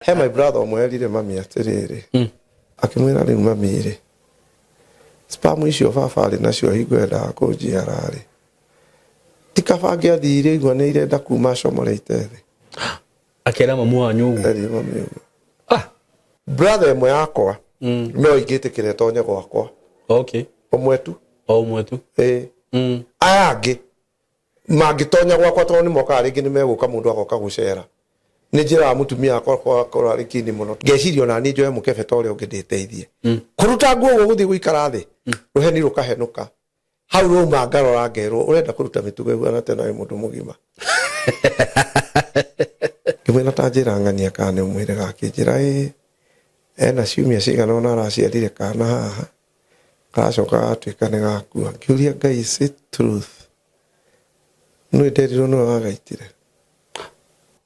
He my brother ũmwe erire mami atĩrĩrĩ, akĩmwĩra rĩu mami rĩ, sperm icio baba arĩ nacio hingo endaga kũnjiara rĩ, ti kaba angĩathire igua nĩ irenda kuma acomoreite thĩ. Akera mamu wanyu ũguo? Erire mami ũguo. Ah. Brother ĩmwe yakwa no ingĩtĩkĩra ĩtonye gwakwa. Okay. Ũmwe tu. O ũmwe tu. Ĩĩ. Aya angĩ mangĩtonya gwakwa tondũ nĩ mokaga rĩngĩ nĩ megũka mũndũ agoka gũcera. Nĩ njĩraga mũtumia wakwa akorwo arĩ kini mũno. Ngeciria ona niĩ njoe mũkebe ta ũrĩa ũngĩ ndĩteithie. Kũruta nguo ũguo gũthiĩ gũikara thĩ, rũheni rũkahenũka. Hau rwauma ngarora ngerwo ũrenda kũruta mĩtugo ĩhuana atĩa na wĩ mũndũ mũgima. Ngĩmwĩra ta njĩra ng'ania kana nĩ ũmwĩrĩga, akĩnjĩra ĩĩ ena ciumia cigana ũna araciarire kana haha, karacoka gagatuĩka nĩ gakua. Ngĩũria Ngai is it truth? Nĩ nderirwo nĩwe wagaitire.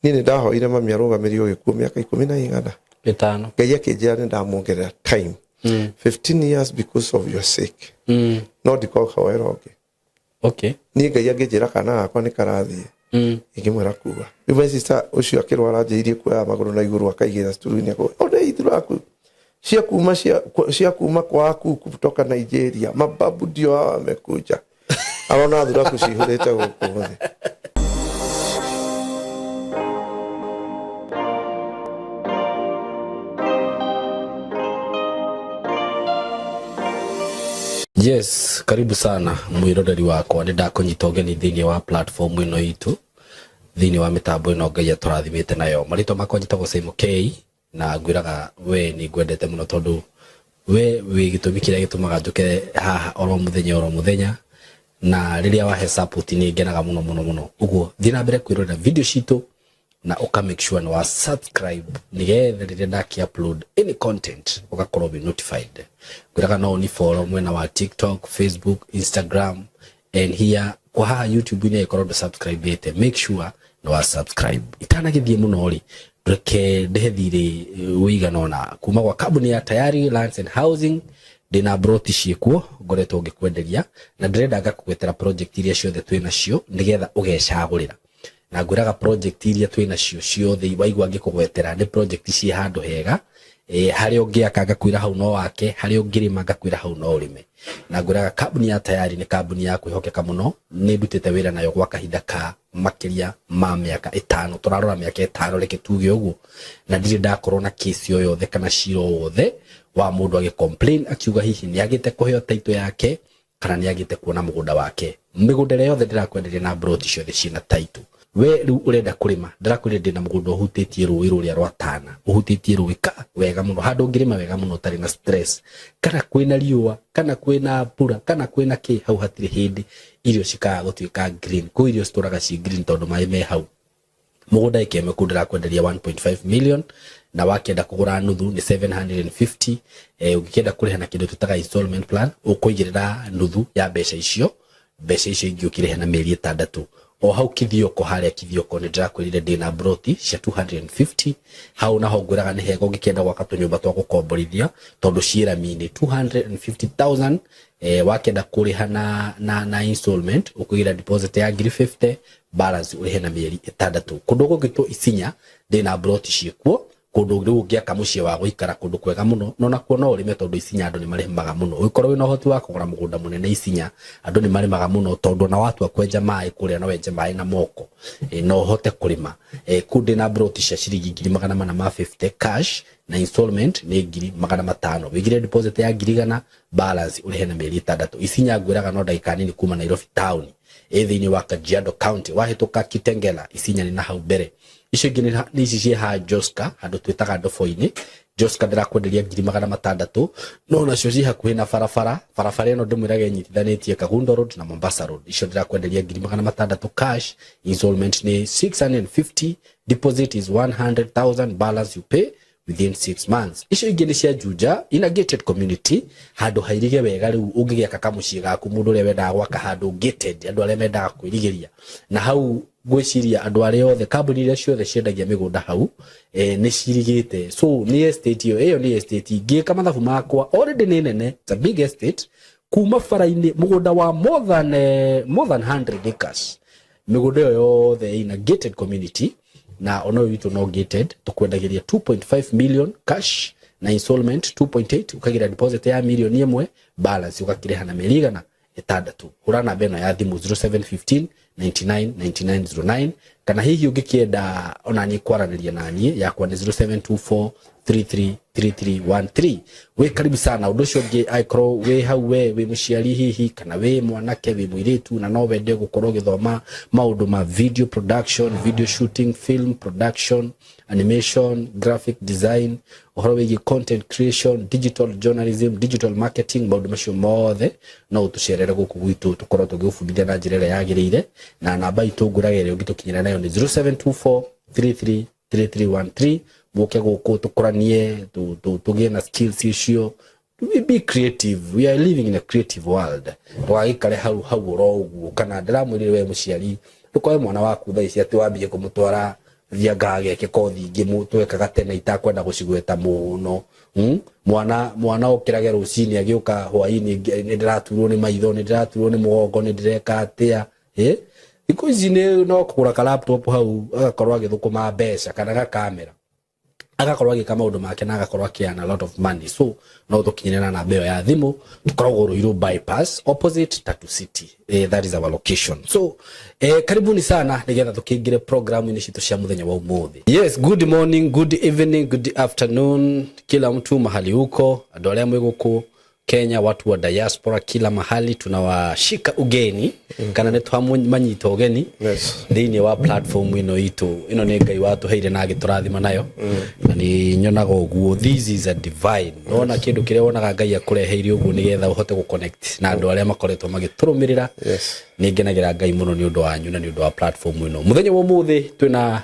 Niĩ nĩ ndahoire mami arũgamĩrio gĩkuũ mĩaka ikũmi na igana. Ĩtano. Ngai akĩnjĩra nĩ ndamuongerera time. 15 years because of your sake. No ndikohoera ũngĩ. Okay. Niĩ Ngai angĩnjĩra kana gakwa nĩ karathiĩ. Ingĩmwĩra kuga. Rĩu my sister ũcio akĩrwara anjĩirie kuoya magũrũ na igũrũ akaigĩra sturu-inĩ akauga, "Ona ithuraku cia kuma cia cia kuma kwa kuku kutoka Nigeria, mababu ndio hawa wamekuja." Arona thuraku cihũrĩte gũkũ thĩ. Yes, karibu sana mwiroreri wakwa, nĩ ndakũnyita ũgeni thĩinĩ wa platform ĩno itũ, thĩinĩ wa mĩtambo ĩno Ngai atũrathimĩte nayo. Marĩtwa makwa njĩtagwo Simon K na ngwĩraga we nĩ ngwendete mũno tondũ we wĩ gĩtũmi kĩrĩa gĩtũmaga njũke haha oro mũthenya oro mũthenya, na rĩrĩa wahe support nĩ ngenaga mũno mũno mũno. Ũguo thiĩ na mbere kwĩrorera video citũ na ũka make sure nĩ wa subscribe nĩgetha rĩrĩa ndaki upload any content ũgakorwo wĩ notified. Ngwĩraga no ũni follow mwena wa TikTok, Facebook, Instagram and here kwa haha YouTube-inĩ ĩkorwo ndũ subscribe ĩte, make sure nĩ wa subscribe. Itanagĩthiĩ mũno rĩ, reke ndĩhe thirĩ ũigana ũna kuma gwa kambuni ya Tayari Lands and Housing. Ndĩna broti ciĩkuo ngoretwo ngĩkwenderia na ndĩrenda ngakũgwetera project iria ciothe twĩ nacio nĩgetha ũgecagũrĩra. Na ngwĩraga project iria twĩ nacio ciothe waigua ngĩkũgwetera nĩ project ciĩ handũ hega, harĩa ũngĩaka ngakwĩra hau no wake, harĩa ũngĩrĩma ngakwĩra hau no ũrĩme. Na ngwĩraga kambuni ya Tayari nĩ kambuni ya kwĩhokeka mũno, nĩ ndutĩte wĩra nayo gwa kahinda ka makĩria ma mĩaka ĩtano, tũrarora mĩaka ĩtano reke tuge ũguo, na ndirĩ ndakorwo na case o yothe kana cira o wothe wa mũndũ agĩ complain akiuga hihi nĩ agĩte kũheo title yake kana nĩ agĩte kuona mũgũnda wake. Mĩgũnda ĩrĩa yothe ndĩrakwenderia na mburoti ciothe ciĩna title. We rĩu ũrenda kũrĩma, ndĩrakwĩrire ndĩna mũgũnda ũhutĩtie rũĩ rũrĩa rwa Tana, ũhutĩtie rũĩ ka wega mũno, handũ ũngĩrĩma wega mũno ũtarĩ na stress, kana kwĩna riũa, kana kwĩna mbura, kana kwĩna kĩ, hau hatirĩ hĩndĩ irio cikaga gũtuĩka green. Kũu irio citũraga ci green tondũ maĩ me hau. Mũgũnda ĩka ĩmwe kũu ndĩrakwenderia 1.5 million, na wakĩenda kũgũra nuthu nĩ 750. Ũngĩkĩenda kũrĩha na kĩndũ twĩtaga installment plan, ũkũigĩrĩra nuthu ya mbeca icio, mbeca icio ingĩ ũkĩrĩhe na mĩeri ĩtandatũ. O hau Kithioko, harĩa Kithioko nĩ ndĩrakwĩrire ndĩna broti cia 250. Hau naho ngwĩraga nĩ hega ũngĩkĩenda gwaka tũnyũmba twa gũkomborithia tondũ ciĩ rami-inĩ 250,000. Wakĩenda kũrĩha na installment ũkũigĩra deposit ya ngiri 50, balance ũrĩhe na mĩeri ĩtandatũ. Kũndũ gũgĩtwo Isinya ndĩna broti ciĩkuo, kũndũ rĩu ũngĩaka mũciĩ wa gũikara kũndũ kwega mũno, no nakuo no ũrĩme tondũ Isinya andũ nĩ marĩmaga mũno. Ũngĩkorwo wĩna ũhoti wa kũgũra mũgũnda mũnene Isinya, andũ nĩ marĩmaga mũno tondũ ona watua kwenja maĩ kũrĩa no wenje maĩ na moko, no ũhote kũrĩma. Kũu ndĩna broti cia ciringi ngiri magana mana ma 50 cash na installment nĩ ngiri magana matano. Wĩigire deposit ya ngiri igana, balance ũrĩhe na mĩeri ĩtandatũ. Isinya ngwĩraga no ndagĩka nini kuma Nairobi town, ĩ thĩinĩ wa Kajiado County, wahĩtũka Kitengela, Isinya nĩ na hau mbere. Icio ingĩ nĩ ici ciĩ ha Joska, handũ twĩtaga Ndobo-inĩ. Joska ndĩrakwenderia ngiri magana matandatũ, no nacio ciĩ hakuhĩ na barabara. Barabara ĩno ndĩmwĩraga ĩnyitithanĩtie Kangundo Road na Mombasa Road. Icio ndĩrakwenderia ngiri magana matandatũ cash, installment nĩ 650, deposit is 100,000, balance you pay within 6 months. Icio ingĩ nĩ cia Juja, in a gated community, handũ hairige wega rĩu ũngĩgĩaka kamũciĩ gaku, mũndũ ũrĩa wendaga gwaka handũ gated, andũ arĩa mendaga kwĩrigĩria. Na hau ngwĩciria andũ arĩa othe, kambuni iria ciothe ciendagia mĩgũnda hau, nĩ cirigĩte. So nĩ estate ĩyo, ĩyo nĩ estate. Ngĩka mathabu makwa, already nĩ nene, it's a big estate, kuma bara-inĩ, mũgũnda wa more than 100 acres. Mĩgũnda ĩyo yothe ĩna gated community, Na ona ũyũ witũ no gated, tũkwendagĩria 2.5 million cash na installment 2.8, ũkagĩra deposit ya mirioni 1, balance ũgakĩrĩha na mĩeri 600. Hũra namba ĩno ya thimũ 0715 99 99 09, kana hihi ũngĩkĩenda ona niĩ kwaranĩria na niĩ, yakwa nĩ 0724 333313. Wĩ karibu sana. Ũndũ ũcio ũngĩ, angĩkorwo wĩ hau we wĩ mũciari hihi, kana wĩ mwanake, wĩ mũirĩtu, na no wende gũkorwo ũgĩthoma maũndũ ma video production, video shooting, film production, animation, graphic design, ũhoro wĩgiĩ content creation, digital journalism, digital marketing, maũndũ macio mothe, no ũtũcerere gũkũ gwitũ, tũkorwo tũgĩgũbundithia na njĩra ĩrĩa yagĩrĩire. Na namba itũ ngũraga ĩrĩa ũngĩtũkinyĩra nayo nĩ 0724 33 3313. Mũke gũkũ tũkũranie, tũgĩe na skills icio. We be creative, we are living in a creative world. Ndũgagĩikare hau hau oro ũguo. Kana ndĩramwĩrire we mũciari, ndũkoe mwana waku thaa ici atĩ wambie kũmũtwara thianga ageke kothi ingĩ twekaga tene itakwenda gũcigweta mũno. Mwana okĩrage rũcinĩ agĩũka hwainĩ, nĩ ndĩraturwo nĩ maitho, nĩ ndĩraturwo nĩ mũgongo, nĩ ndĩreka atĩa. Thikũ ici nĩ no kũgũra ka laptop hau, agakorwo agĩthũkũma mbeca, kana gakamera, agakorwo agĩka maũndũ make na agakorwo akĩearn a lot of money. So no tũkinyĩre na namba ĩyo ya thimũ. Tũkoragwo Ruiru Bypass, opposite Tatu City. That is our location. So karibuni sana nigetha tũkĩingĩre programu-inĩ citũ cia mũthenya wa ũmũthĩ. Yes, good morning, good evening, good afternoon, kila mtu mahali huko, andũ arĩa mwĩ gũkũ Kenya, watu wa diaspora, kila mahali tunawashika ugeni, kana nĩ twamanyita ũgeni thĩinĩ wa platform ĩno itũ. Ĩno nĩ Ngai watũheire na agĩtũrathima nayo, na nĩ nyonaga ũguo, this is a divine. Nona kĩndũ kĩrĩa wonaga Ngai akũreheire ũguo nĩgetha ũhote gũconnect na andũ arĩa makoretwo magĩtũrũmĩrĩra. Nĩ ngenagĩra Ngai mũno nĩ ũndũ wanyu na nĩ ũndũ wa platform ĩno. Mũthenya wa ũmũthĩ twĩna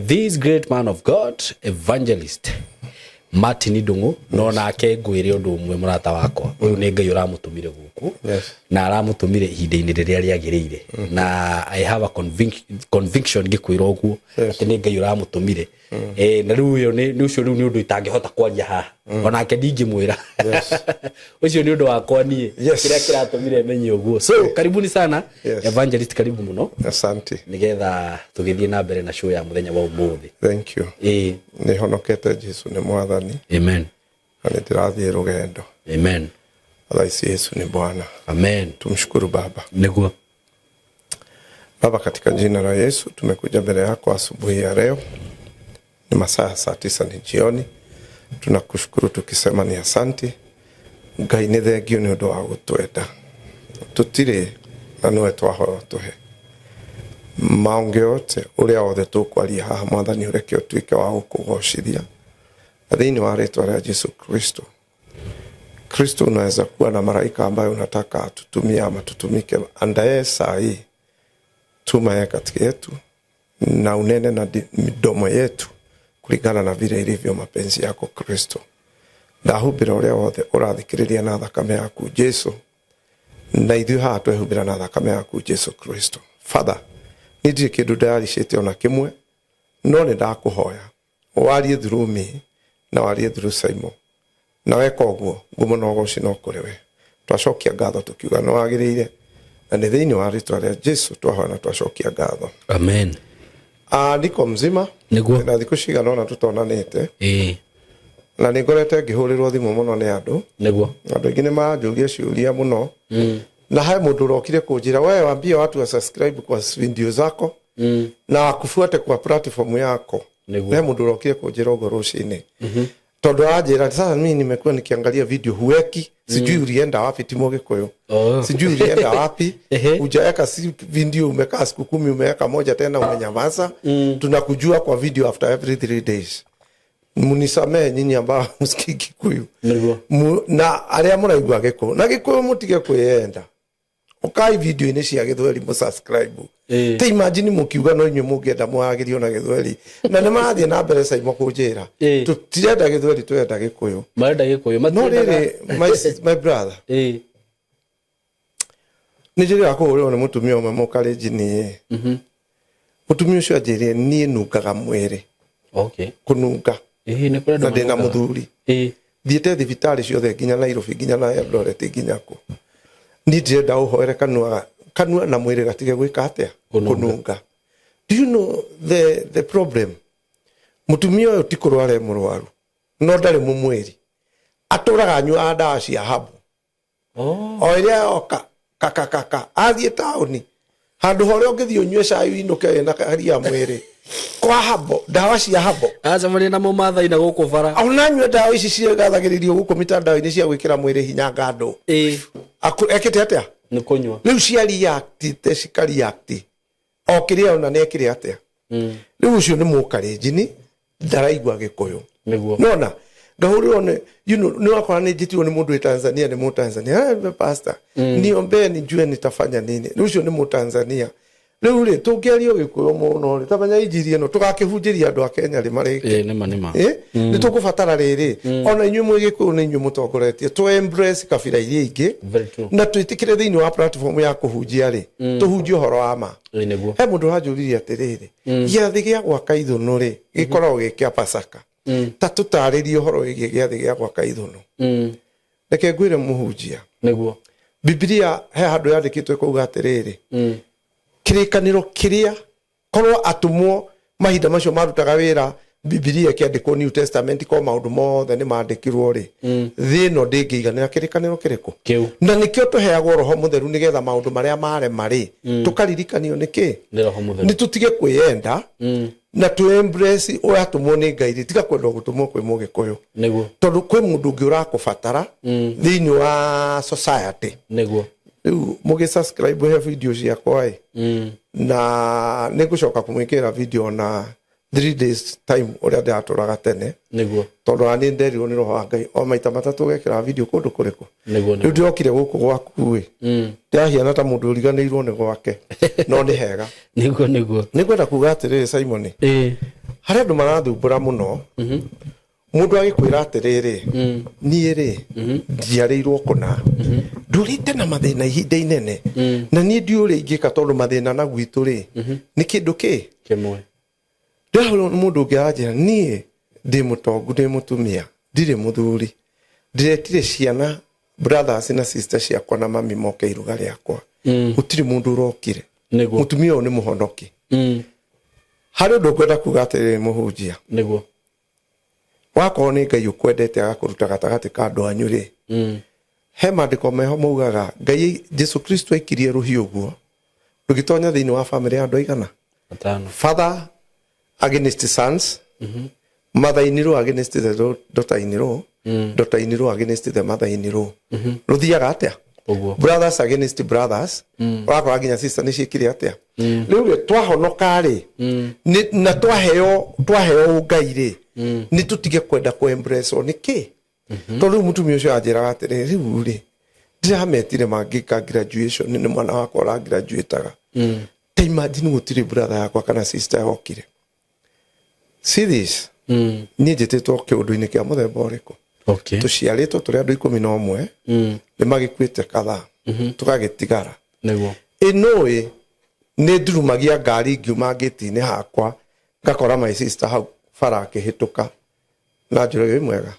this great man of God, Evangelist Martin Ndung'u. No nake ngwĩre ũndũ ũmwe, mũrata wakwa, ũyũ nĩ Ngai ũramũtũmire gũkũ na aramũtũmire ihinda-inĩ rĩrĩa rĩagĩrĩire, na I have a conviction ngĩkwĩra ũguo atĩ nĩ Ngai ũramũtũmire. Na rĩu ũyũ nĩ ũcio rĩu nĩ ũndũ itangĩhota kwaria haha, onake ndingĩmwĩra. Ũcio nĩ ũndũ wakwa niĩ kĩrĩa kĩratũmire menye ũguo. So karibuni sana. Evangelist, karibu mũno. Asante. Nĩgetha tũgĩthiĩ na mbere na show ya mũthenya wa ũmũthĩ. Thank you. Nĩ honokete, Jesu nĩ mwathani. Amen. Na nĩ ndĩrathiĩ rũgendo. Amen. Thaa ici Yesu ni Bwana. Amen. Tumshukuru Baba. Nĩguo. Baba, katika jina la Yesu tumekuja mbele yako asubuhi ya leo, ni masaa ya saa 9 ni jioni. Tunakushukuru tukisema ni asanti. Ngai, nĩ thengio nĩ ũndũ wa gũtwenda. Tũtirĩ na nĩwe twahoya ũtũhe maũngĩ yote ũrĩa wothe tũkwaria haha. Mwathani, ũreke ũtuĩke wa gũkũgocithia na thĩinĩ wa rĩtwa rĩa Jesu Kristo. Kristo, unaweza kuwa na malaika ambayo unataka atutumie ama tutumike andaye saa hii, tuma yeye kati yetu na unene na midomo yetu kulingana na vile ilivyo mapenzi yako. Kristo, ndahumbĩra ũrĩa wothe ũrathikĩrĩria na thakame yaku Jesu, na ithuĩ haha twehumbĩra na thakame yaku Jesu Kristo. Father, niĩ ndirĩ kĩndũ ndayaricĩte ona kĩmwe, no nĩ ndakũhoya warie through me na warie through Simon, na weka ũguo ngumo na ũgoci no kũrĩ we. Twacokia ngatho tũkiuga nĩ wagĩrĩire, na nĩ thĩinĩ wa rĩtwa rĩa Jesu twahoya na twacokia ngatho. Amen. Ah, niko mzima. Nĩguo. Na thikũ cigana ũna tũtonanĩte, na nĩ ngorete ngĩhũrĩrwo thimũ mũno nĩ andũ. Andũ aingĩ nĩ maranjũria ciũria mũno, na he mũndũ ũrokire kũnjĩra, wewe waambie watu wa subscribe kwa video zako na wakufuate kwa platform yako. He mũndũ ũrokire kũnjĩra ũguo rũcinĩ, tondũ aranjĩra, sasa mimi nimekuwa nikiangalia video huweki, sijui ulienda wapi. Timo Gikuyu. Sijui ulienda wapi. Hujaweka si video, umekaa siku 10, umeweka moja, tena umenyamaza. Tunakujua kwa video after every 3 days. Munisamehe nyinyi ambao msikii Gikuyu. Na arĩa mũraigua Gĩkũyũ na Gĩkũyũ, mũtige kwĩyenda, ũkai video-inĩ cia Gĩthweri mũsubscribe. Ta imagine mũkiuga no inyuĩ mũngĩenda mũhagĩrio na Gĩthweri, na nĩ marathiĩ na mbere Saimo kũnjĩra, tũtirenda Gĩthweri, tũrenda Gĩkũyũ. Marenda Gĩkũyũ. No rĩrĩ, my brother, nĩ njĩrĩga kũhũrĩrwo nĩ mũtumia ũmwe mũkarenjini. Mũtumia ũcio anjĩrire niĩ nungaga mwĩrĩ. Kũnunga. Nĩ kũrĩ andũ Na ndĩna manungaga. Mũthuri. Thiĩte thibitarĩ ciothe, nginya Nairobi, nginya na Eldoret, nginya kũ. Niĩ ndĩrenda ũhoere kanua, kanua na mwĩrĩ gatige gwĩka atĩa? Kũnunga. Kũnunga. Do you know the problem? Mutumia ũyũ ti kũrwara e mũrwaru, no ndarĩ mũmwĩri, atũraga anyuaga ndawa cia habu. O ĩrĩa yoka kakakaka athiĩ taũni handũ horĩa ũngĩthiĩ ũnyue cai ũinũke wĩna karia mwĩrĩ kwa habo, ndawa cia habo. Acemania na mũmathai na gũkũ bara. Ona anyue ndawa ici cigathagĩrĩrio gũkũ mitandao-inĩ cia gwĩkĩra mwĩrĩ hinya ngandũ. Ekĩte atĩa? Nĩ kũnyua. Rĩu cia react cika react o kĩrĩa ona nĩ ekĩre atĩa. Rĩu ũcio nĩ mũkarenjini, ndaraigua Gĩkũyũ. Nĩguo. Nona ngahũrĩrwo nĩ you know, nĩ wakora nĩ njĩtirwo nĩ mũndũ wĩ Tanzania, nĩ Mũtanzania. Pastor, niombee nijue nitafanya nini. Rĩu ũcio nĩ Mũtanzania. Rĩu rĩ tũngĩaria Gĩkũyũ mũno rĩ, tamenya injiri ĩno tũgakĩhunjĩria andũ a Kenya rĩ marĩke. Nĩma nĩma. Nĩ tũkũbatara rĩrĩ ona inyuĩ mwĩ Gĩkũyũ nĩ inyuĩ mũtongoretie tũ embrace kabira iria ingĩ. Very true. Na twĩtĩkĩre thĩinĩ wa platform ya kũhunjia rĩ, tũhunjie ũhoro wa ma. Nĩguo. He mũndũ ũranjũririe atĩrĩrĩ, gĩathĩ gĩa gwaka ithũnũ rĩ gĩkoragwo gĩ kĩa Pasaka, ta tũtarĩrie ũhoro wĩgiĩ gĩathĩ gĩa gwaka ithũnũ. Reke ngwĩre mũhunjia. Nĩguo. Bibilia he handũ yandĩkĩtwo ĩkauga atĩrĩrĩ, kĩrĩkanĩro kĩrĩa korwo atũmwo mahinda macio marutaga wĩra, Bibilia ĩkĩandĩkwo New Testament, ko maũndũ mothe nĩ mandĩkirwo rĩ, thĩ ĩno ndĩngĩiganĩra kĩrĩkanĩro kĩrĩkũ? Kĩu. Na nĩkĩo tũheagwo Roho Mũtheru nĩgetha maũndũ marĩa marema rĩ, tũkaririkanio nĩkĩ? Nĩ Roho Mũtheru. Nĩ tũtige kwĩyenda na tũ embrace ũratũmwo nĩ Ngai rĩ, tiga kwenda gũtũmwo kwĩ Mũgĩkũyũ. Nĩguo. Tondũ kwĩ mũndũ ũngĩ ũrakũbatara thĩinĩ wa society. Nĩguo. Rĩu mũgĩ subscribe he video ciakwa ĩ, na nĩ ngũcoka kũmwĩkĩra video na 3 days time ũrĩa ndĩratũraga tene. Nĩguo. Tondũ ona niĩ nderirwo nĩ Roho wa Ngai o maita matatũ ũgekĩra video kũndũ kũrĩkũ. Nĩguo. Rĩu Nĩguo. ndĩrokire gũkũ gwaku ĩ, ndĩrahiana ta mũndũ ũriganĩirwo nĩ gwake, no nĩ hega. Nĩguo nĩguo. Nĩ ngwenda kuga atĩrĩrĩ Simon, harĩ andũ marathumbũra mũno. Mũndũ agĩkwĩra atĩrĩrĩ, niĩ rĩ njiarĩirwo kũna, ndũrĩte na mathĩna ihinda inene, na niĩ ndiũĩ ũrĩa ingĩka tondũ mathĩna na gwitũ rĩ nĩ kĩndũ kĩ kĩmwe. Ndĩrahũrwo nĩ mũndũ ũngĩ aranjĩra, niĩ ndĩ mũtongu, ndĩ mũtumia, ndirĩ mũthuri, ndĩretire ciana brothers na sisters ciakwa na mami moke iruga rĩakwa, gũtirĩ mũndũ ũrokire. Nĩguo. Mũtumia ũyũ nĩ mũhonoki. Harĩ ũndũ ngwenda kuga atĩrĩrĩ mũhunjia. Nĩguo. Wakorwo nĩ Ngai ũkwendete agakũruta gatagatĩ ka andũ anyu rĩ, he maandĩko meho maugaga Ngai Jesu Kristo aikirie rũhiũ ũguo rũgĩtonya thĩinĩ wa famĩlĩ ya andũ aigana? Atano. Father against sons, mother in law against the daughter in law, daughter in law against the mother in law. Rũthiaga atĩa? Ũguo. Brothers against brothers. Ũrakora nginya sister nĩ ciĩkire atĩa? Rĩu rĩ twahonoka rĩ, na twaheo ũngai rĩ, nĩ tũtige kwenda kũ embrace nĩ kĩ? Tondũ rĩu mũtumia ũcio anjĩraga atĩrĩ, rĩu rĩ ndĩrametire mangĩka graduation nĩ mwana wakwa ũragraduataga. Ta imagine gũtirĩ brother yakwa kana sister yokire. See this? Niĩ njĩtĩtwo kĩũndũ-inĩ kĩa mũthemba ũrĩkũ? Okay. Tũciarĩtwo tũrĩ andũ 11, nĩ magĩkuĩte kadhaa, tũgagĩtigara. Nĩguo. Ĩnũĩ nĩ ndurumagia ngari ngiuma ngĩti-inĩ hakwa, ngakora my sister hau bara akĩhĩtũka, na njũra wĩ mwega.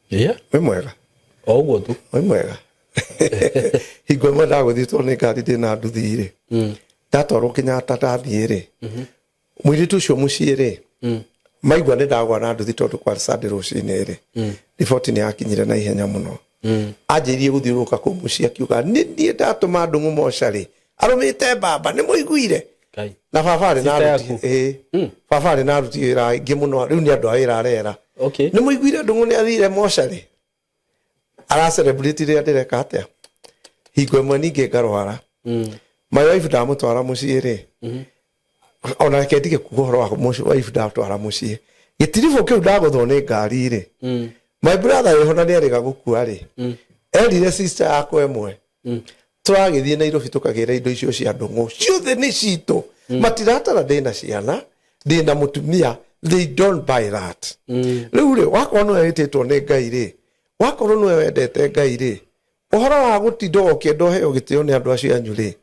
Yeah. Wĩ mwega. O ũguo tu. Wĩ mwega. Hingo ĩmwe ndagũthitwo nĩ ngari ndĩna nduthi rĩ, ndatwarwo Kenyatta ndathiĩ rĩ, mũirĩtu ũcio mũciĩ rĩ, maigua nĩ ndagwa na nduthi tondũ kwa Sunday rũcinĩ rĩ, riboti nĩ yakinyire na ihenya mũno. Anjĩrire gũthiũrũrũka kũu mũciĩ akiuga nĩ niĩ ndatũma Ndung'u mocarĩ arũmĩte mbamba, nĩ mũiguire? Ngai. Na baba arĩ na Sister aruti, yaku? ĩĩ. Baba arĩ na aruti wĩra aingĩ mũno, rĩu nĩ andũ a wĩra arera. Okay. Nĩ mũiguire Ndung'u nĩ athire mocarĩ? Ara celebrate rĩrĩa ndĩreka atĩa? Hingo ĩmwe ningĩ ngarwara. My wife ndamũtwara mũciĩ rĩ, ona reke ndige kuga ũhoro wa wife ndatwara mũciĩ, gĩtiribũ kĩu ndagũthwo nĩ ngari rĩ, my brother wĩho na nĩarĩga gũkua rĩ, erire sister yakwa ĩmwe, tũragĩthiĩ Nairobi tũkagĩra indo icio cia Ndung'u ciothe nĩ citũ, matiratara ndĩna ciana, ndĩna mũtumia, they don't buy that. Rĩu rĩ, wakorwo nĩwe wĩtĩtwo nĩ Ngai rĩ, wakorwo nĩwe wendete Ngai rĩ, ũhoro wa gũtinda ũkĩenda ũheo gĩtĩo nĩ andũ acio anyu rĩ,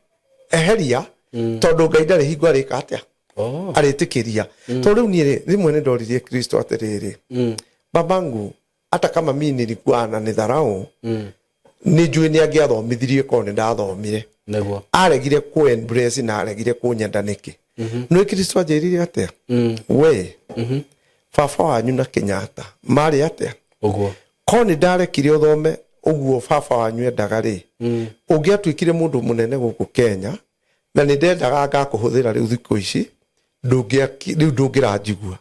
eheria, tondũ Ngai ndarĩ hingo arĩka atĩa? Arĩtĩkĩria. Tondũ rĩu niĩ rĩ, rĩmwe nĩ ndoririe Kristo atĩrĩrĩ, babangu, hata kama mimi nilikuwa ananidharau, nĩ njũĩ nĩ angĩathomithirie korwo nĩ ndathomire. Nĩguo. Aregire ku embrace na aregire kunyenda niki? Nĩ Kristo anjĩrire atĩa? We baba wanyu na Kenyatta marĩ atĩa? Ũguo. Ko nĩ ndarekire ũthome ũguo baba wanyu endaga rĩ, ũngĩatuĩkire mũndũ mũnene gũkũ Kenya, na nĩ ndendaga ngakũhũthĩra rĩu thikũ ici rĩu ndũngĩranjigua.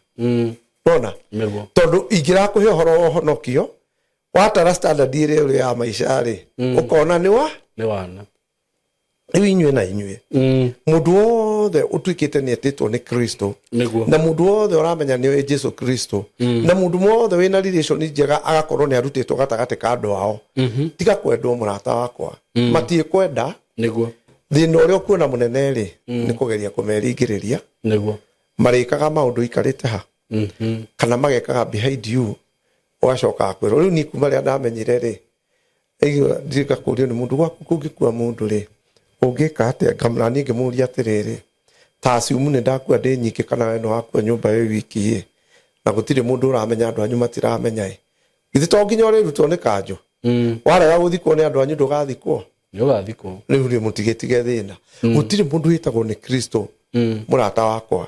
Nona Nĩguo. Tondũ ingĩrakũhe ũhoro wa ũhonokio watara standard ĩrĩa ũrĩ ya maica rĩ, ũkona nĩ wa Nĩ wana. Rĩu inyuĩ na inyuĩ, mũndũ wothe ũtuĩkĩte nĩ etĩtwo nĩ Kristo, Nĩguo. na mũndũ wothe ũramenya nĩ oĩ Jesu Kristo, na mũndũ wothe wĩna relation njega agakorwo nĩ arutĩtwo gatagatĩ ka andũ ao, tiga kwendwo mũrata wakwa, matiĩkwenda. Nĩguo. Thĩna ũrĩa ũkuona mũnene rĩ, nĩ kũgeria kũmeringĩrĩria. Nĩguo. Marĩkaga maũndũ ikarĩte ha kana magekaga behind you, ũgacoka kwĩrwo. Rĩu niĩ kuma rĩrĩa ndamenyire rĩ, aigua ndigakũrio nĩ mũndũ gwaku kũngĩkua mũndũ rĩ, ũngĩka atĩa? Ngamna niĩ ngĩmũria atĩrĩrĩ, ta assume nĩ ndakua ndĩ nyingĩ, kana we nĩ wakua nyũmba ĩ wiki ĩ, na gũtirĩ mũndũ ũramenya, andũ anyu matiramenya ĩ, githĩ to nginya ũrĩrutwo nĩ kanjũ? Warega gũthikwo nĩ andũ anyu, ndũgathikwo. Nĩ ũgathikwo. Rĩu rĩ, mũtigĩtige thĩna. Gũtirĩ mũndũ wĩtagwo nĩ Kristo mũrata wakwa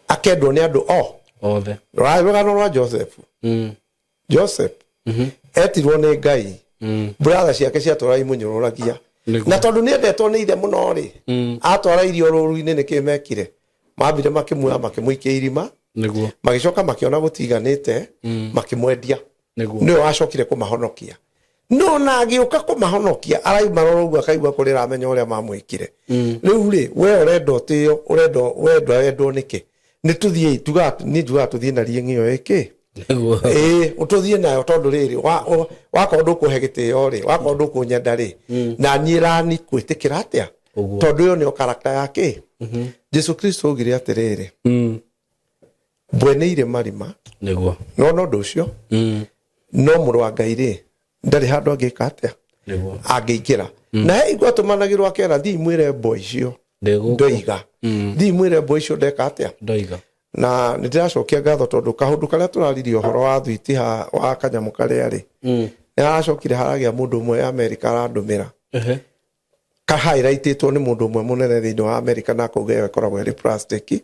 akendwo nĩ andũ o othe. Rũgano rwa Joseph. Joseph etirwo nĩ Ngai, brother ciake ciatwara imũnyũrũragia. Nĩguo. Na tondũ nĩ endetwo nĩ ithe mũno rĩ, atwara irio rũru-inĩ, nĩkĩ mekire? Mambire makĩmuoya, makĩmũikia irima. Nĩguo. Magĩcoka makĩona gũtiganĩte, makĩmwendia. Nĩguo. Nĩwe wacokire kũmahonokia, no na agĩũka kũmahonokia araima rora ũguo akaigua kũrĩra, amenya ũrĩa mamwĩkire. Rĩu rĩ, we ũrenda ũtĩo, ũrenda wendwa, wendwo nĩkĩ? Nĩ tũthiĩ tugaga, niĩ njugaga tũthiĩ na rieng'io ĩkĩ. Nĩguo. Ĩĩ, tũthiĩ nayo, tondũ rĩrĩ wakorwo ndũkũhe gĩtĩo rĩ, wakorwo ndũkũnyenda rĩ, na niĩ rani gwĩtĩkĩra atĩa? Ũguo. Tondũ ĩyo nĩyo character ya kĩ Jesu Kristo augire atĩrĩrĩ, mbwe nĩ irĩ marima. Nĩguo. No ũndũ ũcio, no mũrũ wa Ngai rĩ, ndarĩ handũ angĩka atĩa? Nĩguo. Angĩingĩra na he igua atũmanagĩrwo akera, thiĩ mwĩre mbwa icio Ndĩgũkũ. Ndoiga, thiĩ mwĩre mbwa icio ndeka atĩa? Ndoiga. Na nĩ ndĩracokia ngatho tondũ kaũndũ karĩa tũraririe ũhoro wa thwiti ha wa kanyamũ karĩa rĩ, nĩ haracokire haragĩa mũndũ ũmwe Amerika arandũmĩra ka highlightĩtwo nĩ mũndũ ũmwe mũnene thĩinĩ wa Amerika, na akauga ĩyo ĩkoragwo ĩrĩ plastic.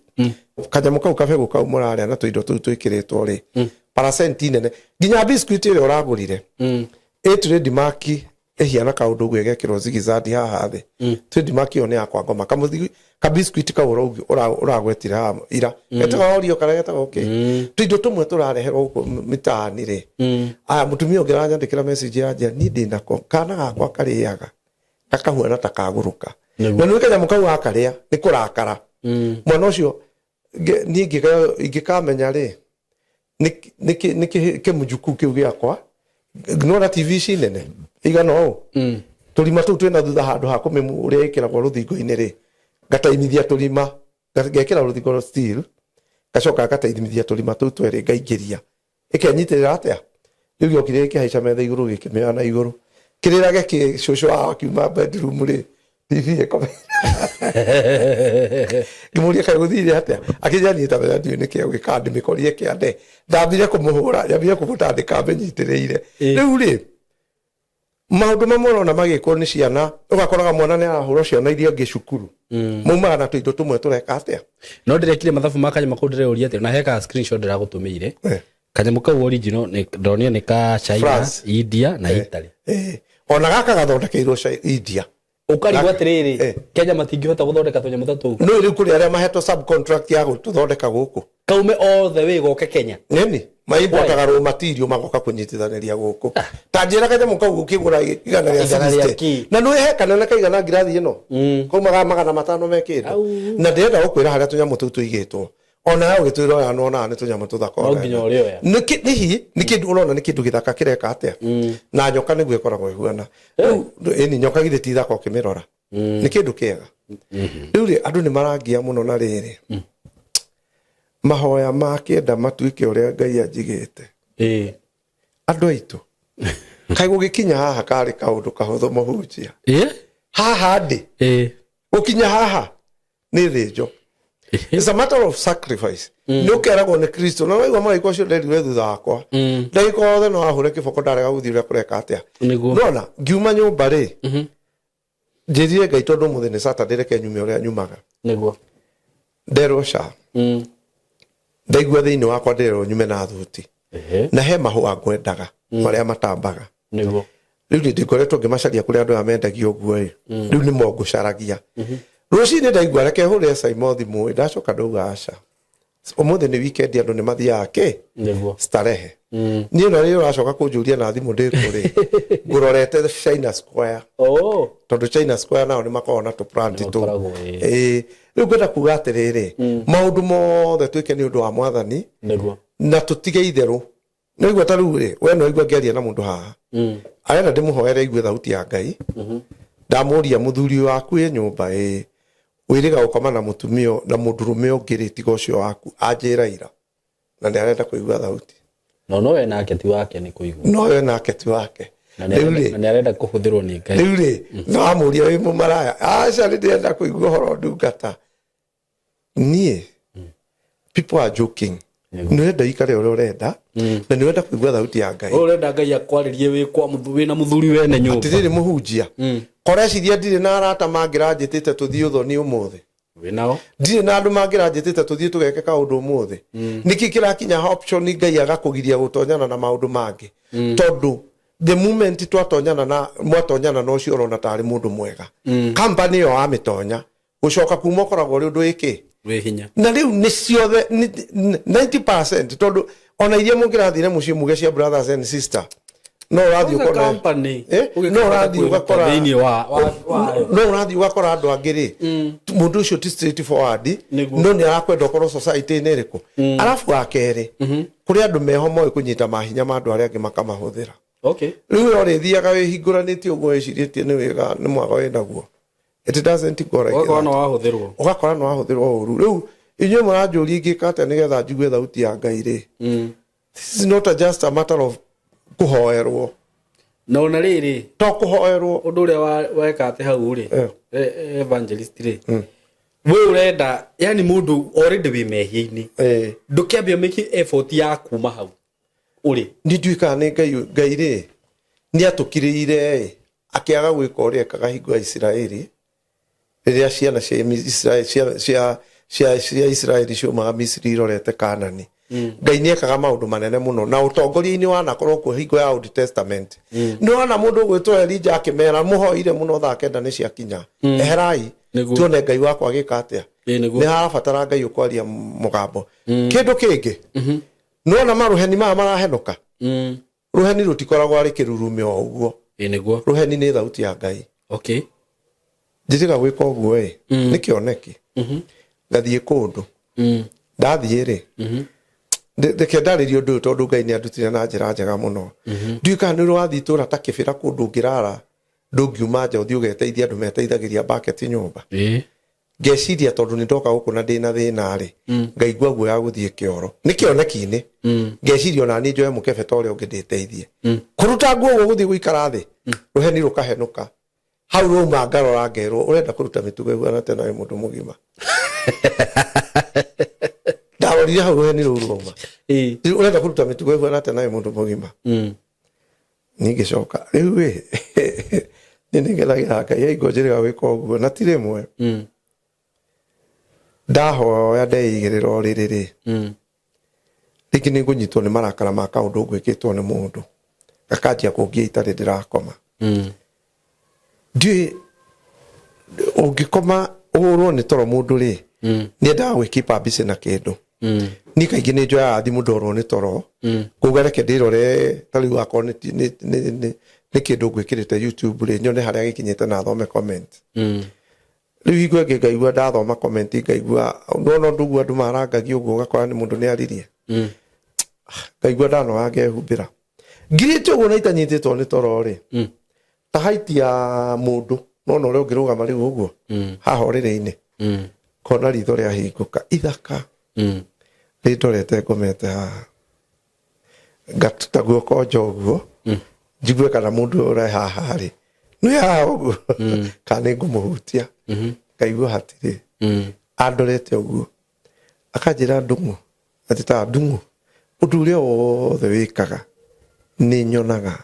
Kanyamũ kau kabegũ kau mũrarĩa na tũindo tũu twĩkĩrĩtwo rĩ, paracenti nene nginya biscuit ĩrĩa ũragũrire ĩ trademark ĩhiana kaũndũ ũguo, ĩgekĩrwo zigzag haha thĩ. Trademark ĩyo nĩ ya kwa ngoma. Kamũthigi ka biscuit kau ũragwetire haha ira getagwo Oreo karĩa getagwo kĩ, tũindo tũmwe tũrareherwo gũkũ mitaani rĩ. Aya, mũtumia ũngĩ aranyandĩkĩra message ya njĩra, niĩ ndĩnako kana gakwa karĩaga gakahuana ta kagũrũka. Nĩguo. Na nĩ kanyamũ kau gakarĩa nĩ kũrakara mwana ũcio. Niĩ ingĩkamenya rĩ, nĩ kĩmũjukuu kĩu gĩakwa, nona TV ici nene igana ũũ, tũrima tũu twĩna thutha, handũ ha kũmĩmu ũrĩa ĩkĩragwo rũthingo-inĩ rĩ, ngataimithia tũrima, ngekĩra rũthingo steel, ngacoka ngataimithia tũrima tũu twerĩ, ngaingĩria ĩkenyitĩrĩra atĩa. Rĩu gĩokire gĩkĩhaica metha igũrũ, gĩkĩmĩoya na igũrũ, kĩrĩrage kĩ cũcũ wao akiuma bedroom rĩ, TV ĩkomeire. Ngĩmũria kaĩ gũthire atĩa, akĩnjĩra niĩ tamenya ndiũĩ nĩkĩ gĩka ndĩmĩkorie kĩande. Ndambire kũmũhũra, nyambire kũmũtandĩka mĩnyitĩrĩire. Rĩu rĩ, maũndũ mamwe ũrona magĩkwo nĩ ciana, ũgakoraga mwana nĩ arahũrwo ciana iria ingĩ cukuru, maumaga na tũindo tũmwe tũreka atĩa? No ndĩrekire mathabu ma kanyamũ kau, ndĩreũria atĩ na he ka screenshot ndĩragũtũmĩire. Kanyamũ kau original nĩ ndonio nĩ ka China, France. India na Italy. Ona gaka gathondekeirwo India. Ũkarigwo atĩrĩrĩ, Kenya matingĩhota gũthondeka tũnyamũ ta tũu? No rĩu kũrĩ arĩa mahetwo subcontract ya gũtũthondeka gũkũ. Kaume all the way goke Kenya? Nini maimportaga raw material, magoka kũnyitithanĩria gũkũ. Ta njĩra, kanyamũ kau ũkĩgũra 100 100 60. Kĩ? Na nĩ he kanene kaigana ngirathi ĩno, kaumaga 500 me kĩndũ. Au. Na ndĩrenda gũkwĩra harĩa tũnyamũ tũu tũigĩtwo, ona we ũgĩtwĩra oya, nĩwonaga nĩ tũnyamũ tũthaka. No nginya ũrĩoya. Nĩ hi nĩ kĩndũ ũrona nĩ kĩndũ gĩthaka kĩreka atĩa, na nyoka nĩguo ĩkoragwo ĩhuana rĩu. Ĩni nyoka githĩ ti thaka ũkĩmĩrora? Nĩ kĩndũ kĩega. Rĩu rĩ, andũ nĩ marangia mũno na rĩrĩ mahoya makĩenda matuĩke ũrĩa Ngai anjigĩte. Andũ aitũ, kaĩ gũgĩkinya haha karĩ kaũndũ kahũthũ, mũhunjia? Haha ndĩ gũkinya haha nĩ thĩnjo. It's a matter of sacrifice. Nĩ ũkeragwo nĩ Kristo na waigua mũraika ũcio nderirwe thutha wakwa ndagĩka othe no ahũre kĩboko ndarega gũthiĩ ũrĩa kũreka atĩa. Nĩguo. Nona ngiuma nyũmba rĩ, Njĩrire Ngai tondũ ũmũthĩ nĩ Saturday, reke nyume ũrĩa nyumaga. Nĩguo. Nderwo ca. Ndaigua thĩinĩ wakwa ndĩrerwo nyume na thuti. Na he mahũa ngwendaga marĩa matambaga. Nĩguo. Rĩu nĩ ndĩkoretwo ngĩmacaria kũrĩa andũ aya mendagia ũguo ĩ. Rĩu nĩmo ngũcaragia. Rũcinĩ ndaigua reke hũrĩre Saimo thimũ ĩ, ndacoka ndauga aca. Ũmũthĩ nĩ weekend, andũ nĩ mathiaga kĩ? Nĩguo. Starehe. Niĩ na rĩrĩa ũracoka kũnjũria na thimũ ndĩ kũ rĩ, ngũrorete China Square. Oh. Tondũ China Square nao nĩ makoragwo na tũ-plant Nĩ tũu. makoragwo, ĩĩ. Ĩĩ. Rĩu ngwenda kuga atĩrĩrĩ, maũndũ mothe twĩke nĩ ũndũ wa Mwathani. Nĩguo. Na tũtige itherũ. Nĩwaigua ta rĩu rĩ, we nĩwaigua ngĩaria na mũndũ haha. Arenda ndĩmũhoere aigue thauti ya Ngai. Ndamũria mũthuri waku ĩ nyũmba ĩ, wĩrĩga gũkoma na mũtumia na mũndũrũme ũngĩ rĩ, tiga ũcio waku, anjĩra ira. Na nĩ arenda kũigua thauti. No no we nake ti wake nĩ kũigua. No we nake ti wake. Na Rĩu rĩ, nĩ arenda kũhũthĩrwo nĩ Ngai. Rĩu rĩ, na wamũria wĩ mũmaraya, aca nĩ ndĩrenda kũigua ũhoro ndungata. Niĩ, people are joking. Nĩ ũrenda ũikare ũrĩa ũrenda, na nĩ ũrenda kũigua thauti ya Ngai. Ũrenda Ngai akwarĩrie wĩ kwa wĩna mũthuri wene nyũmba. Atĩrĩrĩ mũhunjia, koreciria ndirĩ na arata mangĩranjĩtĩte tũthiĩ ũthoni ũmũthĩ. Wĩnao? Ndirĩ na andũ mangĩranjĩtĩte tũthiĩ tũgeke kaũndũ ũmũthĩ. Nĩkĩ kĩrakinya option Ngai agakũgiria gũtonyana na maũndũ mangĩ? Tondũ the moment twatonyana na mwatonyana na ũcio ũrona tarĩ mũndũ mwega. Company ĩyo wamĩtonya, gũcoka kuma ũkoragwo ũrĩ ũndũ wĩkĩ? Wĩ hinya. Na rĩu nĩ ciothe 90% tondũ ona iria mũngĩrathire mũciĩ muge cia brothers and sister, no ũrathiĩ ũkona Company. No ũrathiĩ ũgakora thĩinĩ wa no ũrathiĩ ũgakora andũ angĩ rĩ, mũndũ ũcio ti straight forward, Nĩguo. no nĩ arakwenda ũkorwo society-inĩ ĩrĩkũ. Arabu wa kerĩ, kũrĩ andũ meho moĩ kũnyita mahinya ma andũ arĩa angĩ makamahũthĩra. Okay. Rĩu we ũrĩthiaga wĩhingũranĩtie ũguo wĩcirĩtie nĩ wĩga nĩ mwago wĩnaguo. It doesn't go like Ũgakora that. no wahũthĩrwo. Ũgakora nĩ wahũthĩrwo ũru. Rĩu inyuĩ mũranjũria ingĩka atĩa nĩgetha njigue thauti ya Ngai rĩ, this is not a just a matter of kũhoerwo. Na ona rĩrĩ, to kũhoerwo. Ũndũ ũrĩa weka atĩ hau rĩ, evangelist rĩ, we ũrenda yani mũndũ already wĩ mehia-inĩ, ndũkĩambia make effort ya kuma hau ũrĩ. Nĩ nduĩkaga nĩ Ngai, Ngai rĩ nĩ atũkirĩire ĩ, akĩaga gwĩka ũrĩa ekaga hingo ya Isiraeli rĩrĩa ciana cia Isiraeli cia Isiraeli ciaumaga Misiri irorete Kanani. Ngai nĩ ekaga maũndũ manene mũno na ũtongoria-inĩ wanakorwo kuo hingo ya Old Testament. Nĩ wona mũndũ ũgwĩtwo Elijah akĩmera mũhoire mũno thaa kenda nĩ ciakinya, eherai tuone Ngai wakwa agĩka atĩa. Nĩ harabatara Ngai ũkwaria mũgambo. Kĩndũ kĩngĩ, nĩwona marũheni maya marahenũka, rũheni rũtikoragwo arĩ kĩrurumĩ o ũguo. Nĩguo. Rũheni nĩ thauti ya Ngai. Okay. Njĩtĩga gwĩka ũguo ĩ, nĩ kĩoneki. Ngathiĩ kũndũ. Ndathiĩ rĩ, reke ndarĩrie ũndũ ũyũ tondũ Ngai nĩ andutire na njĩra njega mũno. Ndiũĩ kana nĩ ũrathiĩ itũũra ta Kĩbĩra kũndũ ũngĩrara, ndũngiuma nja ũthiĩ ũgeteithie andũ meteithagĩria bucket nyũmba. Ngeciria tondũ nĩ ndoka gũkũ na ndĩna thĩna rĩ, ngaigua guoya gũthiĩ kĩoro. Nĩ kĩoneki-inĩ. Ngeciria ona niĩ njoe mũkebe ta ũrĩa ũngĩ ndĩteithie. Kũruta nguo ũguo gũthiĩ gũikara thĩ, rũheni rũkahenũka. Hau rwauma ngarora ngerwo ũrenda kũruta mĩtugo ĩhuana atĩa nawe mũndũ mũgima. Ndarorire hau rũheni rũu rwauma. Ũrenda kũruta mĩtugo ĩhuana atĩa nawe mũndũ mũgima. Ningĩcoka rĩu ĩ, niĩ nĩngenagĩra Ngai aigua njĩrĩga gwĩka ũguo na ti rĩmwe. Ndahoya ndeigĩrĩra ũrĩrĩ rĩ, rĩngĩ nĩ ngũnyitwo nĩ marakara ma kaũndũ ngwĩkĩtwo nĩ mũndũ, gakanjia kũngia itarĩ ndĩrakoma. Ndiũĩ ũngĩkoma ũhũrwo nĩ toro mũndũ rĩ, nĩ endaga gwĩkipa busy na kĩndũ. Niĩ kaingĩ nĩ njoyaga thimũ ndorwo nĩ toro, kuga reke ndĩrore ta rĩu akorwo nĩ kĩndũ ngwĩkĩrĩte YouTube rĩ, nyone harĩa gĩkinyĩte na thome comment. Rĩu hingo ĩngĩ ngaigua ndathoma comment ngaigua nĩwona ũndũ ũguo andũ marangagia ũguo ũgakora nĩ mũndũ nĩ aririe. Ngaigua ndanoga ngehumbĩra. Ngirĩte ũguo na itanyitĩtwo nĩ toro rĩ, ta height ya mũndũ, nĩwona ũrĩa ũngĩrũgama rĩu ũguo, haha ũrĩrĩ-inĩ, ngona ritho rĩahingũka ithaka, rĩndorete ngomete haha. Ngatuta guoko nja ũguo, njigue kana mũndũ ũyũ ũrĩ haha rĩ, nĩ haha ũguo, kana nĩ ngũmũhutia. Ngaigua hatirĩ. Andorete ũguo, akanjĩra Ndung'u, atĩ ta Ndung'u, ũndũ ũrĩa wothe wĩkaga nĩ nyonaga.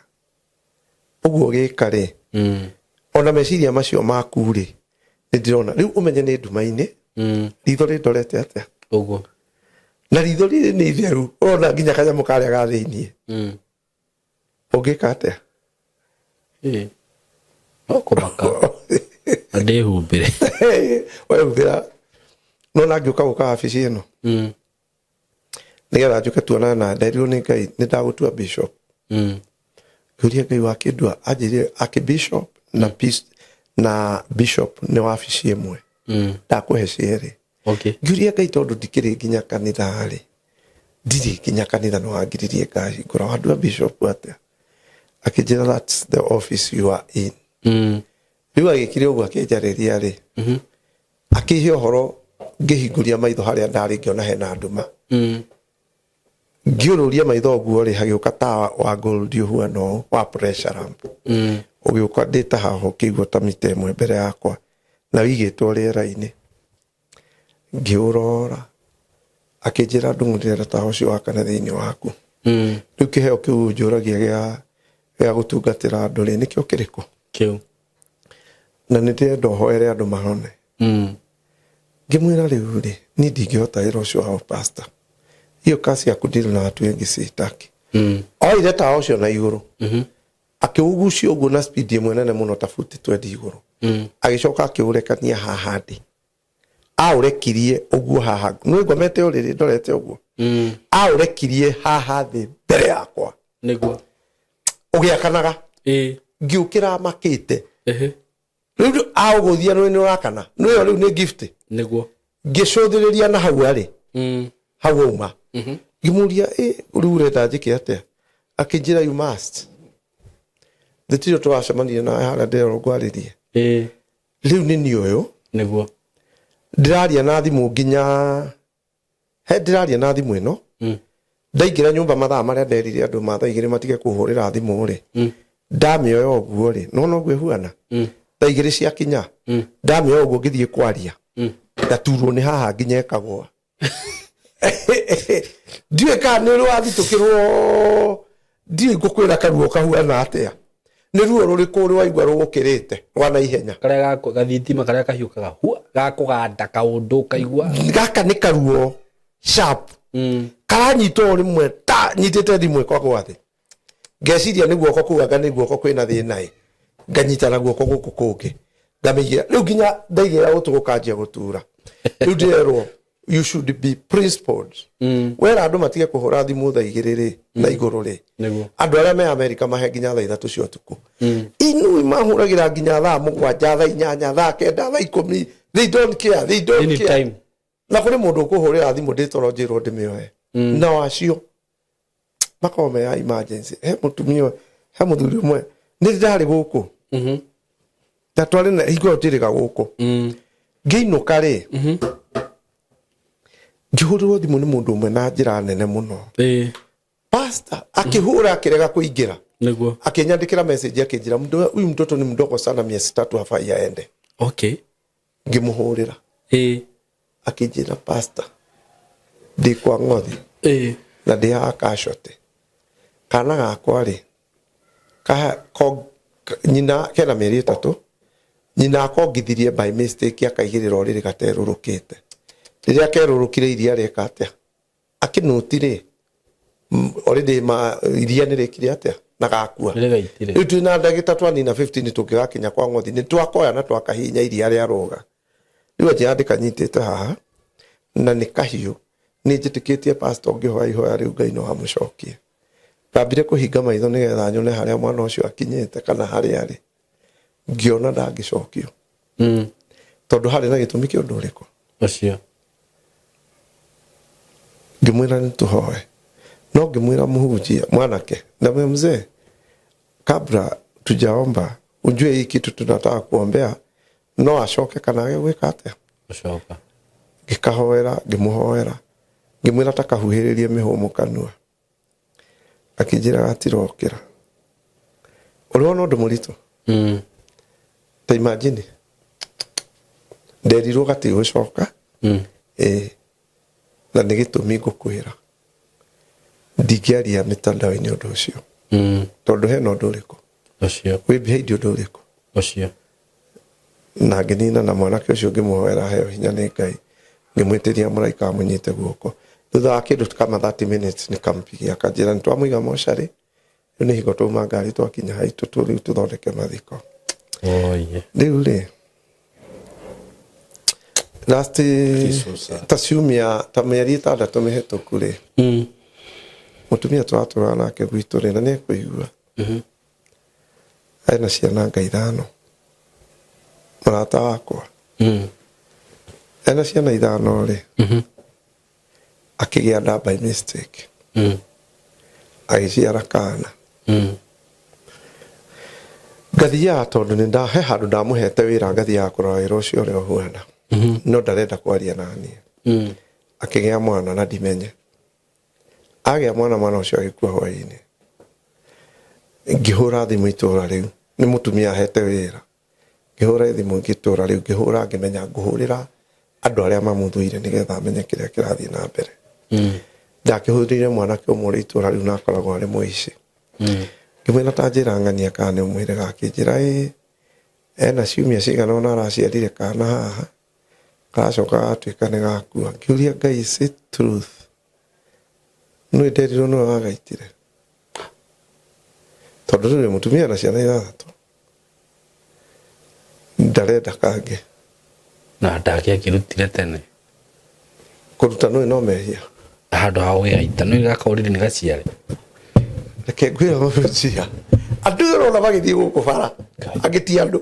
Ũguo gĩka rĩ, Ona meciria macio maku rĩ, nĩ ndĩrona rĩu ũmenye nĩ nduma-inĩ. Ritho rĩndorete atĩa? Ũguo. Na ritho rĩrĩ nĩ itheru, ũrona nginya kanyamũ karĩa ga thĩiniĩ. Ũngĩka atĩa? Ĩĩ. No kũmaka na ndĩhumbĩre. Wehumbĩra nona ngĩũka gũka wabici ĩno nĩgetha njũke tuonane na nderirwo nĩ Ngai nĩ ndagũtua bishop. Ngĩũria Ngai wakĩndua, anjĩrire akĩ bishop na peace na bishop nĩ wabici ĩmwe. Ndakũhe cierĩ. Ngĩũria Ngai, tondũ ndikĩrĩ nginya kanitha rĩ, ndirĩ nginya kanitha, no wangiririe ngahingũra, wandua bishop atĩa? Akĩnjĩra, "That's the office you are in." Rĩu agĩkire ũguo akĩnjarĩria rĩ, akĩhe ũhoro, ngĩhingũria maitho harĩa ndarĩ, ngĩona hena nduma. Ngĩũrũria maitho ũguo rĩ, hagĩũka tawa wa gold ũhuana ũũ wa pressure lamp. Ũgĩũka ndĩ ta haha, ũkĩigua ta mita 1 mbere yakwa na wĩigĩtwo rĩera-inĩ. Ngĩũrora, akĩnjĩra, "Ndung'u, ndĩrenda tawa ũcio wakane thĩinĩ waku." Rĩu kĩheo kĩu njũragia gĩa gũtungatĩra andũ rĩ, nĩkĩo kĩrĩkũ? Kĩu. Na nĩ ndĩrenda ũhoere andũ mahone. Ngĩmwĩra, rĩu rĩ, niĩ ndingĩhota wĩra ũcio wa pastor, hiyo kazi ya kudeal na watu wengi siitaki. Oire tawa ũcio na igũrũ, akĩũgucia ũguo na speed ĩmwe nene mũno ta buti 20 igũrũ. Agĩcoka akĩũrekania haha ndĩ, aũrekirie ũguo haha nĩ ngomete ũrĩrĩ ndorete ũguo. Aũrekirie haha thĩ mbere yakwa. Ũgĩakanaga. Ngĩũkĩra makĩte. Rĩu aũgũthia nĩ ũrakana, nĩyo rĩu nĩ gift. Ngĩcũthĩrĩria na hau arĩ, hau auma, ngĩmũria, "Ĩ rĩu ũrenda njĩke atĩa?" Akĩnjĩra, "You must." Thĩtiro tũracemanirie nawe harĩa ndĩrerwo ngwarĩrie. Rĩu nĩ niĩ ũyũ. Ndĩraria na thimũ nginya he ndĩraria na thimũ ĩno. Ndaingĩra nyũmba mathaa marĩa nderire andũ ma thaa 2 matige kũhũrĩra thimũ rĩ, ndamĩoya ũguo rĩ, nona ũguo ĩhuana, thaa 2 ciakinya, ndamĩoya ũguo ngĩthiĩ kwaria, ngaturwo nĩ haha nginya ĩkagũa. Ndiũĩ kana nĩ ũrĩ wathitũkĩrwo, ndiũĩ ngũkwĩra karuo kahuana atĩa, nĩ ruo rũrĩkũ ũrĩ waigua rũgũkĩrĩte rwa na ihenya? Karĩa gathitima karĩa kahiũkaga hua gakũganda kaũndũ ũkaigua. Gaka nĩ karuo sharp. Karanyita o rĩmwe ta nyitĩte thimũ ĩkagwa thĩ, ngeciria nĩ guoko kũu, anga nĩ guoko kwĩna thĩna ĩ, nganyita na guoko gũkũ kũngĩ ngamĩigĩra, rĩu nginya ndaigĩra gũtũ gũkanjia gũtura. Rĩu ndĩrerwo, "You should be principled." Wera andũ matige kũhũra thimũ thaa 2 rĩ na igũrũ rĩ, andũ arĩa me Amerika mahe nginya thaa 3 cia ũtukũ. Inui mahũragĩra nginya thaa 7, thaa 8, thaa 9, thaa 10. They don't care, they don't care. Anytime. Na kũrĩ mũndũ ũkũhũrĩra thimũ ndĩ toro njĩrwo ndĩmĩoe, nao acio makorwo me ya emergency. He mũtumia, he mũthuri ũmwe nĩ ndarĩ gũkũ na twarĩ na hingo ĩyo njĩrĩga gũkũ. Ngĩinũka rĩ, ngĩhũrĩrwo thimũ nĩ mũndũ ũmwe na njĩra nene mũno. Pastor akĩhũra, akĩrega kũingĩra. Akĩnyandĩkĩra message akĩnjĩra, "Huyu mtoto ni mdogo sana, miezi 3 hafai aende." Ngĩmũhũrĩra, akĩnjĩra, "Pastor, ndĩ kwa ng'othi na ndĩ haha kacote kana gakwa rĩ, nyina kena mĩeri 3, nyina akongithirie by mistake akaigĩrĩra ũrĩrĩ gaterũrũkĩte. Rĩrĩa kerũrũkire, iria rĩeka atĩa akĩnũti rĩ, already ma iria nĩ rĩkire atĩa na gakua." Rĩgaitire. Rĩu twĩna ndagĩka twanina 15 tũngĩgakinya kwa ng'othi, nĩ twakoya na twakahihinya iria rĩa rũga. Rĩu anjĩra ndĩkanyitĩte haha na nĩ kahiũ, nĩ njĩtĩkĩtie pastor ũngĩhoya ihoya rĩu Ngai no amũcokie. Ndambire kũhinga maitho nĩgetha nyone harĩa mwana ũcio akinyĩte kana harĩa arĩ. Ngĩona ndangĩcokio tondũ harĩ na gĩtũmi kĩa ũndũ ũrĩkũ. Ũcio. Ngĩmwĩra nĩ tũhoe, no ngĩmwĩra mũhunjia mwanake, ndamwĩra, "Mzee, kabla tujaomba ujue hii kitu tunataka kuombea no acoke kana age gwĩka atĩa." Gũcoka. Ngĩkahoera, ngĩmũhoera, ngĩmwĩra ta kahuhĩrĩrie mĩhũmũ kanua, akĩnjĩra gatirokĩra. Ũrĩ wona ũndũ mũritũ? Ta imagine nderirwo gatigũcoka. Ĩĩ, na nĩ gĩtũmi ngũkwĩra ndingĩaria mĩtandao-inĩ ũndũ ũcio, tondũ hena ũndũ ũrĩkũ Ũcio. wĩ behind ũndũ ũrĩkũ. Ũcio. Na ngĩnina na mwanake ũcio ngĩmũhoera heo hinya nĩ Ngai, ngĩmwĩtĩria mũraika amũnyite guoko. Thutha wa kĩndũ kama 30 minutes nikampigia akanjĩra nĩ twamũiga mocarĩ, rĩu nĩ hingo twauma ngari twakinya haitũ tũ rĩu tũthondeke mathiko. Oye. Rĩu rĩ last ta ciumia ta mĩeri 6 mĩhĩtũku rĩ, mũtumia tũratũraga nake gwitũ rĩ, na nĩ ekũigua, ena ciana nga 5, mũrata wakwa, ena ciana 5 rĩ, akĩgĩa nda by mistake, agĩciara kana. Ngathiaga tondũ nĩ he handũ ndamũhete wĩra, ngathiaga kũrora wĩra ũcio ũrĩa ũhuana, no ndarenda kwaria na niĩ. Akĩgĩa mwana na ndimenye. Agĩa mwana, mwana ũcio agĩkua hwaĩ-inĩ. Ngĩhũra thimũ itũra rĩu, nĩ mũtumia ahete wĩra. Ngĩhũra thimũ itũra rĩu, ngĩhũra ngĩmenya ngũhũrĩra andũ arĩa mamũthũire nĩgetha amenye kĩrĩa kĩrathiĩ na mbere. Ndakĩhũrĩire mwanake ũmwe ũrĩ itũra rĩu na akoragwo arĩ mũici. Ngĩmwĩra ta njĩra ng'ania kana nĩ ũmwĩrĩga, akĩnjĩra ĩĩ, ena ciumia cigana ũna araciarire kana haha, garacoka gagatuĩka nĩ gakua. Ngĩũria Ngai, is it truth? Nĩ nderirwo nĩwe wagaitire. Tondũ rĩu mũtumia na ciana 6 ndarenda kangĩ. Na ndangĩakĩrutire tene. Kũruta nũĩ no mehia. Handũ ha gũgĩgaita nĩ gakorire nĩ gaciare. Reke ngwĩre mũhunjia, andũ ũrona magĩthiĩ gũkũ bara angĩ ti andũ.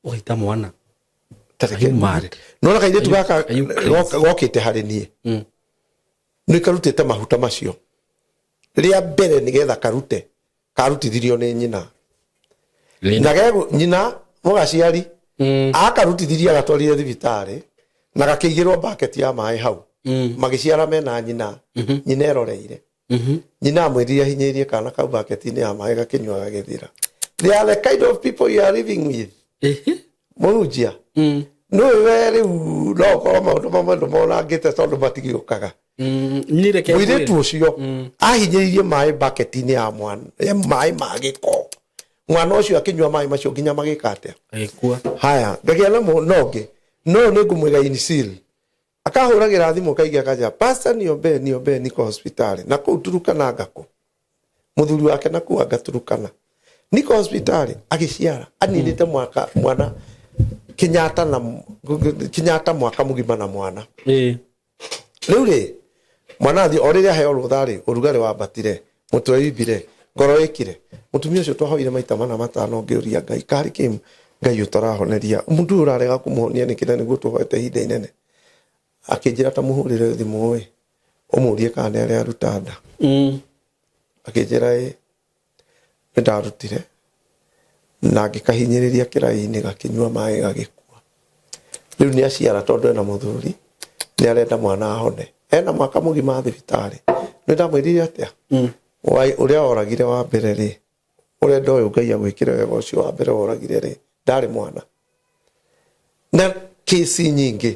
Ũgaita mwana. Ta reke ngwĩre. Nĩwona kairĩtu gaka gokĩte harĩ niĩ, nĩ karutĩte mahuta macio rĩa mbere nĩgetha karute, karutithirio nĩ nyina. Na nyina mũgaciari akarutithirie agatwarire thibitarĩ na gakĩigĩrwo bucket ya maĩ hau. Magĩciara mena nyina, nyina eroreire. Nyina amwĩrire ahinyĩrĩrie kana kau bucket-inĩ ya maĩ gakĩnyua gagĩthira. They are the kind of people you are living with. Mũhunjia, nĩũĩ we rĩu no ũkorwo maũndũ mamwe ndũmonangĩte tondũ matigĩũkaga. Mũirĩtu ũcio ahinyĩrĩirie maĩ bucket-inĩ ya mwana, maĩ ma gĩko. Mwana ũcio akĩnyua maĩ macio nginya magĩka atĩa? Agĩkua. Haya, ngagĩa na no ũngĩ. No nĩ ngũmwĩra in seal. Akahũragĩra thimũ kaingĩ akanjĩra, Pastor niombe, niombe niko hospitali. Na kũu Turukana ngakũ. Mũthuri wake na kũu anga Turukana. Niko hospitali agĩciara, aninĩte mwaka mwana Kenyatta na Kenyatta mwaka mũgima na mwana. Rĩu rĩ, mwana athiĩ o rĩrĩa aheo rũtha rĩ, ũrugarĩ wambatire, mũtwe ũimbire, ngoro ĩkire. Mũtumia ũcio twahoire maita 4 5 ngĩũria Ngai, karĩ kĩ Ngai ũtarahoneria? Mũndũ ũyũ ũrarega kũmũhonia nĩkĩ na nĩguo tũhoete ihinda inene? Akĩnjĩra ta mũhũrĩre thimũ ĩ, ũmũrie kana nĩ arĩa aruta nda. Akĩnjĩra ĩ, nĩ ndarutire na ngĩkahinyĩrĩria kĩraĩ-inĩ gakĩnyua maĩ gagĩkua. Rĩu nĩ aciara tondũ ena mũthuri, nĩ arenda mwana ahone. Ena mwaka mũgima thibitarĩ. Nĩ ndamwĩrire atĩa? Ũrĩa oragire wa mbere rĩ, ũrenda ũyũ Ngai agwĩkĩre wega ũcio wa mbere oragire rĩ, ndarĩ mwana. Na kesi nyingĩ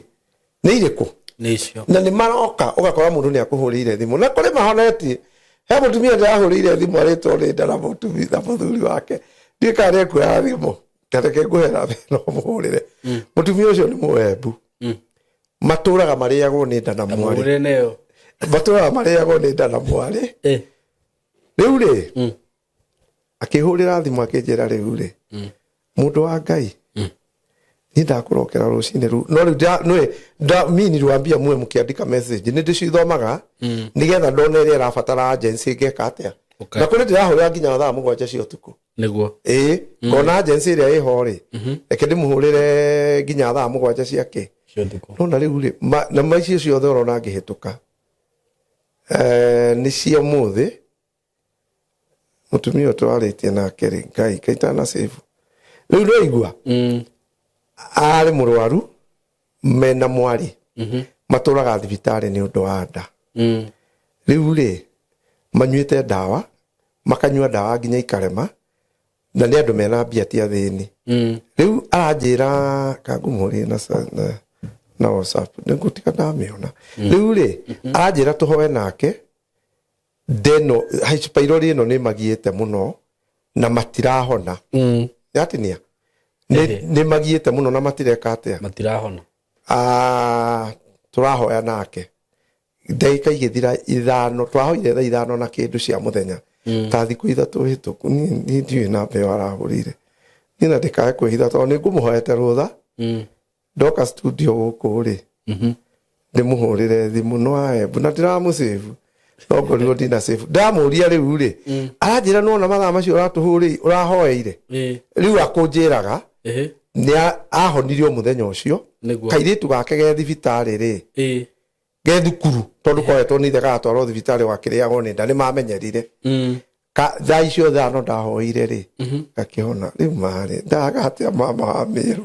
nĩ irĩkũ? Nĩ icio. Na nĩ maroka ũgakora mũndũ nĩ akũhũrĩire thimũ na kũrĩ mahonetie. He mũtumia ndĩrahũrĩire thimũ arĩtwo nĩ nda na mũtumia na mũthuri wake. Ndiũĩ kana nĩ ekuoya thimũ. Reke ngũhe namba ĩno ũmũhũrĩre. Mũtumia ũcio nĩ mũembu. Matũraga marĩagwo nĩ nda na mwarĩ. Mũhũrĩre nayo. Matũraga marĩagwo nĩ nda na mwarĩ. Rĩu rĩ, akĩhũrĩra thimũ akĩnjĩra rĩu rĩ, mũndũ wa Ngai, niĩ ndakũrokera rũcinĩ rũu. No rĩu nĩwe, mi niliwaambia muwe mũkĩandĩka message, nĩ ndĩcithomaga, nĩgetha ndone ĩrĩa ĩrabatara agency ngeka atĩa. Na kũrĩ ndĩrahũrĩra nginya thaa 7 cia ũtukũ. Nĩguo. Ĩĩ, ngona agency ĩrĩa ĩho rĩ, reke ndĩmũhũrĩre nginya thaa 7 cia kĩ. Cia ũtukũ. Nona rĩu rĩ, na maici ciothe ũrona ngĩhĩtũka. Nĩ cia ũmũthĩ, mũtumia ũyũ twarĩtie nake rĩ, Ngai, kaitana save. Rĩu nĩwaigua? Arĩ mũrwaru, mena mwarĩ. Matũraga thibitarĩ nĩ ũndũ wa nda. Rĩu rĩ, manyuĩte ndawa, makanyua ndawa nginya ikarema, na nĩ andũ mena mbia ti athĩni. Rĩu aranjĩra kangũmũhũrĩre na WhatsApp, nĩngũtiga ndamĩona. Rĩu rĩ, aranjĩra tũhoe nake, ndeno H pylori ĩno nĩ magiĩte mũno na matirahona. Yatinia. Nĩ magiĩte mũno na matireka atĩa. Matirahona. Ah, tũrahoya nake ndagĩka igĩthira 5, twahoire thaa 5 na kĩndũ cia mũthenya, ta thikũ 3 hĩtũku. Niĩ ndiũĩ namba ĩyo arahũrĩire niĩ, na ndĩkae kwĩhitha tondũ nĩ ngũmũhoete rũtha. Ndoka studio gũkũ rĩ, ndĩmũhũrĩre thimũ no aembu na ndĩramũsave, no ngorirwo ndina save. Ndamũria rĩu rĩ, aranjĩra nona mathaa macio ũratũhũrĩire ũrahoeire. Rĩu akũnjĩraga nĩ ahonirio mũthenya ũcio. Kairĩtu gake ge thibitarĩ rĩ, ge thukuru, tondũ koetwo nĩ ithe gagatwarwo thibitarĩ wakĩrĩagwo nĩ nda, nĩ mamenyerire. Thaa icio 5 ndahoire rĩ, gakĩhona. Rĩu marĩ ndaga atĩa mama wa mĩrũ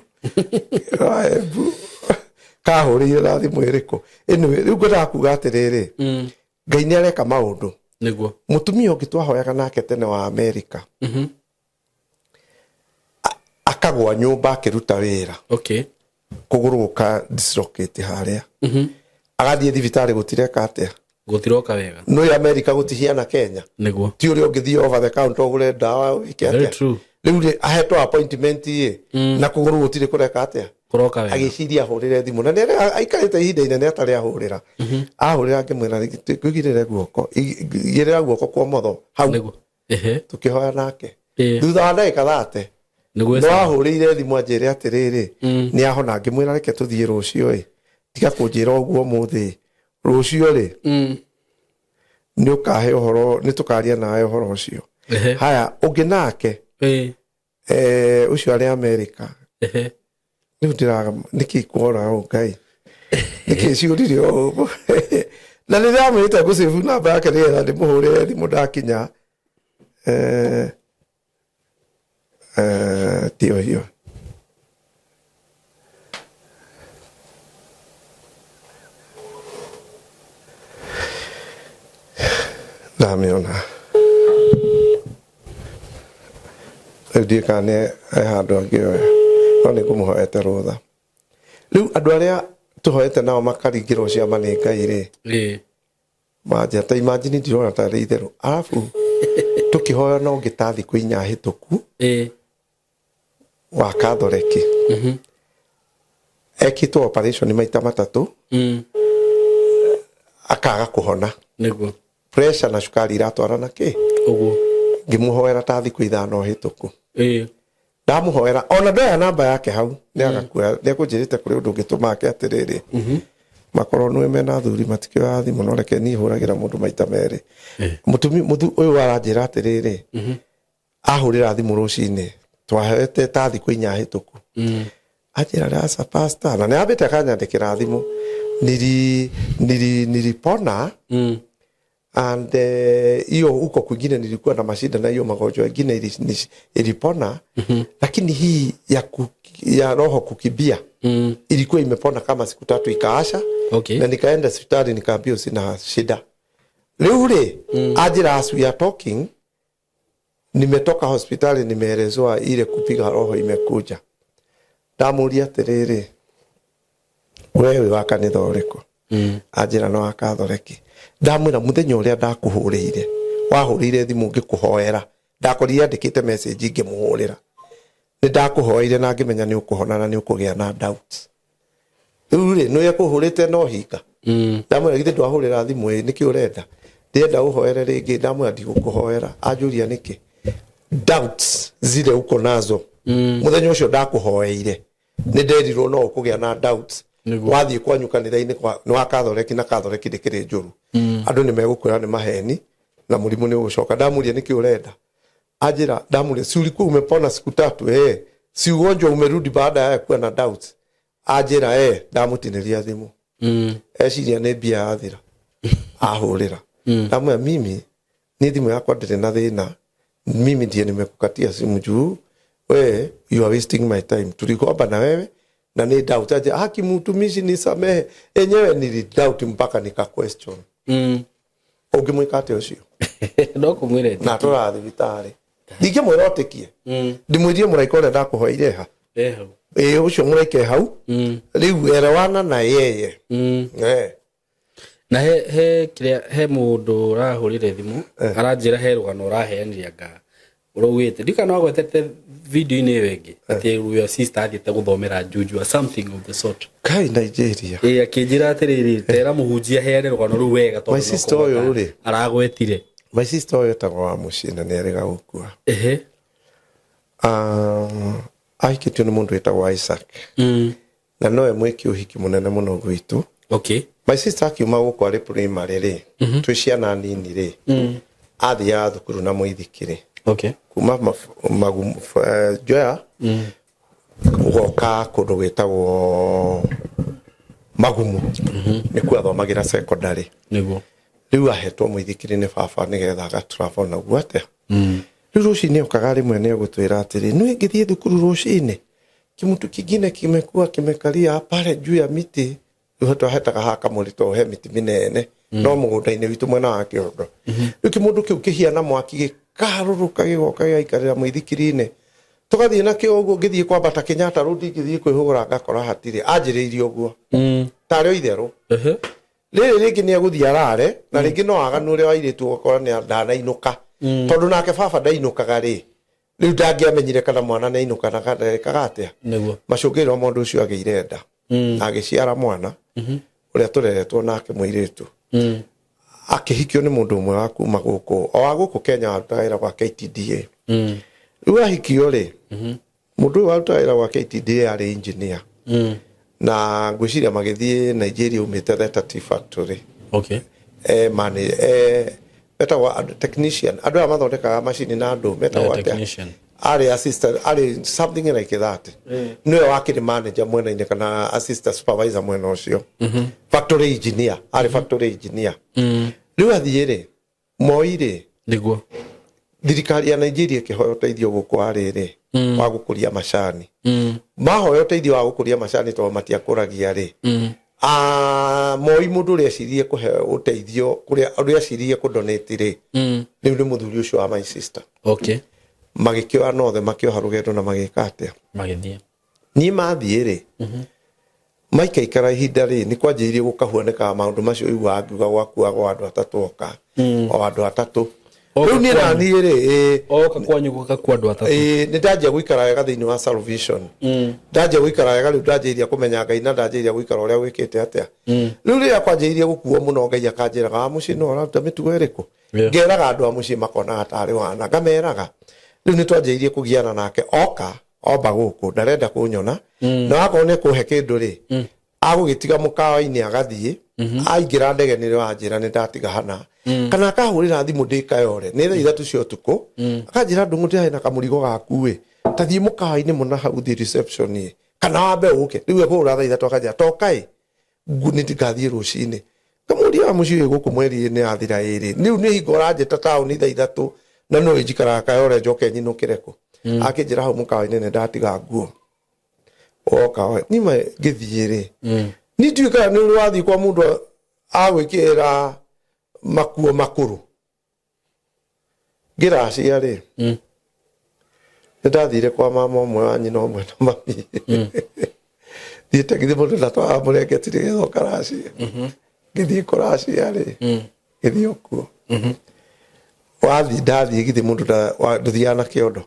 waembu kahũrĩire na thimũ ĩrĩkũ? Anyway, rĩu ngwendaga kuga atĩrĩrĩ, Ngai nĩ areka maũndũ. Mũtumia ũngĩ twahoyaga nake tene wa Amerika, akagwa nyũmba akĩruta wĩra, kũgũrũ gũka dislocate harĩa, agathiĩ thibitarĩ gũtireka atĩa. Gũtiroka wega. Nĩ Amerika gũtihiana Kenya. Ti ũrĩa ũngĩthiĩ over the counter ũgũre ndawa wĩke Very atĩa. true. Rĩu rĩ, ahetwo appointment ĩ, na kũgũrũ gũtirĩ kũreka atĩa. Kũroka wega. Agĩciria ahũrĩre thimũ, na nĩ aikarĩte ihinda inene atarĩ ahũrĩra. Ahũrĩra ngĩmwĩra, ngũigĩrĩre guoko, igĩrĩra guoko kwa motho hau. Tũkĩhoya nake. Thutha wa ndagĩka 30 no ahũrĩire thimũ anjĩre atĩrĩrĩ, nĩ ahona. Ngĩmwĩra reke tũthiĩ rũciũ ĩ, tiga kũnjĩra ũguo ũmũthĩ, rũciũ rĩ, nĩ ũkahe ũhoro, nĩ tũkaria nawe ũhoro ũcio. Haya, ũngĩ nake, ũcio arĩ Amerika. Rĩu ndĩraga nĩkĩ kuora ũũ, Ngai, nĩkĩ ciũrire ũũ, na nĩ ndĩramwĩrĩte ngũcĩbu namba yake nĩgetha ndĩmũhũrĩre thimũ ndakinya. Ndio hiyo ndamĩona. Rĩu ndiũĩ kana nĩ he handũ angĩoya, no nĩ ngũmũhoete rũtha. Rĩu andũ arĩa tũhoete nao makaringĩrwo ciama nĩ Ngai rĩ, manja ta imagine, ndirona tarĩ itherũ. Arabu tũkĩhoya no ũngĩ ta thikũ 4 hĩtũku, wa Kathoreki, ekĩtwo operation maita 3, akaga kũhona. Pressure na cukari iratwarana kĩ. Ngĩmũhoera ta thikũ 5 hĩtũku. Ndamũhoera ona ndoya namba yake hau, nĩ agakuoya, nĩ ekũnjĩrĩte kũrĩ ũndũ ũngĩtũma ake atĩrĩrĩ, makorwo nĩ mena athuri matikĩoya thimũ, no reke niĩ hũragĩra mũndũ maita 2. Mũtumi ũyũ aranjĩra atĩrĩrĩ, ahũrĩra thimũ rũcinĩ twahoete ta thikũ 4 hĩtũku, anjĩra rasa pastor, na nĩ ambĩte akanyandĩkĩra thimũ, nilipona and hiyo huko kwingine nilikuwa na mashida na hiyo magonjwa ingine ilipona, lakini hii ya roho kukimbia ilikuwa imepona kama siku 3 ikaasha. Na nikaenda hospitali nikaambiwa sina shida. Rĩu rĩ, anjĩra, as we are talking nimetoka hospitali, nimeelezewa ile kupiga roho imekuja. Ndamuria atĩrĩrĩ, wewe wa kanitha ũrĩkũ? Anjĩra no wa Kathoreki. Ndamwĩra mũthenya ũrĩa ndakũhũrĩire, wahũrĩire thimũ ngĩkũhoera, ndakorire andĩkĩte message ngĩmũhũrĩra, nĩ ndakũhoeire na ngĩmenya nĩ ũkũhona na nĩ ũkũgĩa na doubts. Rĩu rĩ, nĩ ekũhũrĩte no hinga. Ndamwĩra githĩ ndwahũrĩra thimũ ĩ, nĩkĩ ũrenda? Ndĩrenda ũhoere rĩngĩ. Ndamwĩra ndigũkũhoera. Anjũria nĩkĩ. Doubts zile uko nazo, mũthenya ũcio ndakũhoeire nĩ nderirwo no ũkũgĩa na doubts. Wathiĩ kwanyu kanitha-inĩ nĩ wa Kathoreki, na Kathoreki ndĩkĩrĩ njũru, andũ nĩ megũkwĩra nĩ maheni na mũrimũ nĩ ũgũcoka. Ndamuria nĩkĩ ũrenda? Anjĩra, ndamuria, si ulikuwa umepona siku 3, si ugonjwa umerudi baada ya kuwa na doubts? Anjĩra ndamũtinĩria thimũ. Eciria nĩ mbia yathira ahũrĩra. Ndamwĩra mimi ni thimũ yakwa ndĩrĩ na thĩna, mimi ndiye nimekukatia simu juu we you are wasting my time, tulikomba na wewe na ni doubt. Aje haki mtumishi, nisamehe, enyewe nili doubt mpaka nika question. Ũngĩmwĩka atĩa ũcio? No kũmwĩra. Na tũra thibitarĩ ndingĩmwĩra ũtĩkie, ndimwĩrie mũraika ũrĩa ndakũhoeire ha. Eh, hau. Ĩĩ, ũcio mũraika e hau. Rĩu elewana na yeye. Na he kĩrĩa, he mũndũ ũrahũrire thimũ aranjĩra he rũgano ũraheanire anga. Ũraugĩte ndikana wagwetete video-inĩ ĩyo ĩngĩ atĩ your sister athiĩte gũthomera juju or something of the sort. Kai Nigeria. Ĩ, akĩnjĩra atĩrĩrĩ, tera mũhunjia heane rũgano rũu wega tondũ My no sister ũyũ kũgweta rĩ. aragwetire. My sister ũyũ etagwo wa mũciĩ na nĩ erĩga gũkua. Ahikĩtio nĩ mũndũ wĩtagwo Isaac. Na nowe mwĩki ũhiki mũnene mũno gwitũ. My sister akiuma gũkũ arĩ primary rĩ, twĩ ciana nini rĩ, athiaga thukuru na mũithikiri. Kuma Njoya, ũgoka kũndũ gwĩtagwo Magumu. Nĩkuo athomagĩra secondary. Rĩu ahetwo mũithikiri nĩ baba nĩgetha agatravel naguo atĩa. Rĩu rũcinĩ okaga rĩmwe nĩ egũtwĩra atĩrĩ, nĩ ngĩthiĩ thukuru rũcinĩ, kĩmũtu kingine kimekuwa kimekalia pale juu ya miti. Rĩu twahetaga haha kamũrĩ tondũ he mĩtĩ mĩnene no mũgũnda-inĩ witũ mwena wa kĩondo. Rĩu kĩmũndũ kĩu kĩhiana mwaki gĩkaharũrũka gĩgoka gĩgaikarĩra mũithikiri-inĩ. Tũgathiĩ nakĩo ũguo, ngĩthiĩ kwambata Kenyatta Road ngĩthiĩ kwĩhũgũra ngakora hatirĩ. Anjĩrĩirie ũguo. Tarĩ o itherũ. Rĩrĩ rĩngĩ nĩ egũthiĩ arare, na rĩngĩ no aganu ũrĩa wa airĩtu ũgakora nĩ ndanainũka. Tondũ nake baba ndainũkaga rĩ, rĩu ndangĩamenyire kana mwana nĩ ainũka na kana ekaga atĩa. Macũngĩrĩro mũndũ ũcio agĩire nda. Na agĩciara mwana, ũrĩa tũreretwo nake mũirĩtu. Akĩhikio nĩ mũndũ ũmwe wa kuma gũkũ, o wa gũkũ Kenya warutaga wĩra gwa KTDA. Rĩu ahikio rĩ, mũndũ ũyũ warutaga wĩra gwa KTDA arĩ engineer. Na ngwĩciria magĩthiĩ Nigeria umĩte Theta Tea Factory. Metagwo technician. Andũ aya mathondekaga macini na andũ, metagwo atĩa? Technician. Arĩ assistant, arĩ something like that. Nĩwe wakĩrĩ manager mwena-inĩ kana assistant supervisor mwena ũcio. Factory engineer, arĩ factory engineer. Rĩu athiĩ rĩ, Moi rĩ, thirikari ya Nigeria ĩkĩhoya ũteithio gũkũ arĩ rĩ, wa gũkũria macani. Mahoya ũteithio wa gũkũria macani tondũ matiakũragia rĩ. Moi mũndũ ũrĩa eciririe kũhe ũteithio, kũrĩa ũrĩa eciririe kũdonate rĩ, rĩu nĩ mũthuri ũcio wa my sister. Magĩkĩoya nothe, makĩoha rũgendo na magĩka atĩa? Magĩthiĩ. Niĩ mathiĩ rĩ, maikaikara ihinda rĩ, nĩ kwanjĩrĩirie gũkahuanĩkaga maũndũ macio ũiguaga ngiuga gwakuagwo andũ atatũ oka. O andũ atatũ. Oka Rĩu niĩ na kwanyu. niĩ rĩ, Oka kwanyu gũgakua andũ atatũ. Nĩ ndanjia gũikara wega thĩinĩ wa salvation. Ndanjia gũikara wega rĩu ndanjĩrĩria kũmenya Ngai na ndanjĩrĩria gũikara ũrĩa gwĩkĩte atĩa. Rĩu rĩrĩa kwanjĩrĩirie gũkuo mũno Ngai akanjĩraga wa mũciĩ no ũraruta mĩtugo ĩrĩkũ? Ngeraga andũ a mũciĩ makonaga tarĩ wana, ngameraga. Rĩu nĩ twanjĩrĩirie kũgiana nake oka omba gũkũ ndarenda kũnyona. Na wakorwo nĩ ekũhe kĩndũ rĩ, agũgĩtiga mũkawa-inĩ agathiĩ, aingĩra ndege nĩrĩo anjĩra nĩ ndatiga hana. Kana akahũrĩra thimũ ndĩ Kayore, nĩ thaa 3 cia ũtukũ, akanjĩra Ndung'u ndĩrarĩ na kamũrigo gaku ĩ, ta thiĩ mũkawa-inĩ mũna hau thiĩ reception ĩ, kana wambe ũke. Rĩu ekũhũra thaa 3 akanjĩra toka ĩ, nĩ ndingathiĩ rũcinĩ. Kamũria wa mũciĩ ũyũ gũkũ mweri nĩ yathira ĩrĩ. Rĩu nĩ hingo ũranjĩta taũni thaa 3 na no njikaraga Kayore njoke nyinũkĩre kũ. Akĩnjĩra hau mũkawa-inĩ nĩ ndatiga nguo. Oka we, ni ma ngĩthiĩ rĩ. Ni ndiũĩ kana nĩ ũrĩ wathiĩ kwa mũndũ agwĩkĩrĩra makuo makũrũ. Ngĩracia rĩ, nĩ ndathire kwa mama ũmwe wa nyina ũmwe na mami. Thiĩte ngĩthiĩ mũndũ ndatwaraga mũrengeti nĩgetha ũkaracie. Ngĩthiĩ kũracia rĩ, ngĩthiĩ okuo. Wathiĩ ndathiĩ githĩ mũndũ ndũthiaga na kĩondo.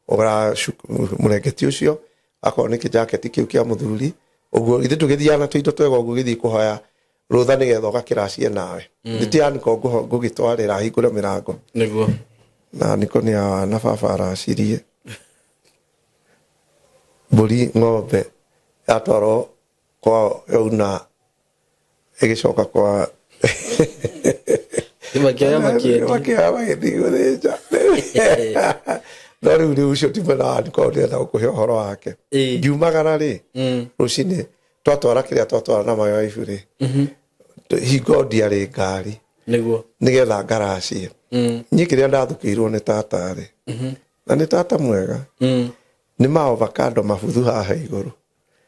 Ũgũraga mũrengeti ũcio, akorwo nĩ kĩjaketi kĩu kĩa mũthuri, ũguo githĩ ndũgĩthiaga na tũindo twega ũguo ũgĩthiĩ kũhoya rũtha nĩgetha ũgakĩracie nawe. Nĩ ti Aniko ngũgĩtwarĩra hingũre mĩrango. Na Aniko nĩ awa na baba aracirie. Mbũri ng'ombe yatwarwo kwao yauna ĩgĩcoka kwa Makĩoya makĩendia. Makĩoya magĩthiĩ gũthĩnja. No rĩu rĩu ũcio ti mwena wa Aniko ndĩrenda gũkũhe ũhoro wake. Ngiumagara rĩ, rũcinĩ twatwara kĩrĩa twatwara na my wife rĩ, hingo ndiarĩ ngari. Nĩgetha ngaracie. Niĩ kĩrĩa ndathukĩirwo nĩ tata rĩ, na nĩ tata mwega. Nĩ ma avocado mabuthu haha igũrũ.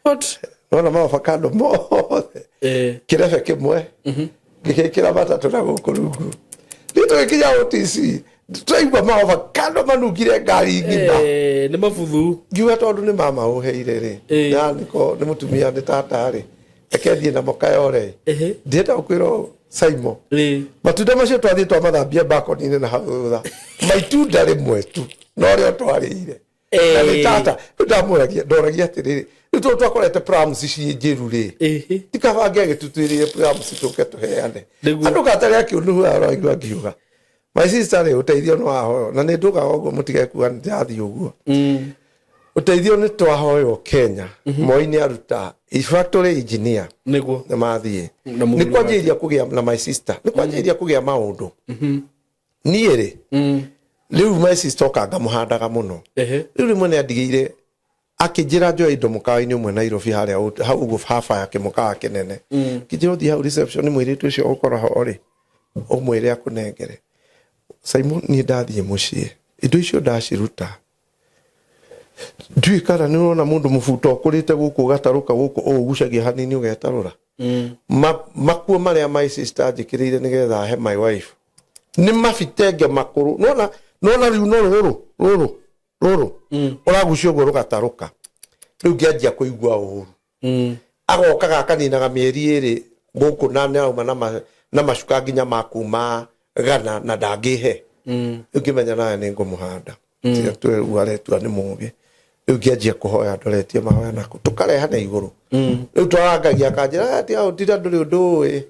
What? Nona ma avocado mothe. Kĩrebe kĩmwe. Ngĩgĩkĩra matatũ na gũkũ rungu. Niĩ tũgĩkinya OTC, twaigua ma avocado manungire ngari ng'ima. Nĩ mabuthu. Ngiuga tondũ nĩ mama ũheire rĩ. Na nĩko nĩ mũtumia nĩ tata rĩ. Reke thiĩ namo Kayore. Ndienda gũkwĩra Simon. Matunda macio twathiĩ twamathambia mbakoni-inĩ na hau thutha. Maitunda rĩmwe tu. Na ũrĩa ũtwarĩire na nĩ tata rĩu ndamũragia ndoragia atĩrĩrĩ, rĩu tondũ twakorete prams ciĩ njĩru rĩ, ti kaba angĩagĩtũtuĩrĩire prams tũke tũheane? Andũ gatarĩ akĩũnuhu araigua ngiuga my sister rĩ, ũteithio nĩ wahoywo na nĩ ndugaga ũguo, mũtige kuga nĩ ndĩrathiĩ ũguo. Ũteithio nĩ twahoywo Kenya. Moi nĩ aruta factory engineer. Nĩ mathiĩ. Na mũthuri nĩ kwanjĩrĩria kũgĩa na my sister, nĩ kwanjĩrĩria kũgĩa maũndũ. Niĩ rĩ, rĩu my sister oka ngamũhandaga mũno. Rĩu rĩmwe nĩ andigĩire akĩnjĩra njoe indo mũkawa-inĩ ũmwe Nairobi harĩa hau ũguo baba yake mũkawa kĩnene. Kĩnjĩra ũthiĩ hau reception mũirĩtu ũcio ũkora ho rĩ, ũmwĩre akũnengere. Simon, niĩ ndathiĩ mũciĩ indo icio ndaciruta, ndiũĩ kana nĩ ũrona mũndũ mũbuto ũkũrĩte gũkũ ũgatarũka gũkũ ũũgucagia hanini ũgetarũra. Makuo marĩa my sister anjĩkĩrĩire nĩgetha ahe my wife nĩ mabitenge makũrũ. Nona nona rĩu no rũrũ rũrũ rũrũ ũragucia ũguo rũgatarũka. Rĩu ngĩanjia kũigua ũru. Agokaga akaninaga mĩeri 2 gũkũ na nĩarauma na macuka nginya ma kuma Ghana na ndangĩhe. Rĩu ngĩmenya nawe nĩ ngũmũhanda. Tiga rĩu aretua nĩ mũgĩ. Rĩu ngĩanjia kũhoya ndoretie mahoya naku tũkarehane igũrũ. Rĩu twarangagia akanjĩra, "Ah, tiga ũtira ndũrĩ ũndũ ũĩ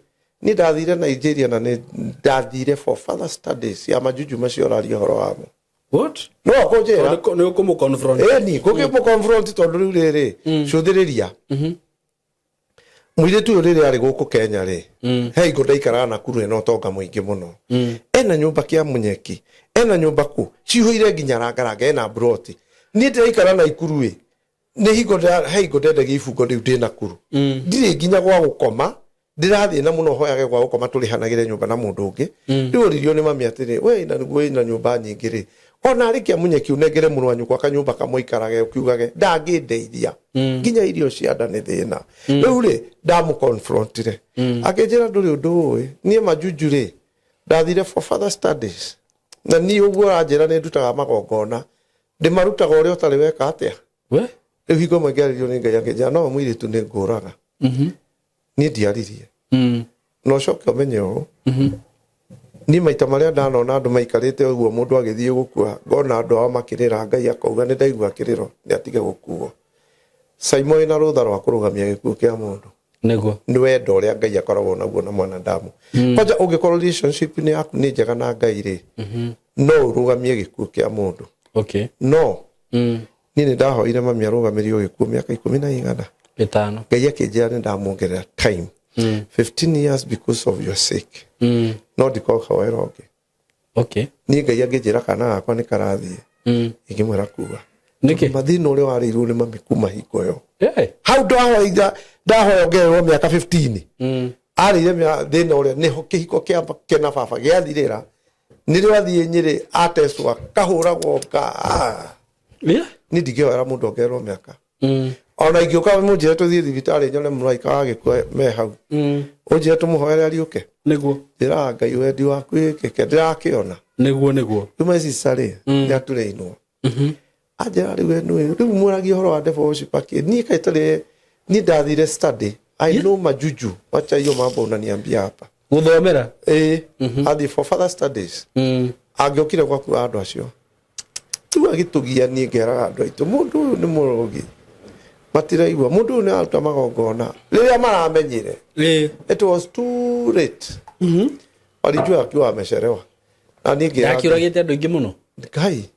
niĩ ndathire Nigeria na nĩ ndathire for further studies ya majuju macio ũraria ũhoro wamo." What? No kũnjĩra. Nĩ ũkũmũ confront? Ĩni ngũkĩmũ confront tondũ rĩu rĩrĩ cũthĩrĩria mũirĩtu ũyũ rĩrĩa arĩ gũkũ Kenya rĩ, he hingo ndaikaraga Nakuru ena ũtonga mũingĩ mũno, ena nyũmba kĩa mũnyeki, ena nyũmba kũ cihũire nginya rangaranga, ena mburoti. Niĩ ndĩraikara Naikuru ĩ nĩ hingo he hingo ndendagia ibungo rĩu ndĩ Nakuru, ndirĩ nginya gwa gũkoma, ndĩrathĩna mũno hoyage gwa gũkoma tũrĩhanagĩre nyũmba na mũndũ ũngĩ. Rĩu oririo nĩ mami atĩrĩ, we ina nĩguo ina nyũmba nyingĩ rĩ, ona arĩ kĩa mũnyeki ũnengere mũrũ wa nyũkwa kanyũmba kamwe ikarage ũkiugage ndangĩndeithia, nginya irio cia nda nĩ thĩna. Rĩu rĩ ndamũconfrontire akĩnjĩra ndũrĩ ũndũ ũĩ niĩ majuju rĩ ndathire for further studies na niĩ ũguo ũranjĩra nĩ ndutaga magongona ndĩmarutaga ũrĩa ũtarĩ weka atĩa. We? Rĩu hingo ĩmwe ngĩarĩrio nĩ Ngai akĩnjĩra no mũirĩtu nĩ ngũraga. Niĩ ndiaririe. Na ũcoke ũmenye ũũ, niĩ maita marĩa ndanona andũ maikarĩte ũguo mũndũ agĩthiĩ gũkua, ngona andũ ao makĩrĩra, Ngai akauga nĩ ndaigua kĩrĩro nĩ atige gũkuo. Saimo wĩna rũtha rwa kũrũgamia gĩkuũ kĩa mũndũ. Nĩ wendo ũrĩa Ngai akoragwo naguo na mwanadamu. Kwanja ũngĩkorwo relationship nĩ yaku nĩ njega na Ngai rĩ, no ũrũgamie gĩkuũ kĩa mũndũ. No niĩ nĩ ndahoire mami arũgamĩrio gĩkuũ mĩaka ikũmi na igana. 5. Ngai akĩnjĩra nĩ ndamuongerera time 15 years because of your sake. No ndikohoera ũngĩ. Niĩ Ngai angĩnjĩra kana gakwa nĩ karathiĩ, ingĩmwĩra kuga. Nĩkĩ? Mathĩna ũrĩa warĩirwo nĩ mami kuma hingo ĩyo. Hau ndahoya ndahoya ongererwo mĩaka 15. Arĩire thĩna ũrĩa nĩho kĩhiko kĩa kena baba gĩathirĩra. Nĩrĩo athiĩ Nyĩrĩ atecwo akahũragwo ka. Niĩ ndingĩhoera mũndũ ongererwo mĩaka. Ona ingĩũka mũnjĩre tũthiĩ thibitarĩ nyone mũraika wa gĩkuũ me hau. Ũnjĩre tũmũhoere ariũke. Njĩraga Ngai wendi waku wĩkĩke ndĩrakĩona. Nĩguo nĩguo. Rĩu my sister rĩ, nĩ atũrĩinwo. Anjĩra rĩu we nĩwe rĩu mwaragia ũhoro wa devil worship akĩ niĩ kaĩ tarĩ niĩ ndathire study. I know majuju, wacha hiyo mambo unaniambia hapa. Gũthomera? Ĩĩ, athiĩ for further studies. Angĩokire gwaku andũ acio. Rĩu agĩtũgia niĩ ngeraga andũ aitũ mũndũ ũyũ nĩ mũrogi. Matiraigua mũndũ ũyũ nĩ aruta magongona rĩrĩa maramenyire. It was too late. Walijua akiwa amechelewa. Na niĩ ngĩra Ndakiũragĩte andũ aingĩ mũno. Ngai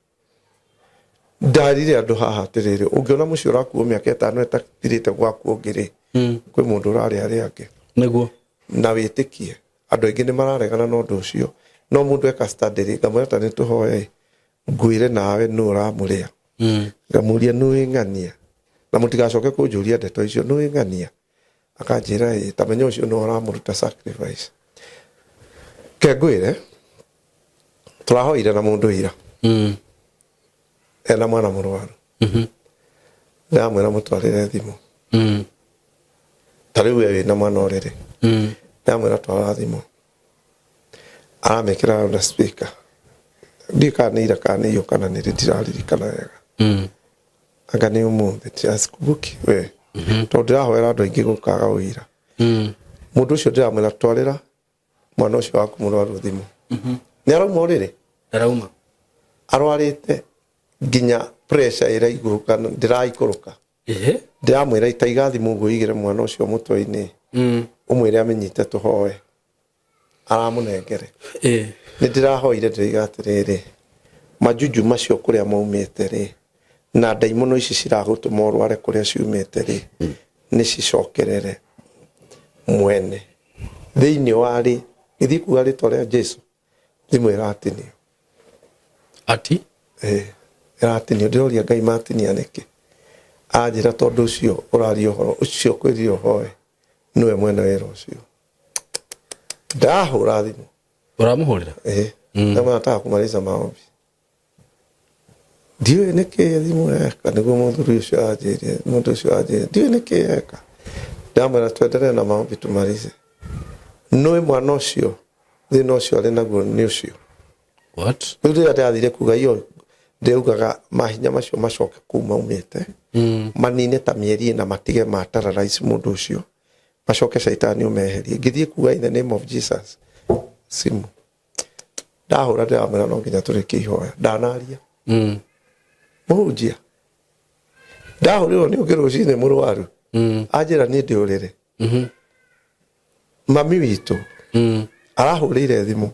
ndarire andũ haha atĩrĩrĩ, ũngĩona mũciĩ ũrakuo mĩaka 5 ĩtathirĩte gwaku ũngĩ rĩ, kwĩ mũndũ ũrarĩa arĩa angĩ. Na wĩtĩkie andũ aingĩ nĩ mararegana na ũndũ ũcio, no mũndũ eka study rĩ, ngamwĩra ta nĩ tũhoe ngwĩre nawe nũ ũramũrĩa. Ngamũria nũ wĩng'ania, na mũtigacoke kũnjũria ndeto icio, nũ wĩng'ania. Akanjĩra ĩ ta menya ũcio nũ ũramũruta sacrifice. Ke ngwĩre tũrahoire na mũndũ ira. Ena mwana mũrwaru. Ndĩramwĩra mũtwarĩre thimũ. Ta rĩu we wĩna mwana ũrĩrĩ. Ndĩramwĩra twara thimũ. Aramĩkĩra loudspeaker speaker. Ndiũĩ kana nĩ ira kana nĩ iyo kana nĩ rĩ, ndiraririkana wega. Anga nĩ ũmũthĩ, sikumbuki we. Tondũ ndĩrahoera andũ aingĩ gũkaga ũira. Mũndũ ũcio ndĩramwĩra twarĩra mwana ũcio waku mũrwaru thimũ. Nĩ arauma ũrĩrĩ? Arauma. Arwarĩte. Nginya pressure ĩraigũrũka, ndĩraikũrũka. Ndĩramwĩra itaiga thimũ ngũigĩre mwana ũcio mũtwe-inĩ, ũmwĩre amĩnyite tũhoe, aramũnengere. Nĩ ndĩrahoire, ndĩroiga atĩrĩrĩ, majuju macio kũrĩa maumĩte rĩ, na ndaimono ici ciragũtũma ũrware kũrĩa ciumĩte rĩ, nĩ cicokerere mwene thĩinĩ wa rĩ. Gĩthiĩ kuga rĩtwa rĩa Jesu, thimũ ĩratinio. Ati? Ĩratinio. Ndĩroria Ngai, matinia nĩkĩ? Anjĩra tondũ ũcio ũraria ũhoro ũcio kwĩrire ũhoe nĩwe mwene wĩra ũcio. Ndahũra thimũ. Ũramũhũrĩra? Eh. Na nataka kumaliza maombi, ndiũĩ nĩkĩ thimũ eka. Nĩguo mũthuri ũcio anjĩrie, mũndũ ũcio anjĩrie, ndiũĩ nĩkĩ eka. Ndamwĩra tuendelee na maombi tumalize. Nũĩ mwana ũcio thĩna ũcio arĩ naguo nĩ ũcio. What? Rĩu rĩrĩa ndĩrathire kuga iyo, ndĩraugaga mahinya macio macoke kũu maumĩte, manine ta mĩeri 4, matige matararize mũndũ ũcio, macoke caitani ũmeherie. Ngĩthiĩ kuga in the name of Jesus, simu ndahũra, ndĩramwĩra no nginya tũrĩkie ihoya. Ndanaria mũhunjia, ndahũrĩrwo nĩ ũngĩ rũcinĩ mũrwaru, anjĩra niĩ ndĩ ũrĩrĩ. Mami witũ arahũrĩire thimũ,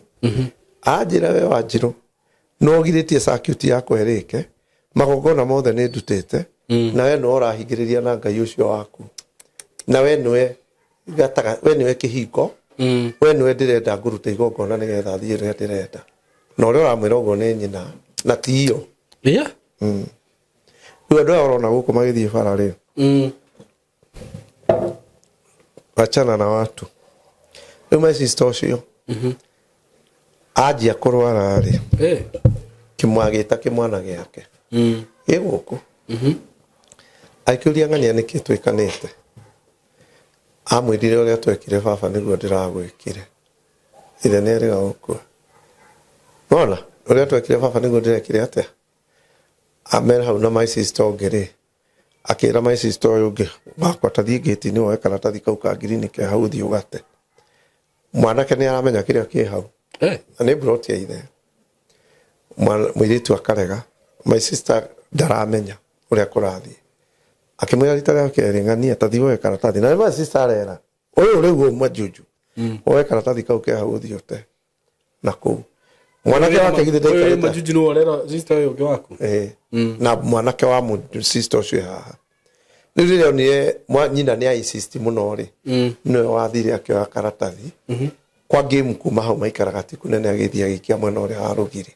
anjĩra we Wanjirũ no ũgirĩtie circuit yakwa ĩrĩke, magongona mothe nĩ ndutĩte, na we nĩwe ũrahingĩrĩria na Ngai ũcio waku, na we nĩwe gataga, we nĩwe kĩhingo, we nĩwe ndĩrenda ngũruta igongona nĩgetha thiĩ ũrĩa ndĩrenda. Na ũrĩa ũramwĩra ũguo nĩ nyina na ti iyo. Rĩu andũ aya ũrona gũkũ magĩthiĩ bara rĩ, achana na watu. Rĩu my sister ũcio anjia kũrwara rĩ, kĩmwagĩta kĩmwana gĩake gĩ gũkũ, akĩũria ng'ania nĩkĩ twĩkanĩte. Amwĩrire ũrĩa twekire baba nĩguo ndĩragwĩkire. Ithe nĩ erĩga gũkua. Nona ũrĩa twekire baba nĩguo ndĩrekire atĩa. Amera hau na my sister ũngĩ rĩ, akĩra my sister ũyũ ũngĩ wakwa, tathiĩ ngĩti-inĩ woe karatathi kau ka ngirini ke hau, ũthiĩ ũgate. Mwanake nĩ aramenya kĩrĩa kĩ hau. Na nĩ mburoti ya ithe. Mũirĩtu akarega. My sister ndaramenya ũrĩa kũrathiĩ. Akĩmwĩra rita rĩa kerĩ, ng'ania tathiĩ woe karatathi. Na nĩ my sister arera ũyũ rĩu ũyũ majuju, woe karatathi kau ke hau, ũthiĩ ũte na kũu. Mwanake wake githĩ Ũyũ ndaikarĩte? Majuju nĩwe ũrera sister ũyũ ũngĩ waku? Ĩĩ. Na mwanake wa sister ũcio e haha rĩu, rĩrĩa onire nyina nĩ insist mũno rĩ, nĩwe wathire akĩoya karatathi kwa game kuma hau maikaraga ti kũnene, agĩthiĩ agĩikia mwena ũrĩa wa rũgiri.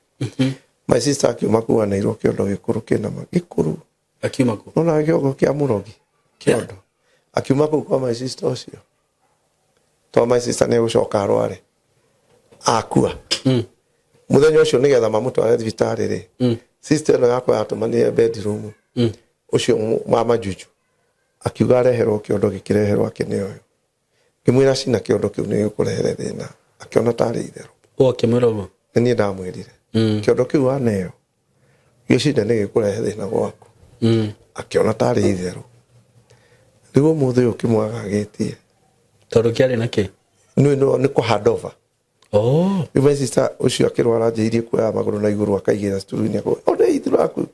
My sister akiuma kuanĩirwo kĩondo gĩkũrũ kĩna gĩkũrũ. Akiuma kũ? Nona kĩongo kĩa mũrogi kĩondo, akiuma kũu kwa my sister ũcio, to my sister nĩ egũcoka arware akua mũthenya ũcio nĩgetha mamũtware thibitarĩ rĩ. Sister ĩno yakwa yatũmanire bedroom ũcio wa majuju, akiuga areherwo kĩondo, gĩkĩreherwo, akĩneo ũyũ. Ngĩmwĩra cina kĩondo kĩu nĩ gĩkũrehere thĩna. Akĩona tarĩ itherũ. Ũũ akĩmwĩra ũguo? Nĩ niĩ ndamwĩrire kĩondo kĩu waneo gĩcinda nĩ gĩkũrehe thĩna gwaku. Akĩona tarĩ itherũ. Rĩu ũmũthĩ ũyũ kĩmwagagĩtie. Tondũ kĩarĩ na kĩ? Nĩ kũ hand over. Rĩu my sister ũcio akĩrwara, anjĩirie kuoya magũrũ na igũrũ, akaigĩra sturu-inĩ, akauga one ithuraku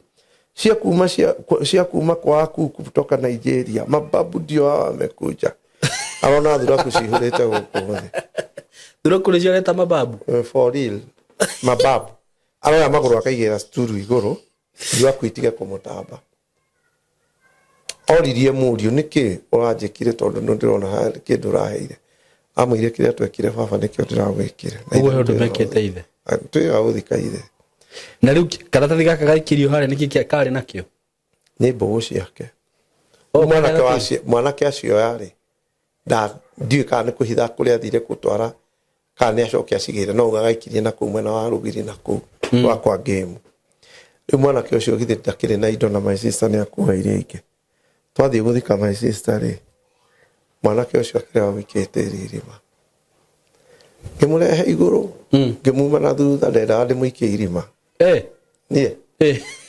cia kuma kwaku kutoka Nigeria, mababu ndio hawa wamekuja. Arona thuraku cihũrĩte gũkũ thĩ. Thuraku nĩcio areta mababu? For real, mababu. Aroya magũrũ akaigĩra sturu igũrũ, thuraku itige kũmũtamba. Oririe mũriũ, nĩkĩ ũranjĩkire? Tondũ nĩ ndĩrona harĩ kĩndũ ũraheire. Amwĩire kĩrĩa twekire baba nĩkĩo ndĩragwĩkire. Na Ũguo he ithe ũndũ mekĩte ithe? Twĩga gũthika ithe. Na rĩu karatathi gaka gaikirio harĩa nĩkĩ karĩ nakĩo? Nĩ mbũgũ ciake. Oh, Mwanake karatathi. Mwanake acioya rĩ, ndiũĩ kana nĩ kũhitha kũrĩa athire gũtwara, kana nĩ acoke acigĩre, no uga gaikirie na kũu mwena wa rũgiri na kũu rwa kwa ngĩmu. Rĩu mwanake ũcio githĩ ndakĩrĩ na indo? Na my sister nĩ akua iria ingĩ. Twathiĩ gũthika my sister rĩ, mwanake ũcio akĩrega gũikia tĩri irima. Ngĩmũrehe igũrũ, ngĩmuma na thutha, ndendaga ndĩmũikie irima. Niĩ.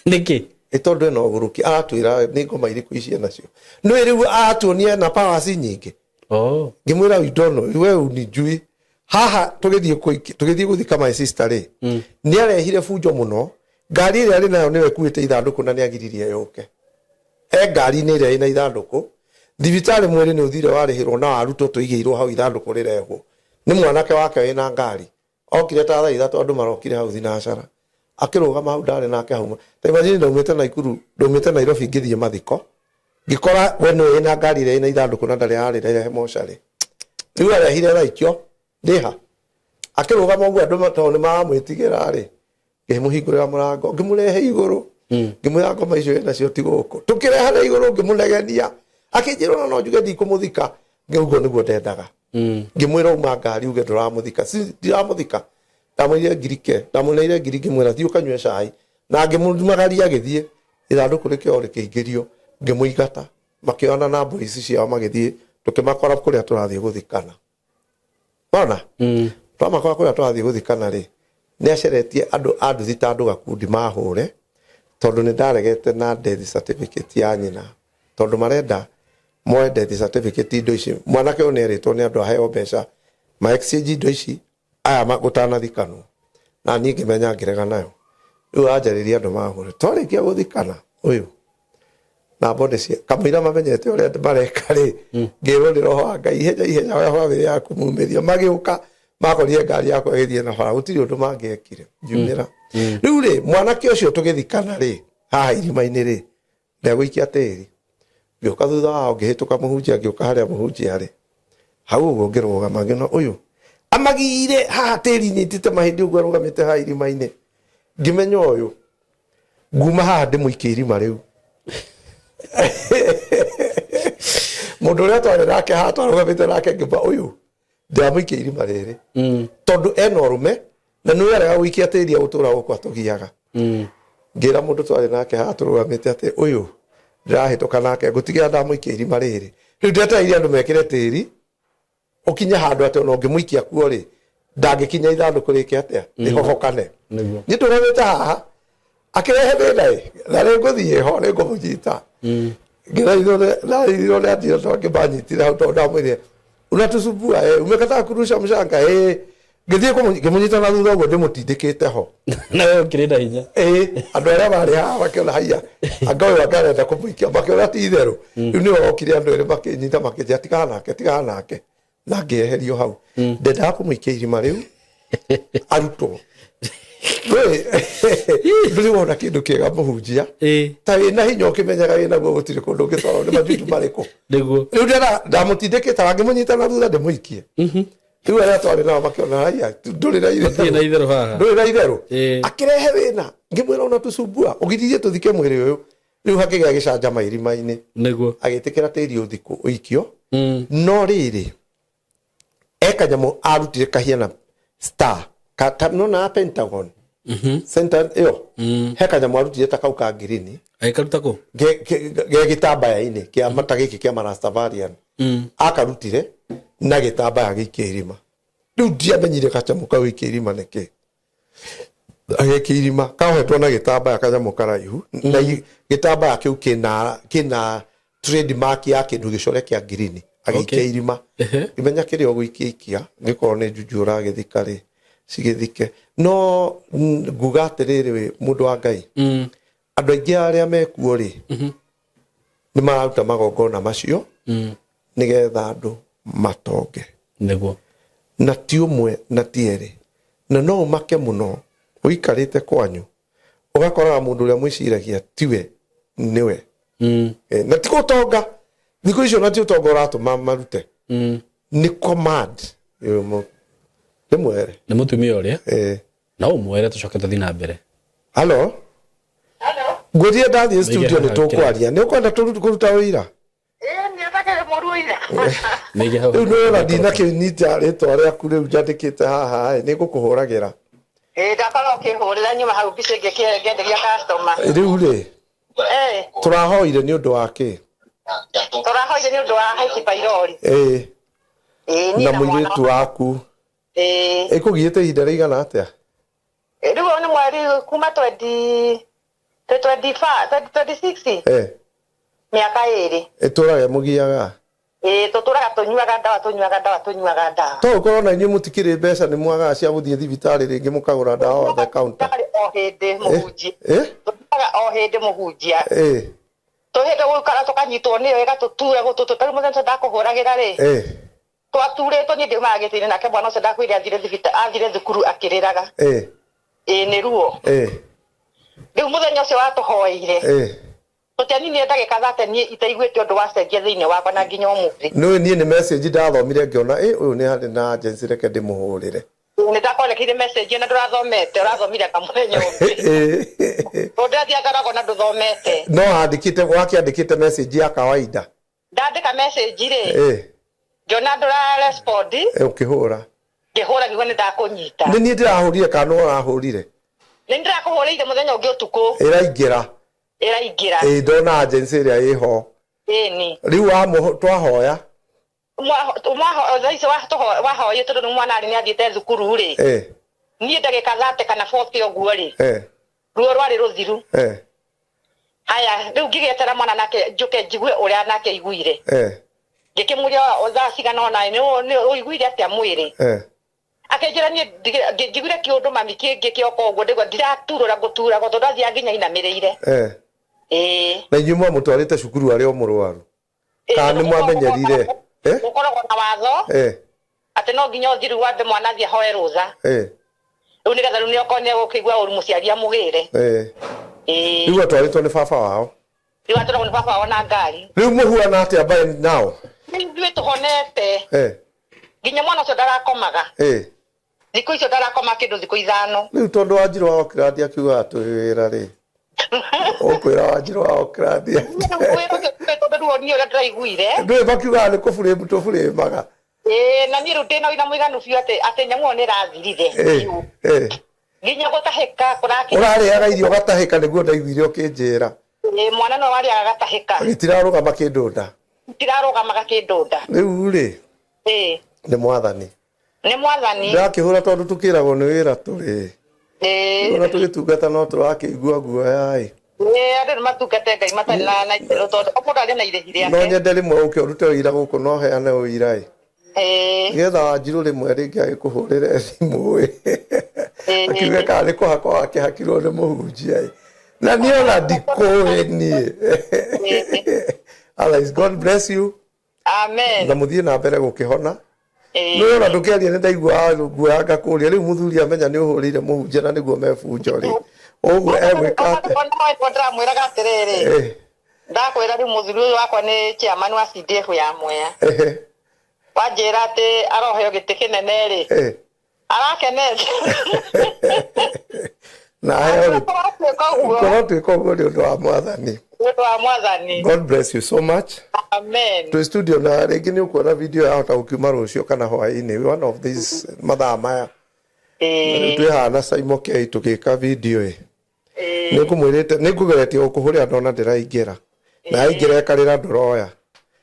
Nĩkĩ? Ĩ tondũ ena ũgũrũki, aratwĩra nĩ ngoma irĩkũ ici enacio. Nĩ rĩu aratuonia ena powers nyingĩ. Ngĩmwĩra, you don't know, we unijui. Haha tũgĩthiĩ gũthika my sister rĩ, nĩ arehire bunjo mũno. Ngari ĩrĩa arĩ nayo nĩyo ĩkuĩte ithandũkũ na nĩagiririe yũke. E ngari-inĩ ĩrĩa ĩna ithandũkũ, thibitarĩ mwĩrĩ nĩ ũthire warĩhĩrwo na warutwo tũigĩirwo hau ithandũkũ rĩrehwo. Nĩ mwanake wake wĩna ngari. Okire ta thaa ithatũ andũ marokire hau thinacara. Akĩrũgama hau ndarĩ nake hau. Ta imagine ndaumĩte Naikuru, ndaumĩte Nairobi ngĩthiĩ mathiko. Ngĩkora we nĩwe wĩna ngari ĩrĩa ĩna ithandũkũ na ndarĩ ararĩrehe mocarĩ. Rĩu arehire thaa icio ndĩha. Akĩrũgama ũguo andũ tondũ nĩ maramwĩtigĩra rĩ, ngĩmũhingũrĩra mũrango, ngĩmũrehe igũrũ. Ngĩmwĩra ngoma icio wĩnacio ti gũkũ. Tũkĩrehana igũrũ ngĩmũnegenia. Akĩnjĩra ona no njuge ndikũmũthika. Ũguo nĩguo ndendaga. Ngĩmwĩra uma ngari uge ndũramũthika. Si ndiramũthika. Ndamwĩrire ngirike, ndamũneire ngiri ngĩmwĩra thiĩ ũkanyue cai. Na ngĩmumagaria agĩthiĩ. Ithandũkũ rĩkĩoywo rĩkĩingĩrio. Ngĩmũingata. Makĩoyana na boys ciao magĩthiĩ. Tũkĩmakora kũrĩa tũrathiĩ gũthikana. Wona? Twamakora kũrĩa tũrathiĩ gũthikana rĩ, nĩ aceretie andũ a nduthi ta andũ gakundi mahũre, tondũ nĩ ndaregete na death certificate ya nyina. Tondũ marenda moe death certificate indo ici. Mwanake ũyũ nĩ erĩtwo nĩ andũ aheo mbeca ma exchange indo ici aya gũtanathikanwo. Na niĩ ngĩmenya ngĩrega nayo. Rĩu anjarĩria andũ mahũre. Twarĩkia gũthikana ũyũ na mbonde cia kamũira mamenyete ũrĩa mareka rĩ, ngĩrwo nĩ roho wa Ngai ihenya ihenya oya bamĩrĩ yaku mumĩrie. Magĩũka makorire ngari yakwa ĩgĩthiĩ na bara, gũtirĩ ũndũ mangĩekire ngiumĩra. Rĩu rĩ, mwanake ũcio tũgĩthikana rĩ, haha irima-inĩ rĩ, ndegũikia tĩri. Ngĩũka thutha wao ngĩhĩtũka mũhunjia, ngĩũka harĩa mũhunjia arĩ. Hau ũguo ngĩrũgama ngĩona ũyũ amagire haha tĩri nyitĩte mahĩndĩ ũguo arũgamĩte haha irima-inĩ. Ngĩmenya ũyũ nguma haha ndĩmũikie irima rĩu. Mũndũ ũrĩa twarĩ nake haha twarũgamĩte nake ngĩmba ũyũ ndĩramũikia irima rĩrĩ. Tondũ ena ũrũme na nĩwe arega gũikia tĩri agũtũra gũkũ atũgiaga. Ngĩra mũndũ twarĩ nake haha tũrũgamĩte atĩ ũyũ ndĩrahĩtũka nake ngũtigĩra ndamũikia irima rĩrĩ. Rĩu ndetereire andũ mekĩre tĩri ũkinye handũ atĩ ona ũngĩmũikia kuo rĩ ndangĩkinya ithandũkũ rĩke atĩa rĩhobokane. Niĩ ndũgamĩte haha akĩrehe thĩna ĩ na rĩ ngũthiĩ ho rĩ ngũmũnyita. Ngĩraithirwo nĩ atira tondũ ngĩmanyitire hau tondũ ndamwĩrire unatusumbua eh, umekataa kurusha mshanga eh. Ngĩthiĩ ngĩmũnyita na thutha ũguo ndĩmũtindĩkĩte ho. Na wewe ũkĩrĩ na hinya. Andũ arĩa marĩ haha makĩona haiya anga ũyũ anga arenda kũmũikia, makĩona ti itherũ. Rĩu nĩo okire andũ erĩ makĩnyita makĩnjĩra tigana nake, tigana nake, na ngĩeherio hau. Ndendaga kũmũikia irima rĩu arutwo. Ndũrĩ wona kĩndũ kĩega mũhunjia ta wĩna hinya ũkĩmenyaga wĩnaguo gũtirĩ kũndũ ũngĩtwarwo nĩ majuju marĩkũ. Nĩguo. Rĩu ndamũtindĩkĩte ngĩmũnyita na thutha ndĩmũikie. Rĩu arĩa twarĩ nao makĩona haiya ndũrĩ na itherũ. Ndũrĩ na itherũ. Akĩrehe thĩna ngĩmwĩra ona tũcumbua ũgiririe tũthike mwĩrĩ ũyũ. Rĩu hakĩgĩa gĩcanjama irima-inĩ. Nĩguo. Agĩtĩkĩra tĩri ũthikwo ũikio. No rĩrĩ e kanyamũ arutire kahiana star ka, nona Pentagon center ĩyo he kanyamũ arutire ta kau ka ngirini Agĩkaruta kũ? Ge gĩtambaya-inĩ kĩa ta gĩkĩ kĩa Marastafarian. Akarutire na gĩtambaya gĩikia irima. Rĩu ndiamenyire kanyamũ kau gĩikia irima nĩkĩ. Agĩikia irima kaohetwo na gĩtambaya kanyamũ karaihu na gĩtambaya kĩu kĩna trademark ya kĩndũ gĩcore kĩa ngirini. Agĩikia irima. Ngĩmenya kĩrĩa ũgũikia ikia, gĩkorwo nĩ njunju ũragĩthika rĩ, cigĩthike. No nguga atĩrĩrĩ mũndũ wa Ngai, andũ aingĩ arĩa mekuo rĩ, nĩ mararuta magongona macio nĩgetha andũ matonge. Nĩguo. Na ti ũmwe na ti erĩ. Na no ũmake mũno ũikarĩte kwanyu ũgakoraga mũndũ ũrĩa mwĩciragia tiwe nĩwe. Na ti gũtonga. Thikũ icio na ti ũtonga ũratũma marute. Nĩ command. Ndĩmwere. Nĩ mũtumia ũrĩa? No ũmwere tũcoke tũthiĩ na mbere. Hello? Ngwĩrire ndathiĩ studio nĩ tũkwaria. Nĩ ũkwenda kũruta ũira? Rĩu nĩ wona ndinakĩnyita rĩtwa rĩaku rĩu njandĩkĩte haha ĩ, nĩ ngũkũhũragĩra. Ndakorwo ũkĩhũrĩra nyuma hau mbica ĩngĩ ngĩenderia customer. Rĩu rĩ, tũrahoire nĩ ũndũ wa kĩ? Tũrahoire nĩ ũndũ wa H pylori. Na mũirĩtu waku. Ĩkũgiĩte ihinda rĩigana atĩa? Rĩu nĩ mweri kuma 2026. Mĩaka ĩrĩ. Ĩtũraga ĩmũgiaga? Ĩĩ, tũtũraga tũnyuaga ndawa, tũnyuaga ndawa, tũnyuaga ndawa. To ũkorwo na inyuĩ mũtikĩrĩ mbeca nĩ mwagaga cia gũthiĩ thibitarĩ rĩngĩ mũkagũra ndawa over the counter. Thibitarĩ o hĩndĩ mũhunjia. Eh? Tũthiaga o hĩndĩ mũhunjia. Eh. Tũhĩndĩ gũikara tũkanyitwo nĩyo ĩgatũtura gũtũ tũtarĩ mũthenya ũcio ndakũhũragĩra rĩ. Eh. Twaturĩtwo niĩ ndiumaga gĩtĩ-inĩ nake mwana ũcio ndakwĩire athire thibitarĩ athire thukuru akĩrĩraga. Eh. Ĩĩ nĩ ruo. Eh. Rĩu mũthenya ũcio watũhoeire. Eh. Tũtianinire ndagĩka thate niĩ itaiguĩte ũndũ wacenjia thĩinĩ wakwa na nginya ũmũthĩ. Nĩũĩ niĩ nĩ message ndathomire ngĩona ĩ ũyũ nĩ harĩ na agency reke ndĩmũhũrĩre. Nĩ ndakwanĩkĩire message na ndũrathomete ũrathomire anga mũthenya ũngĩ. Tondũ ndĩrathiĩ ngaragwo na ndũthomete. No andĩkĩte wakĩandĩkĩte message ya kawaida. Ndandĩka message rĩ. Eh. Ngĩona ndũra respond. Eh, ũkĩhũra. Ngĩhũra ngiuga nĩ ndakũnyita. Nĩ niĩ ndĩrahũrire kana nĩwe ũrahũrire? Nĩ ndĩrakũhũrĩire mũthenya ũngĩ ũtukũ. Ĩraingĩra. Ĩraingĩra. Ĩĩ ndona agency ĩrĩa ĩho. Ĩni. Rĩu twahoya. Thaa icio wahoire tondũ nĩ mwana arĩ nĩ athiĩte thukuru rĩ. Eh. Niĩ ndagĩka thate kana 40 ũguo rĩ. Eh. Ruo rwarĩ rũthiru. Eh. Haya, rĩu ngĩgĩetera mwana nake njũke njigue ũrĩa nake aiguire. Eh. Ngĩkĩmũria thaa cigana ũna nĩ ũiguire atĩa mwĩrĩ? Eh. Akĩnjĩra niĩ njiguire kĩũndũ mami kĩngĩ kĩoka ũguo ndĩgua ndiraturũra ngũturagwo tondũ athiaga nginya inamĩrĩire. Eh. Ĩĩ. Na inyuĩ mwamũtwarĩte cukuru arĩ o mũrwaru? Kana nĩ mwamenyerire? Eh? Gũkoragwo na watho. Eh. Atĩ no nginya ũthiĩ rĩu wambe mwana athiĩ ahoe rũtha. Eh. Rĩu nĩgetha rĩu nĩokorwo nĩegũkĩigua ũru mũciari amũgĩre. Eh. Ĩĩ. Rĩu atwarĩtwo nĩ baba wao. Rĩu atwaragwo nĩ baba wao na ngari. Rĩu mũhuana atĩa by now? Rĩu ithuĩ tũhonete. Eh. Nginya mwana ũcio ndarakomaga. Eh. Thikũ icio ndarakoma kĩndũ thikũ ithano. Rĩu tondũ Wanjirũ wa Oakland akiugaga twĩ wĩra rĩ. Ũkwĩra Wanjirũ wa Oakland. Wĩra ũcio tondũ rĩu niĩ ũrĩa ndĩraiguire. Ndũĩ makiugaga nĩ kũburĩmu tũburĩmaga. Ĩĩ, na niĩ rĩu ndĩna ũira mũiganu biũ atĩ atĩ nyamũ ĩyo nĩ ĩrathirire Eh, biũ. eh. Nginya gũtahĩka kũrakinya. Ũrarĩaga irio ũgatahĩka nĩguo ndaiguire ũkĩnjĩra. Ĩĩ, mwana no warĩaga gatahĩka. Gĩtirarũgama kĩndũ nda. Gĩtirarũgamaga kĩndũ nda. Rĩu rĩ. Ĩĩ. Nĩ mwathani. Nĩ mwathani. Ndĩrakĩhũra tondũ tũkĩragwo nĩ wĩra tũrĩ. Ĩĩ. Ona tũgĩtungata no tũrakĩigua guoya ĩ. Ĩĩ, andũ nĩ matungate Ngai matarĩ na itherũ tondũ o mũndũ arĩ na irĩhi rĩake. No nyende rĩmwe ũke ũrute ũira gũkũ no heane ũira ĩ. Ĩĩ. Nĩgetha Wanjirũ rĩmwe rĩngĩ agĩkũhũrĩre thimũ ĩ. Ĩĩ. Akiuge kana nĩ kũhakwo wakĩhakirwo nĩ mũhunjia ĩ. Na niĩ ona ndikũĩ niĩ. Otherwise, God bless you. Amen. Na mũthiĩ na mbere gũkĩhona. Ĩĩ. Nĩ ona ndũkĩaria nĩ ndaigua guoya ngakũria rĩu mũthuri amenya nĩ ũhũrĩire mũhunjia na nĩguo mebunjo rĩ. Ũguo egwĩka atĩa? Ona ndĩramwĩraga atĩrĩrĩ. Eh. Ndakwĩra rĩu mũthuri ũyũ wakwa nĩ chairman wa CDF ya Mwea. Eh. Wanjĩra atĩ aroheo gĩtĩ kĩnene rĩ. Eh. Arakenete. Na aheo gĩtĩ. Korwo ũguo. Korwo twĩka ũguo nĩ ũndũ wa mwathani. Nĩ ũndũ wa mwathani. God bless you so much. Amen. Twĩ studio na rĩngĩ nĩ ũkuona video yahota gũkiuma rũciũ kana hwaĩ-inĩ one of these mathaa maya. Ĩĩ. Twĩ haha na Simon K tũgĩka video ĩ. Ĩĩ. Nĩ ngũmwĩrĩte nĩ ngũgeretie gũkũhũrĩra ndona ndĩraingĩra. Na yaingĩra ĩkarĩra ndũroya.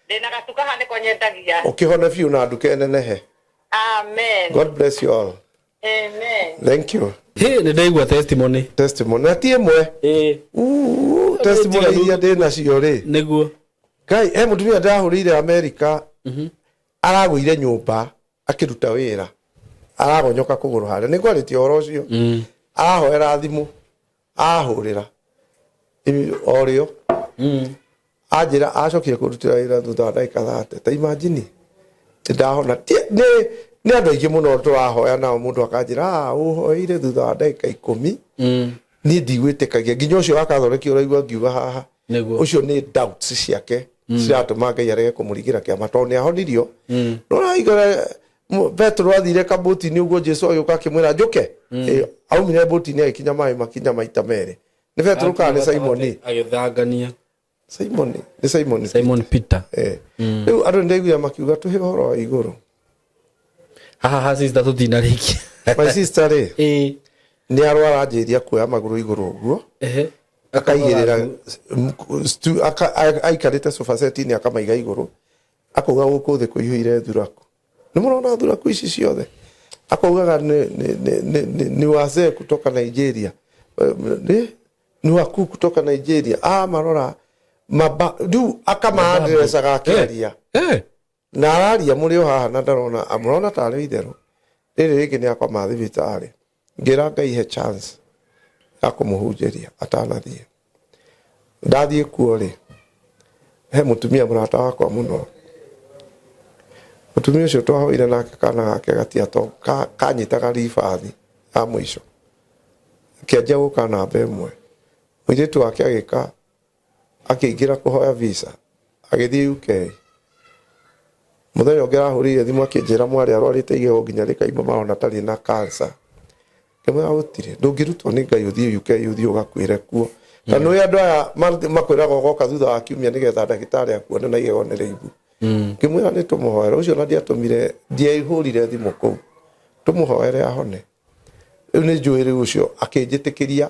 Ndĩna gatuka haha nĩko nyendagia. Ũkĩhone biũ na nduka ĩnenehe. Amen. God bless you all. Amen. Thank you. Hĩ, nĩ ndaigua testimony. Testimony. Na ti ĩmwe. Ĩĩ. Uu, testimony iria ndĩ nacio rĩ. Nĩguo. Ngai, he mũtumia ndĩrahũrĩire Amerika. Aragũire nyũmba akĩruta wĩra. Aragonyoka kũgũrũ harĩa. Nĩ ngwarĩtie ũhoro ũcio. Arahoera thimũ. Ahũrĩra. O rĩo. Anjĩra acokire kũrutĩra wĩra thutha wa ndagĩka 30. Ta imagine. Ndahona. Nĩ nĩ andũ aingĩ mũno tũrahoya nao mũndũ akanjĩra ah ũhoeire thutha wa ndagĩka 10. Niĩ ndigwĩtĩkagia nginya ũcio wa Catholic ũraigua ngiuga haha. Nĩguo. Ũcio nĩ doubts ciake ciratũma Ngai arege kũmũringĩra kĩama tondũ nĩ ahonirio. No ũraigua Petero athire kabũti-inĩ ũguo Jesu agĩũka akĩmwĩra njũke. Aumire mbũti-inĩ agĩkinya maĩ makinya maita merĩ. Nĩ Petero kana nĩ Simoni? Agĩthangania. Simoni, nĩ Simoni. Simon Peter. Eh. Rĩu andũ nĩ ndaiguire makiuga tũhe ũhoro wa igũrũ. Haha ha sister tũtinarĩkia. My sister rĩ. Ĩĩ. Nĩ arwara anjĩria kuoya magũrũ igũrũ ũguo. Ehe. Akaigĩrĩra aikarĩte sofa set-inĩ akamaiga igũrũ. Akauga gũkũ thĩ kũihũire thuraku. Nĩ mũrona thuraku ici ciothe. Akaugaga nĩ wazee kutoka Nigeria. Nĩ wakuu kutoka Nigeria. Ah, marora. Maba, rĩu akamaandrecaga akĩaria. Eh. Na araria mũrĩ o haha na ndarona mũrona tarĩ itherũ. Rĩrĩ rĩngĩ nĩ akoma thibitarĩ. Ngĩra Ngai he chance ya kũmũhunjĩria atanathiĩ. Ndathiĩ kuo rĩ, he mũtumia mũrata wakwa mũno. Mũtumia ũcio twahoire nake kana gake gatiato kanyitaga ribathi ya mũico. Kĩanjia gũka namba ĩmwe. Mũirĩtu wake agĩka akĩingĩra kũhoya visa agĩthiĩ UK. Mũthenya ũngĩ arahũrĩire thimũ akĩnjĩra mwarĩ arwarĩte igego nginya rĩkaimba marona ta rĩna cancer. Ngĩmwĩra gũtirĩ, ndũngĩrutwo nĩ Ngai ũthiĩ UK ũthiĩ ũgakuĩre kuo. Na nĩ andũ aya makwĩraga ũgoka thutha wa kiumia nĩgetha ndagĩtarĩ akuone na igego nĩ rĩimbu. Ngĩmwĩra nĩ tũmũhoere ũcio na ndiatũmire ndiahũrire thimũ kũu tũmũhoere ahone. Rĩu nĩ njũĩ rĩu ũcio akĩnjĩtĩkĩria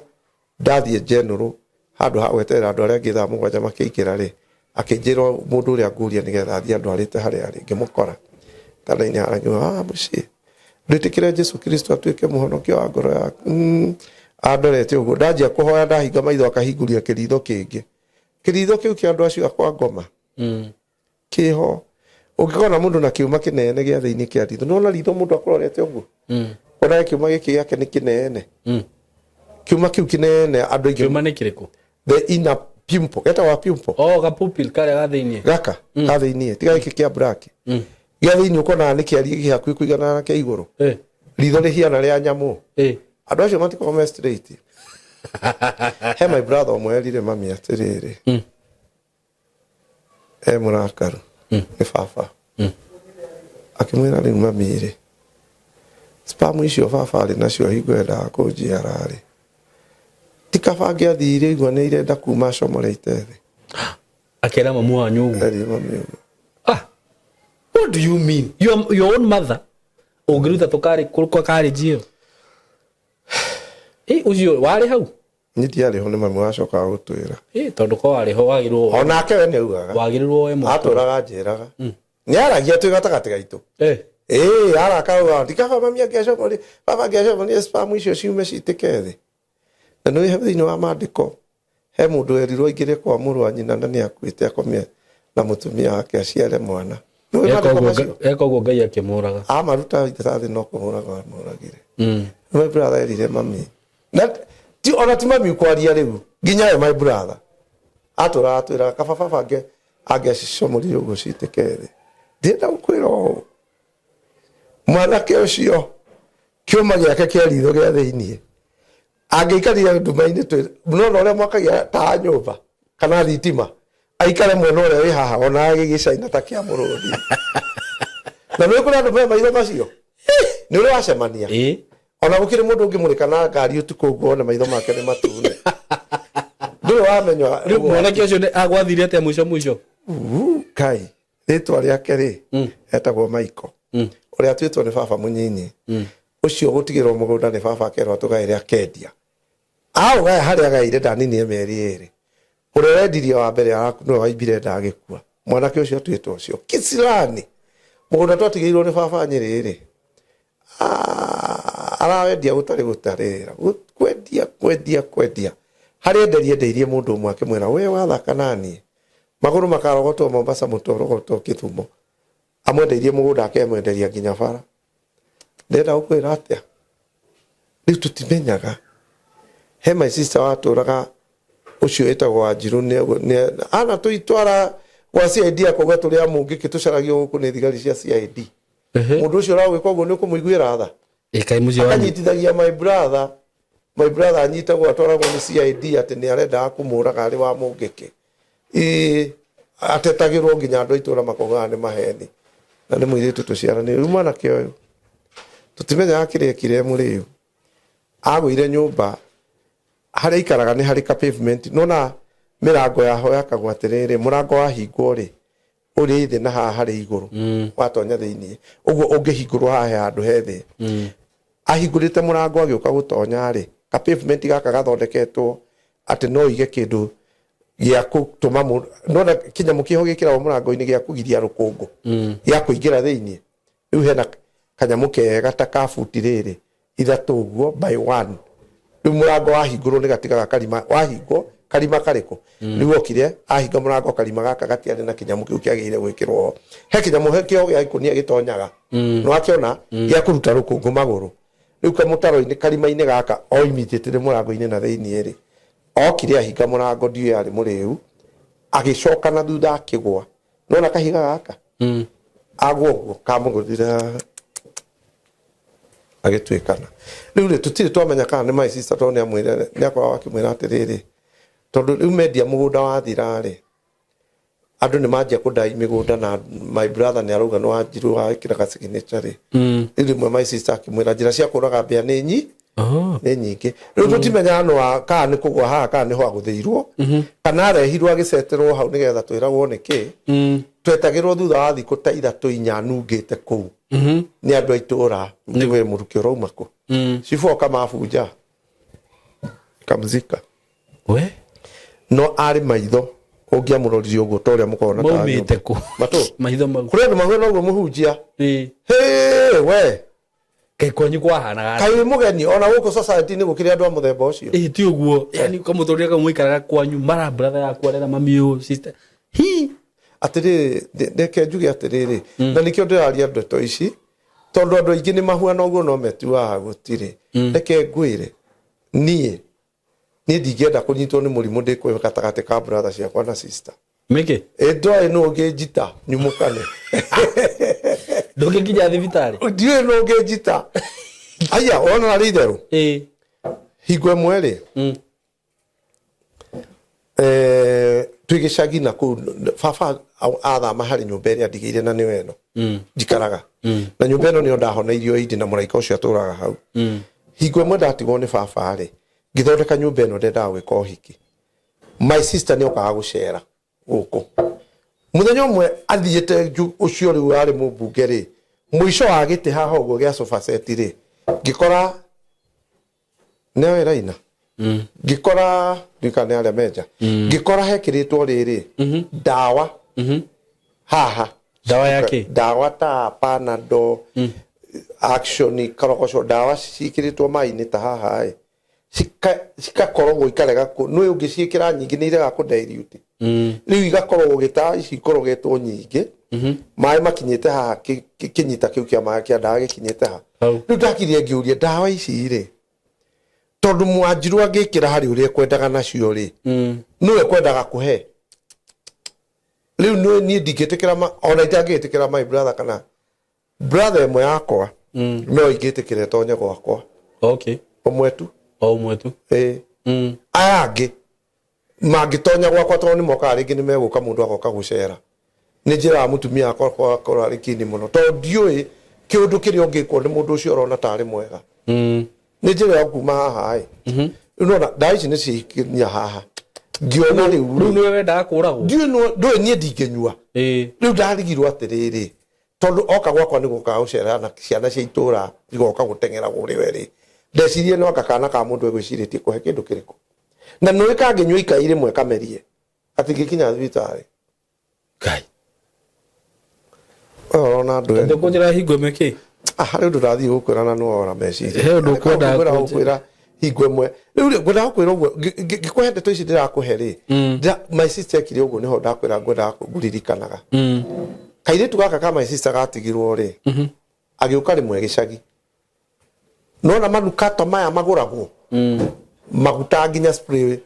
Ndathiĩ general, handũ ha gweterera andũ arĩa angĩ thaa 7 makĩingĩra rĩ, akĩnjĩra mũndũ ũrĩa ngũria nĩgetha athiĩ andwarĩte harĩa arĩ, ngĩmũkora gĩtanda-inĩ harĩa, ngiuga, ah, mũciĩ, ndwĩtĩkĩre Jesu Kristo atuĩke mũhonokia wa ngoro yaku. Andorete ũguo, ndanjia kũhoya ndahinga maitho akahingũria kĩritho kĩngĩ. Kĩritho kĩu kĩa andũ acio akwa ngoma. Kĩho ũngĩkona mũndũ na kĩũma kĩnene gĩa thĩinĩ kĩa ritho nĩwona ritho mũndũ akũrorete ũguo onaga kĩũma gĩkĩ gĩake nĩ kĩnene kĩũma kĩu kĩnene andũ aingĩ Kĩũma nĩ kĩrĩkũ? The inner pimple getagwo pimple. Oh, gapupil karĩa ga thĩinĩ. Gaka ka thĩinĩ tiga gĩkĩ kĩa black gĩa thĩinĩ ũkonaga nĩ kĩariĩ gĩ hakuhĩ kũiganana na kĩa igũrũ. Ritho rĩhiana rĩa nyamũ. Andũ acio matikoragwo me straight. He my brother ũmwe erire mami atĩrĩrĩ e mũrakaru nĩ baba akĩmwĩra rĩu mami rĩ spam icio baba arĩ nacio hingo endaga kũnjiara rĩ ti kaba angĩathire igua nĩ irenda kuma acomorete thĩ. Akera mamu wanyu ũguo? Erire mami ũguo. Ah, what do you mean your own mother ũngĩruta tũkarĩ kwa karĩnji ĩyo? Ĩ ũcio warĩ hau? Niĩ ndiarĩ ho nĩ mami wacokaga gũtwĩra. Ĩ tondũ ko warĩ ho wagĩrĩirwo onake we nĩ augaga wagĩrĩirwo woe mwatũ. Atũraga njĩraga nĩ aragia twĩ gatagatĩ gaitũ. Ĩĩ araka ndikaba mami angĩacomori baba angĩacomori spam icio ciume citĩke thĩ. Na nĩ thĩinĩ wa maandĩko he mũndũ werirwo aingĩre kwa mũrũ wa nyina na nĩ akuĩte akomie na mũtumia wake aciare mwana. Nĩ ũĩ maandĩko macio? Eka ũguo Ngai akĩmũraga. Amaruta rithathi no kũmũraga amũragire. My brother erire mami na ti ona ti mami kwaria rĩu nginya we my brother atũraga atwĩraga kaba baba ange angĩacicomorire ũguo citĩke thĩ. Ndĩrenda gũkwĩra ũũ mwanake ũcio kĩũma gĩake kĩa ritho gĩa thĩiniĩ angĩikarire nduma-inĩ twĩ nona ũrĩa mwakagia taa nyũmba kana thitima aikare mwena ũrĩa wĩ haha ona gĩgĩcaina ta kĩa mũrũthi. Na nĩ kũrĩ andũ me maitho macio nĩ ũrĩ wacemania ona gũkĩrĩ mũndũ ũngĩmũrĩka na ngari ũtukũ ũguo one maitho make nĩ matune ndũrĩ wamenya. Rĩu mwanake ũcio nĩ agwathire atĩa mũico mũico? Kai rĩtwa rĩake rĩ etagwo Michael ũrĩa atuĩtwo nĩ baba mũnyinyi ũcio gũtigĩrwo mũgũnda nĩ baba akerwo atũgaĩre akendia aũgaya harĩa agaire ndaninire mĩeri ĩrĩ ũrĩa wendirie wa mbere nĩwe waimbire ndagĩkua mwanake ũcio atuĩtwo ũcio Kisirani mũgũnda twatigĩirwo nĩ baba Nyĩrĩ rĩ arawendia gũtarĩ gũtarĩra kwendia kwendia kwendia harĩa enderie endeirie mũndũ ũmwe akĩmwĩra we wathaka naniĩ magũrũ makarogotwo Mombasa mũtwe ũrogotwo Kĩthumo amwendeirie mũgũnda akemwenderia nginya bara. Ndĩrenda gũkwĩra atĩa rĩu tũtimenyaga he my sister watũraga ũcio wĩtagwo Wanjirũ ana tũitwara gwa CID akauga tũrĩ a mũngĩkĩ tũcaragio gũkũ nĩ thigari cia CID. Mũndũ ũcio ũragwĩka ũguo nĩ ũkũmũiguĩra tha? Ĩkai mũciĩ wanyu. Akanyitithagia my brother my brother anyitagwo atwaragwo nĩ CID atĩ nĩ arendaga kũmũraga arĩ wa mũngĩkĩ. Ĩĩ atetagĩrwo nginya andũ a itũũra makaugaga nĩ maheni na nĩ mũirĩtu tũciaranĩire. Rĩu mwanake ũyũ tũtimenyaga kĩrĩa ekire mũrĩu agũire nyũmba harĩa aikaraga nĩ harĩ ka pavement nona mĩrango yaho yakagwo atĩrĩrĩ mũrango wahingwo rĩ ũrĩ thĩ na haha harĩ igũrũ watonya thĩinĩ ũguo ũngĩhingũrwo haha he handũ he thĩ ahingũrĩte mũrango agĩũka gũtonya rĩ ka pavement gaka gathondeketwo atĩ no ige kĩndũ gĩa gũtũma mũndũ nona kĩnyamũ kĩho gĩkĩragwo mũrango-inĩ gĩa kũgiria rũkũngũ gĩa kũingĩra thĩinĩ rĩu hena kanyamũ kega ta ka buti rĩrĩ ithatũ ũguo by one rĩu mũrango wahingũrwo nĩ gatigaga karima wahingwo Karima karĩkũ? Rĩu okire ahinga mũrango, karima gaka gatiarĩ na kĩnyamũ kĩu kĩagĩrĩire gwĩkĩrwo ho. He kĩnyamũ, he kĩoho gĩa ikũnia gĩtonyaga, nĩwakĩona, gĩa kũruta rũkũngũ magũrũ. Rĩu kamũtaro-inĩ, karima-inĩ gaka, o immediately mũrango-inĩ na thĩiniĩ rĩ, okire ahinga mũrango, ndiũĩ arĩ mũrĩu, agĩcoka na thutha akĩgwa. Nona kahiga gaka agwa ũguo kamũgũthire haha, agĩtuĩkana. Rĩu rĩ, tũtirĩ twamenya kana nĩ my sister, tondũ nĩamwĩrire, nĩakoragwo akĩmwĩra atĩrĩrĩ, tondũ rĩu mendia mũgũnda wathira rĩ, andũ nĩ manjia kũndai mĩgũnda, na my brother nĩ arauga nĩ wanjirũ wekĩraga signature rĩ. Rĩu rĩmwe my sister akĩmwĩra njĩra cia kũraga mbĩa nĩ nyi nĩ nyingĩ. Rĩu tũtimenyaga nĩ wa kana nĩ kũgwa haha, kana nĩho agũthĩirwo, kana arehirwo agĩceterwo hau nĩgetha twĩragwo nĩ kĩ. Twetagĩrwo thutha wa thikũ ta 3, 4 nungĩte kũu nĩ andũ a itũra, nĩ mũrukĩ ũrauma kũ. Cibũ oka mabunja kamzika. We. No arĩ maitho ũngĩamũroririe ũguo ta ũrĩa mũkoragwo na maumĩte kũ? Matũ. Maitho mau. Kũrĩ andũ mahuana ũguo mũhunjia. Hĩ we. Kaĩ kwanyu kwahanaga atĩa? Kaĩ wĩ mũgeni ona gũkũ society-inĩ gũkĩrĩ andũ a mũthemba ũcio. Ĩĩ, ti ũguo, yani kamũtũrĩre kau mũikaraga kwanyu mara brother yaku arera mami ũyũ, sister hi. Atĩrĩrĩ, reke njuge atĩrĩrĩ, na nĩkĩo ndĩraria ndeto ici, tondũ andũ aingĩ nĩ mahuana ũguo no metuaga gũtirĩ. Reke ngwĩre, niĩ ndingĩenda kũnyitwo nĩ mũrimũ ndĩ kwĩ gatagatĩ ka brother ciakwa na sister. Mĩkĩ? Ĩ ndoĩ nũ ũngĩnjita nyumũkane. Ndũngĩkinya thibitarĩ. Ndiũĩ nũ ũngĩnjita. Aya, wona arĩ itherũ. Ĩĩ. Hingo ĩmwe rĩ, twĩ gĩcagi na kũu, baba athama harĩ nyũmba ĩrĩa ndigĩire, na nĩyo ĩno njikaraga. Na nyũmba ĩno nĩyo ndahoneirio indi na mũraika ũcio atũraga hau. Hingo ĩmwe ndatigwo nĩ baba rĩ, ngĩthondeka nyũmba ĩno, ndendaga gwĩka ũhiki. My sister nĩ okaga gũcera gũkũ. Mũthenya ũmwe athiĩte ũcio rĩu arĩ mũmbunge rĩ, mũico wa gĩtĩ haha ũguo gĩa sofa set rĩ, ngĩkora nĩyo ĩraina. Ngĩkora ndika nĩ arĩa menja. Ngĩkora hekĩrĩtwo rĩrĩ ndawa haha. Ndawa ya kĩ? Ndawa ta Panadol, Action, karogoco, ndawa ciĩkĩrĩtwo maĩ-inĩ ta haha ĩ. Cikakorogwo ikarega kũ, nĩ ũngĩciĩkĩra nyingĩ nĩ iregaga kũ dilute. Rĩu igakorogwo gĩta ici ikorogetwo nyingĩ, maĩ makinyĩte haha, kĩnyita kĩu kĩa maĩ kĩa ndawa gĩkinyĩte ha. Hau. Rĩu ndakirie ngĩũria ndawa ici rĩ, tondũ mwanjirũ angĩkĩra harĩ ũrĩa ekwendaga nacio rĩ, nĩwe ekwendaga kũhe. Rĩu niĩ ndingĩtĩkĩra ona itangĩtĩkĩra my brother kana brother ĩmwe yakwa, no ingĩtĩkĩra ĩtonye gwakwa. Ũmwe tu. O ũmwe tu. Ĩĩ. Aya angĩ mangĩtonya gwakwa, tondũ nĩ mokaga rĩngĩ, nĩ megũka, mũndũ agoka gũcera, nĩ njĩraga mũtumia wakwa akorwo arĩ kini mũno, tondũ ndiũĩ kĩũndũ kĩrĩa ũngĩkwo nĩ mũndũ ũcio ũrona tarĩ mwega. Nĩ njĩra ya kuma haha ĩ. Rĩu nona ndawa ici nĩ cikinya haha, ngĩona rĩu. Rĩu nĩwe wendaga kũragwo. Ndiũĩ, ndũĩ niĩ ndingĩnyua. Rĩu ndarigirwo atĩrĩrĩ, tondũ oka gwakwa nĩ gũkaga gũcera na ciana cia itũra igoka gũteng'era kũrĩ we rĩ, ndecirie no anga kana ka mũndũ egwĩcirĩtie kũhe kĩndũ kĩrĩkũ, na nũĩ kangĩnyua ikai rĩmwe kamerie gatingĩkinya thibitarĩ. Ngai. We ũrona andũ ene. Ndũkũnjĩra hingo ĩmwe kĩ? Ah, harĩ ũndũ ndathiĩ gũkwĩra na nĩwora meciria. He ũndũ ũkwendaga Ngwĩra kũnjĩra. gũkwĩra hingo ĩmwe. Rĩu rĩ, ngwendaga gũkwĩra ũguo, ngĩkũhe ndeto ici ndĩrakũhe rĩ, my sister ekire ũguo, nĩho ndakwĩra ngwendaga ngũririkanaga. Kairĩtu gaka ka my sister gatigirwo rĩ, agĩũka rĩmwe gĩcagi. Nona manukato maya magũragwo, maguta nginya spray,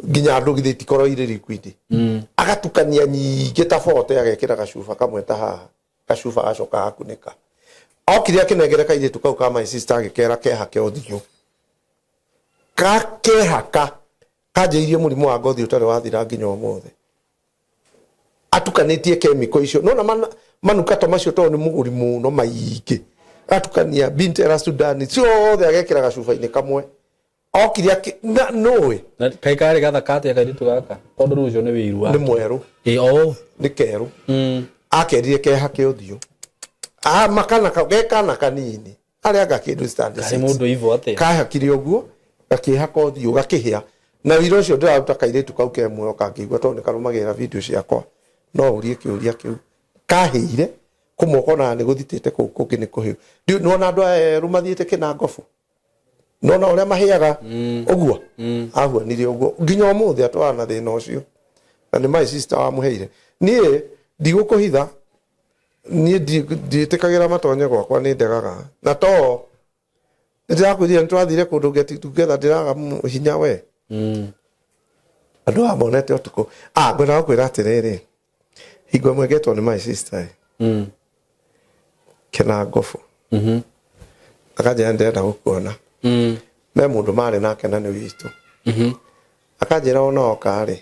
nginya andũ githĩ itikorwo irĩ liquid. Agatukania nyingĩ ta bote, agekĩra gacuba kamwe ta haha, gacuba gacoka gakunĩka. Okire akĩnengere kairĩtu kau ka my sister, agĩkera kehake ũthiũ. Gakehaka kanjĩirie mũrimũ wa ngothi ũtarĩ wathira nginya ũmũthĩ. Atukanĩtie kemiko icio, nona manukato macio, tondũ nĩ mũgũri mũno maingĩ, atukania Bintera Sudani ciothe agekĩra gacuba-inĩ kamwe. Okire na nũĩ. Na kaĩ karĩ gathaka atĩa kairĩtu gaka, tondũ rĩu ũcio nĩ wĩiru wake. Nĩ mwerũ. Ĩ, o. Nĩ kerũ. Akerire kehake ũthiũ. Ah, makana ge kana kanini arĩa anga kĩndũ stand Karĩ six. mũndũ ivo atĩa? Kahakire ũguo gakĩhaka ũthiũ gakĩhĩa, na wĩra ũcio ndĩraruta kairĩtu kau ke muoyo kangĩigua, tondũ nĩ karũmagĩrĩra video ciakwa, no ũrie kĩũria kĩu. Kahĩire kũmwe ũkonaga nĩ gũthitĩte, kũu kũngĩ nĩ kũhĩu. Nĩwona andũ aya erũ mathiĩte kĩnangobu. Nona ũrĩa mahĩaga ũguo ahuanire ũguo nginya ũmũthĩ atwara na thĩna ũcio, na nĩ my sister wamũheire. Niĩ ndigũkũhitha, niĩ ndiĩtĩkagĩra matonye gwakwa, nĩ ndegaga na to nĩ ndĩrakwĩrire nĩ twathire kũndũ get together, ndĩraga hinya we. Andũ aya monete ũtukũ. Ah, ngwenda gũkwĩra atĩrĩrĩ, hingo ĩmwe ngetwo nĩ my sister kena ngobu, akanjĩra ndĩrenda gũkuona. Me mũndũ marĩ nake na nĩ witũ. Akanjĩra ona oka rĩ,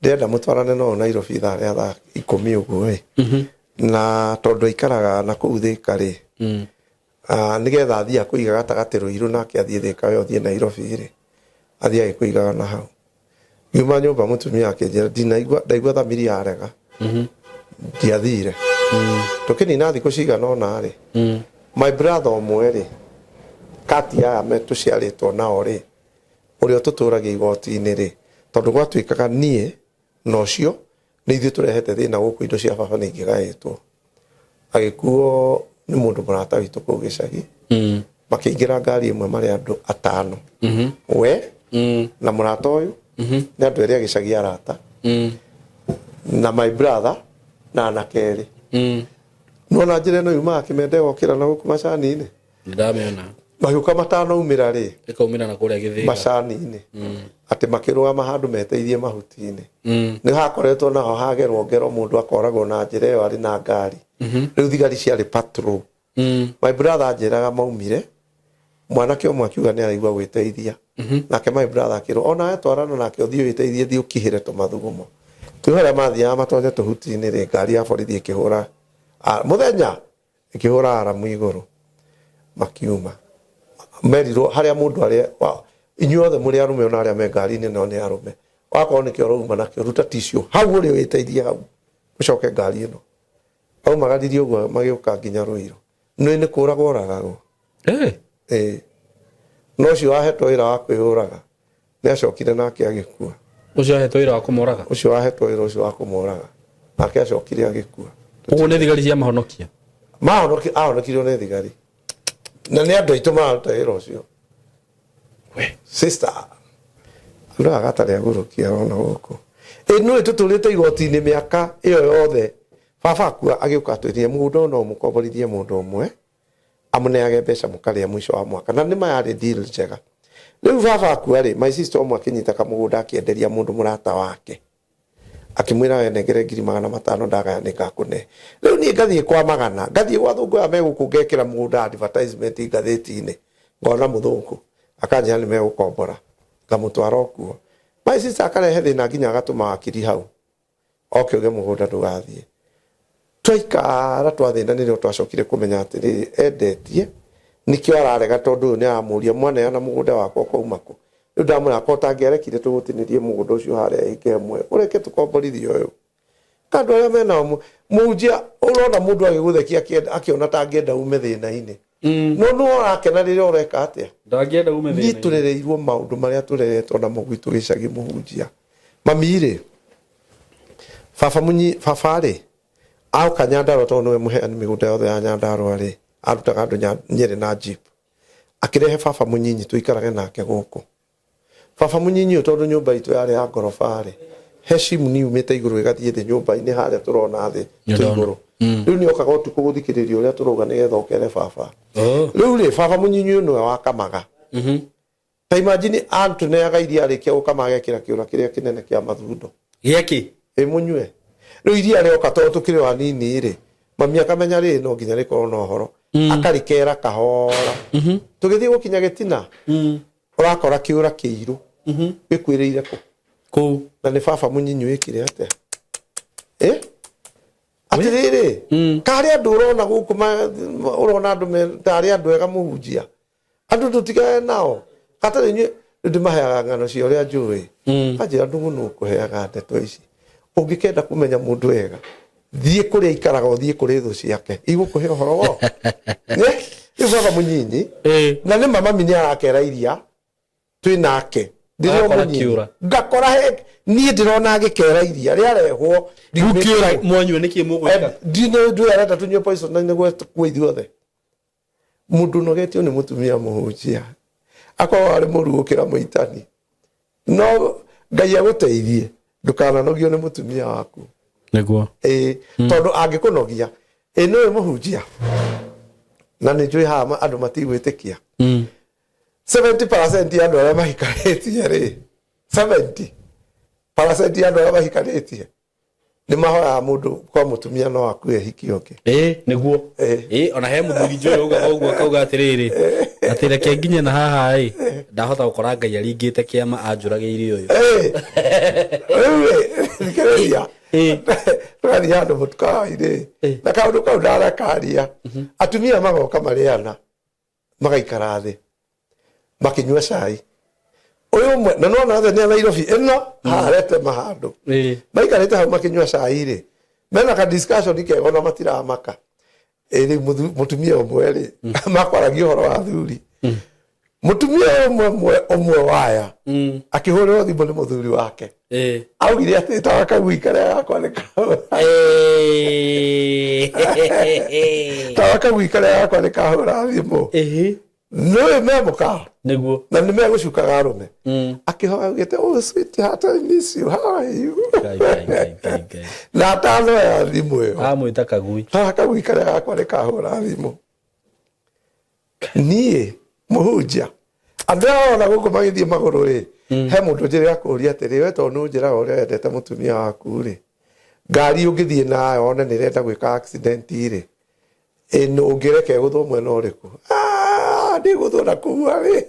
ndĩrenda mũtwarane no Nairobi thaa rĩa thaa 10 ũguo ĩ, na tondũ aikaraga na kũu Thĩka rĩ, nĩgetha athiĩ akũiga gatagatĩ Rũirũ, nake athiĩ Thĩka, we ũthiĩ Nairobi rĩ, athiĩ agĩkũigaga na hau. Ngiuma nyũmba, mũtumia akĩnjĩra ndinaigua, ndaigua thamiri yarega, ndiathire. Tũkĩnina thikũ cigana ũna rĩ, my brother ũmwe rĩ, kati aya me tũciarĩtwo nao rĩ, ũrĩa ũtũtũragia igoti-inĩ rĩ, tondũ gwatuĩkaga niĩ na ũcio nĩ ithuĩ tũrehete thĩna gũkũ, indo cia baba nĩ ingĩgaĩtwo, agĩkuo nĩ mũndũ mũrata witũ kũu gĩcagi. Makĩingĩra ngari ĩmwe marĩ andũ atano, we na mũrata ũyũ, nĩ andũ erĩ a gĩcagi arata, na my brother na anake erĩ. Nona njĩra ĩno yumaga Kĩmende gokĩra na gũkũ macani-inĩ. Ndamĩona. Magĩũka matanaumĩra rĩ, ĩkaumĩra na kũrĩa gĩthĩga macani-inĩ, atĩ makĩrũgama handũ meteirie mahuti-inĩ. Nĩ hakoretwo naho hagerwo ngero, mũndũ akoragwo na njĩra ĩyo arĩ na ngari. Rĩu thigari ciarĩ patrol. My brother anjĩraga maumire, mwanake ũmwe akiuga nĩ araigua gwĩteithia. Nake my brother akĩrwo onawe twarana nake ũthiĩ wĩteithie, thiĩ ũkihĩre tũmathugumo. Rĩu harĩa mathiaga matonye tũhuti-inĩ rĩ, ngari ya borithi ĩkĩhũra mũthenya, ĩkĩhũra aramu igũrũ, makiuma. Merirwo harĩa mũndũ arĩa inyuĩ othe mũrĩ arũme, ona arĩa me ngari-inĩ nao nĩ arũme, wakorwo nĩkĩo ũrauma nakĩo, ruta tissue hau ũrĩ wĩteithie hau, ũcoke ngari ĩno. Aumagaririe ũguo magĩũka nginya Rũirũ. Nĩ nĩ kũragwo oragagwo. Ĩĩ, no ũcio wahetwo wĩra wa kwĩyũraga nĩ acokire nake agĩkua. Ũcio ahetwo wĩra wa kũmoraga? Ũcio wahetwo wĩra ũcio wa kũmoraga nake acokire agĩkua. Ũguo nĩ thigari cia mahonokia? Mahonoki, ahonokirio nĩ thigari, na nĩ andũ aitũ mararuta wĩra ũcio. Sister, andũ aya gatarĩ agũrũkia ona gũkũ ĩ nĩ tũtũrĩte igoti-inĩ mĩaka ĩyo yothe. Baba akua, agĩũka atwĩrire mũgũnda ũyũ no mũkomborithie mũndũ ũmwe, amũneage mbeca mũkarĩa mũico wa mwaka, na nĩ mayarĩ deal njega. Rĩu baba akua rĩ, my sister ũmwe akĩnyita kamũgũnda, akĩenderia mũndũ mũrata wake, akĩmwĩra we nengere 500,000, ndagaya nĩ ngakũne. Rĩu niĩ ngathiĩ kwa magana, ngathiĩ gwa thũngũ aya megũkũ, ngekĩra mũgũnda advertisement ngathĩti-inĩ, ngona mũthũngũ akanjĩra nĩ megũkombora, ngamũtwara okuo. My sister akarehe thĩna nginya agatũma wakiri hau oke uge mũgũnda ndũgathiĩ. Twaikara twathĩna, nĩrĩo twacokire kũmenya atĩrĩrĩ, endetie nĩkĩo ararega, tondũ ũyũ nĩ aramũria mwaneana mũgũnda wakwa ũkauma kũ. Rĩu ndamwĩra ko ũtangĩarekire tũgũtinĩrie mũgũnda ũcio harĩa ĩka ĩmwe, ũreke tũkomborithie ũyũ kandũ arĩa menao. Mũhunjia, ũrona mũndũ agĩgũthekia akĩona ta angĩenda ume thĩna-inĩ, no nĩ ũrakena rĩrĩa ũreka atĩa? Ndangĩenda ume niĩ thĩna-inĩ. Tũrereirwo maũndũ marĩa tũreretwo namo gwitũ gĩcagi, mũhunjia. Mami rĩ, baba munyi, baba rĩ aoka Nyandarua, tondũ nĩwe mũheani mĩgũnda yothe ya Nyandarua rĩ, arutaga andũ Nyĩrĩ na jeep, akĩrehe baba mũnyinyi tũikarage nake gũkũ. Baba mũnyinyi ũyũ, tondũ nyũmba itũ yarĩ ya ngoroba rĩ, he chimney yumĩte igũrũ ĩgathiĩ thĩ nyũmba-inĩ harĩa tũrona thĩ Nĩ twĩ ndona. igũrũ. Rĩu nĩ okaga ũtukũ gũthikĩrĩria ũrĩa tũrauga nĩgetha okere baba. Oh. Rĩu rĩ, baba mũnyinyi ũyũ nĩwe wakamaga. Ta imagine, antũneaga iria, arĩkia gũkama agekĩra kĩũra kĩrĩa kĩnene kĩa mathundo. Gĩakĩ? Ĩ mũnyue. Rĩu iria rĩoka, tondũ tũkĩrĩ o anini rĩ, mami akamenya rĩrĩ no nginya rĩkorwo na ũhoro, akarĩkera kahora. Tũgĩthiĩ gũkinya gĩtina, ũrakora kĩũra kĩirũ gĩkuĩrĩire kũ? Kũu. Na nĩ baba mũnyinyi wĩkire atĩa? Ĩ atĩrĩrĩ, karĩ andũ ũrona gũkũ ũrona andũ tarĩ andũ ega, mũhunjia, andũ tũtigane nao gatarĩ inyuĩ. Rĩu ndĩmaheaga ng'ano cia ũrĩa njũĩ. Anjĩra, ndũgũ nũ ũkũheaga ndeto ici? Ũngĩkenda kũmenya mũndũ wega, thiĩ kũrĩa aikaraga, ũthiĩ kũrĩ thũ ciake, igũkũhe ũhoro wo. Rĩu baba mũnyinyi, na nĩ mama mi nĩ arakera iria twĩ nake ndĩrĩ o Agakora mũnyinyi. kĩũra. Ngakora he niĩ ndĩrona agĩkera iria rĩarehwo. Rĩu kĩũra mwanyua nĩkĩ mũgwĩka? Ndinĩ ndũĩ arenda tũnyue poison na nĩguo tũkue ithuothe. Mũndũ ũnogetio nĩ mũtumia, mũhunjia. Akorwo arĩ mũru gũkĩra mũitani. No Ngai agũteithie ndũkananogio nĩ mũtumia waku. Nĩguo. Ĩĩ, tondũ angĩkũnogia, ĩ nĩwe mũhunjia. Na nĩ njũĩ haha andũ matigwĩtĩkia. 70% ya andũ arĩa mahikanĩtie rĩ, 70% ya andũ arĩa mahikanĩtie nĩ mahoyaga mũndũ kwa mũtumia no akue hiki ũngĩ. Ĩĩ nĩguo. Ĩĩ. Ĩĩ ona he mũthuri njũĩ ugaga ũguo akauga atĩrĩrĩ, atĩ reke nginye na haha ĩ, ndahota gũkora Ngai aringĩte kĩama anjũragĩire ũyũ. Ĩĩ. Rĩu rĩ, thikĩrĩria. Ĩĩ. Tũgathiĩ handũ mũtukawa-inĩ. Ĩĩ. Na kaũndũ kau ndarakaria. Atumia magoka marĩ ana magaikara thĩ makĩnyua cai. Ũyũ ũmwe na nĩwona othe nĩ a Nairobi ĩno harete mahandũ. Ĩĩ. Maikarĩte hau makĩnyua cai rĩ, mena ka discussion kega ona matiramaka. Ĩ rĩu mũtumia ũmwe rĩ, makwaragia ũhoro wa athuri. Mũtumia ũmwe ũmwe waya akĩhũrĩrwo thimũ nĩ mũthuri wake. Ĩĩ. Augire atĩ tawa kagui karĩa gakwa nĩ kahũra. Ĩĩ. Tawa kagui karĩa gakwa nĩ kahũra thimũ. Ĩĩ. Nĩũĩ me mũkawa. Nĩguo. Na nĩ megũcukaga arũme. Akĩhoya augĩte, oh sweetheart, I miss you. How are you? Ngai, Ngai, Ngai, Ngai, Ngai. Na atanoya thimũ ĩyo. Amwĩta kagui. Tawa kagui karĩa gakwa nĩ kahũra thimũ. Niĩ mũhunjia andũ aya ona gũkũ magĩthiĩ magũrũ rĩ, he mũndũ njĩrĩga kũũria atĩrĩ, we tondũ nĩ ũnjĩraga ũrĩa wendete mũtumia waku rĩ, ngari ũngĩthiĩ nayo one nĩ ĩrenda gwĩka accident rĩ, ĩ ũngĩreka ĩgũthwo mwena ũrĩkũ? Ah, ndĩgũthwo na kũu rĩ,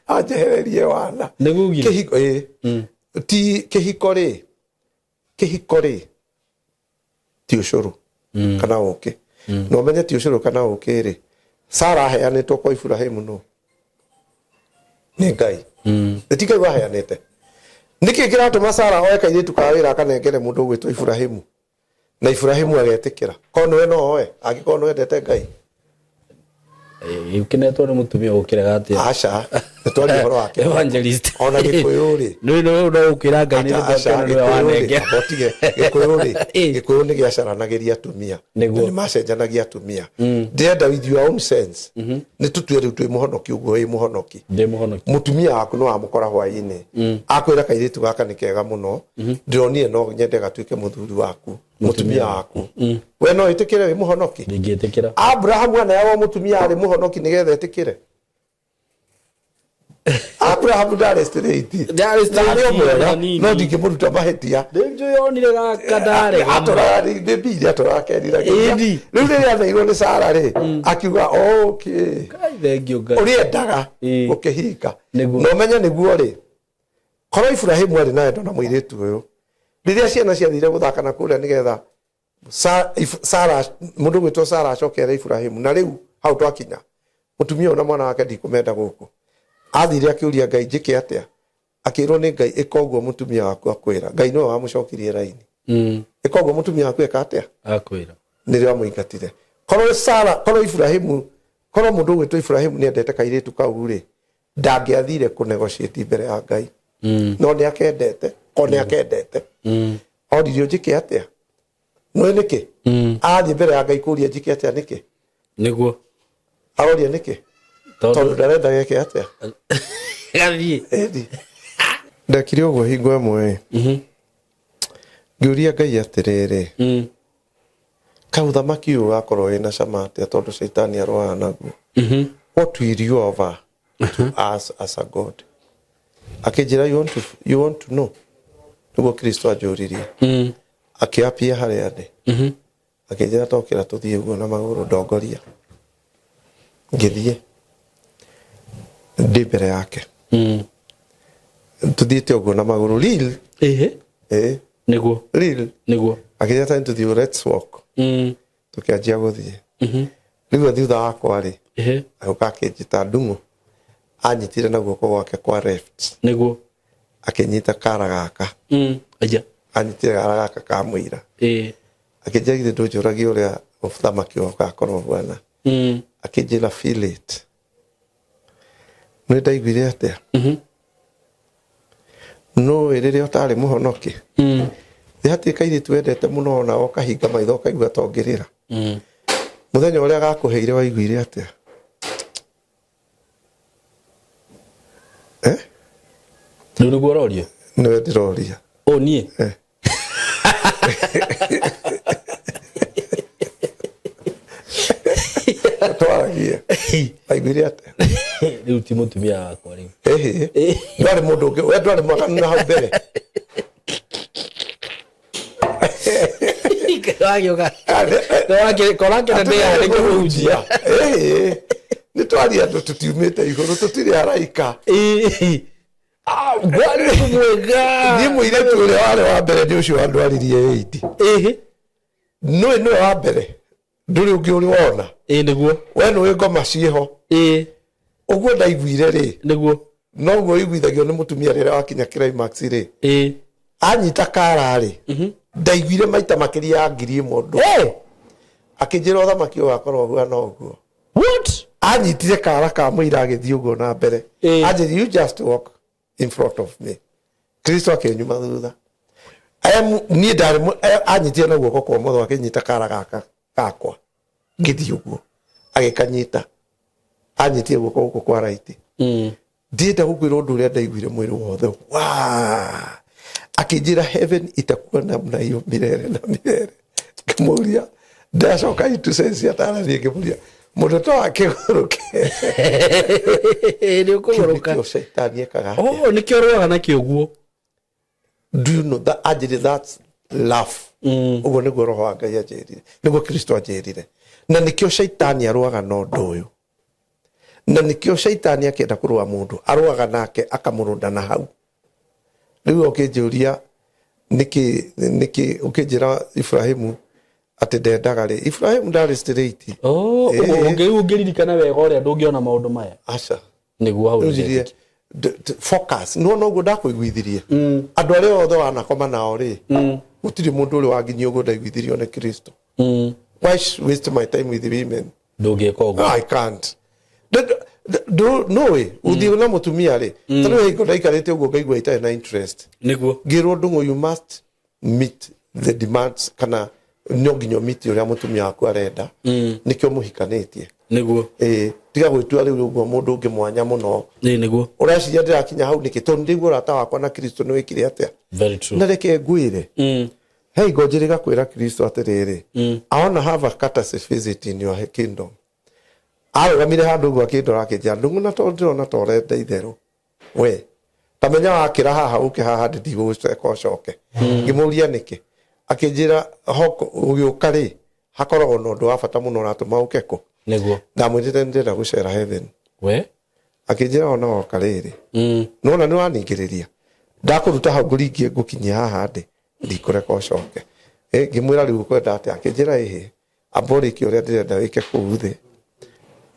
anjehererie wana. Nĩguo ugire? Kĩhiko, ĩ. Ti kĩhiko rĩ, kĩhiko rĩ, ti ũcũrũ kana ũkĩ. Na ũmenye ti ũcũrũ kana ũkĩ rĩ, Sara aheanĩtwo kwa Iburahĩmu nũ? Nĩ Ngai. Nĩ ti Ngai waheanĩte. Nĩkĩ kĩratũma Sara oe kairĩtu ka wĩra akanengere mũndũ ũgwĩtwo Iburahĩmu? Na Iburahĩmu agetĩkĩra. Korwo nĩwe no oe, angĩkorwo nĩ wendete Ngai. Ĩĩ, ũkĩnetwo nĩ mũtumia ũkĩrega atĩa? Aca, nĩ twaria ũhoro wake. Evangelist. Ona Gĩkũyũ rĩ. Nĩ nĩ no ũkwĩra Ngai nĩ Aca, ũndũ nĩwe Gĩkũyũ rĩ, wanengera. amba ũtige, Gĩkũyũ rĩ, Ĩĩ. Gĩkũyũ nĩ gĩacaranagĩria atumia. Nĩguo. Na nĩ macenjanagia atumia. Ndĩrenda with your own sense. Nĩ tũtue rĩu twĩ mũhonoki ũguo wĩ mũhonoki. Ndĩ mũhonoki. Mũtumia waku nĩ wamũkora hwaĩ-inĩ. Akwĩra kairĩtu gaka nĩ kega mũno. Ndĩronire no nyende gatuĩke mũthuri waku. Mũtumia waku. We no wĩtĩkĩre wĩ mũhonoki? Ndingĩtĩkĩra. Abrahamu aneagwo mũtumia arĩ mũhonoki nĩgetha etĩkĩre. Abrahamu ndarĩ straight. Ndarĩ straight Ndarĩ o mwega, ona hanini. no ndingĩmũruta mahĩtia. Rĩu njũĩ onire gaka ndarega. Atũraga nĩ mbiri atũraga keriragia. Ĩni. Rĩu rĩrĩa aneirwo nĩ Sara rĩ, akiuga okay. Ngai thengiũ Ngai. Ũrĩa endaga Ĩĩ. ũkĩhinga. Nĩguo. Na ũmenye nĩguo rĩ, korwo Iburahĩmu arĩ na wendo na mũirĩtu ũyũ, rĩrĩa ciana ciathire gũthaka na kũrĩa nĩgetha Sara, mũndũ ũgwĩtwo Sara acokere Iburahĩmu, na rĩu hau twakinya, mũtumia ũyũ na mwana wake ndikũmenda gũkũ. Athire akĩũria Ngai njĩke atĩa? Akĩrwo nĩ Ngai ĩka ũguo mũtumia waku akwĩra. Ngai nĩwe wamũcokirie raini. Ĩka ũguo mũtumia waku eka atĩa? Akwĩra. Nĩrĩo amũingatire. Korwo Sara, korwo Iburahĩmu, korwo mũndũ ũgwĩtwo Iburahĩmu nĩ endete kairĩtu kau rĩ, ndangĩathire kũ negotiate mbere ya Ngai. No nĩ akendete, korwo nĩ akendete. Oririo njĩke atĩa? Nĩũĩ nĩkĩ? Athiĩ mbere ya Ngai kũria njĩke atĩa nĩkĩ? Nĩguo. Aroria nĩkĩ? Tondũ ndarenda geke atĩa? Gathiĩ. Ĩni. Ndekire ũguo hingo ĩmwe ĩ. Ngĩũria Ngai atĩrĩrĩ, kaĩ ũthamaki ũyũ ũgakorwo wĩna cama atĩa tondũ caitani arũaga naguo? What will you offer to us as a God? Akĩnjĩra you want to know? Nĩguo Kristo anjũririe. Akĩapia harĩa ndĩ. Akĩnjĩra tokĩra tũthiĩ ũguo na magũrũ ndongoria. Ngĩthiĩ. Ndĩ mbere yake. Tũthiĩte ũguo na magũrũ. Real. Ĩhĩ. Ĩĩ. Nĩguo. Real. Nĩguo. Akĩnjĩra tani tũthiĩ let's walk. Tũkĩanjia gũthiĩ. Rĩu thutha wakwa rĩ, Ĩhĩ. agĩũka akĩnjĩta Ndung'u. Anyitire na guoko gwake kwa left. Nĩguo. Akĩnyita kara gaka. Aya. Anyitire kara gaka ka mũira. Ĩĩ. Akĩnjĩra githĩ ndũnjũragia ũrĩa ũthamaki ũgakorwo ũhuana. Akĩnjĩra feel it. Nĩ ndaiguire atĩa? Nũĩ rĩrĩa ũtarĩ mũhonoki? Nĩ hatirĩ kairĩtu wendete mũno ona ũkahinga maitho ũkaigua ta ũngĩrĩra. Mũthenya ũrĩa gakũheire waiguire atĩa? Rĩu nĩguo ũrorio? Nĩwe ndĩroria. Ũ niĩ? Eh. Twaragie. Aiguire atĩa? Rĩu ti mũtumia wakwa rĩu. Ĩhĩ. Ndwarĩ mũndũ ũngĩ, we ndwarĩ mwaganu na hau mbere. Wagĩũka. Korakena ndĩ haha nĩkũhunjia. Ĩhĩ. Nĩ twaria andũ tũtiumĩte igũrũ, tũtirĩ araika. Ngwari ũndũ mwega. Niĩ mũirĩtu ũrĩa warĩ wa mbere nĩ ũcio wandwaririe ĩindi. Ĩhĩ. Nũĩ nĩwe wa mbere, ndũrĩ ũngĩ ũrĩ wona. Ĩ nĩguo. We nĩũĩ ngoma ciĩho. Ĩ. Ũguo ndaiguire rĩ. Nĩguo. Noguo ũiguithagio nĩ mũtumia rĩrĩa wakinya climax rĩ. Ĩ. Anyita kara rĩ. Ndaiguire maita makĩria ya 1000 ũndũ. Ĩ. Akĩnjĩra ũthamaki ũyũ wakorwo ũhuana ũguo. What? Anyitire kara ka mũira agĩthiĩ ũguo na mbere. Ĩ. Anjĩrire, you just walk in front of me. Kristo akĩnyuma thutha. Niĩ ndarĩ anyitire na guoko kwa ũmotho akĩnyita kara gaka gakwa. Ngĩthiĩ ũguo. Agĩkanyita. Anyitire guoko gũkũ kwa right. Ndienda gũkwĩra ũndũ ũrĩa ndaiguire mwĩrĩ wothe. Waa! Akĩnjĩra heaven itakuwa namna hiyo milele na milele. Ngĩmũria, ndacoka into sense ataranie ngĩmũria, mũndũ to akĩgũrũke. Nĩ ũkũgũrũka. Kĩu nĩkĩo caitani ekaga atĩa? Oh, nĩkĩo ũrũaga nakĩo ũguo. Do you know that anjĩrire that's love. Ũguo nĩguo roho wa Ngai anjĩrire. Nĩguo Kristo anjĩrire. Na nĩkĩo caitani arũaga na ũndũ ũyũ. Na nĩkĩo caitani akĩenda kũrũa mũndũ, arũaga nake akamũrũnda na hau. Rĩu ũkĩnjũria nĩkĩ, nĩkĩ ũkĩnjĩra Ibrahimu atĩ ndendaga rĩ, Ibrahimu ndarĩ straight. Oh, Ĩĩ. ũguo ũngĩririkana wega ũrĩa ndũngĩona maũndũ maya. Aca. Nĩguo hau Rĩu njirie, focus. Nĩwona ũguo ndakũiguithirie? Andũ arĩa othe wanakoma nao rĩ, gũtirĩ mũndũ ũrĩ wanginyia ũguo ndaiguithirio nĩ Kristo. Why waste my time with women? Ndũngĩka ũguo. I can't. Nũĩ, ũthiĩ na mũtumia rĩ, tondũ hingo ndaikarĩte ũguo ngaigua itarĩ na interest. Nĩguo. Ngĩrwo Ndung'u, you must meet the demands, kana no nginya ũmeet ũrĩa mũtumia waku arenda. Nĩkĩo mũhikanĩtie. Nĩguo. Ĩĩ, tiga gwĩtua rĩu ũguo mũndũ ũngĩ mwanya mũno. Ĩĩ, nĩguo. Ũreciria ndĩrakinya hau nĩkĩ? Tondũ ndĩguo ũrata wakwa na Kristo nĩ wĩkire atĩa? Very true. Na reke ngwĩre. Hei, ngo njĩrĩga kwĩra Kristo atĩrĩrĩ, I wanna have a courtesy visit in your kingdom. Arũgamire handũ ũguo akĩndora akĩnjĩra, Ndung'u, na tondũ ndĩrona ta ũrenda itherũ. We, ta menya wakĩra haha ũke haha ndigũgũcoka ũcoke. Ngĩmũria nĩkĩ? Akĩnjĩra, hoko ũgĩũka rĩ, hakoragwo na ũndũ wa bata mũno ũratũma ũke kũ? Nĩguo. Ndamwĩrire nĩndĩrenda gũcera heaven. We? Akĩnjĩra ona woka rĩrĩ. Nĩwona nĩwaningĩrĩria. Ndakũruta hau ngũringie ngũkinyie haha ndĩ, ndikũreka ũcoke. Ngĩmwĩra rĩu ũkwenda atĩa? Akĩnjĩra ĩhĩ, amba ũrĩkie ũrĩa ndĩrenda wĩke kũu thĩ.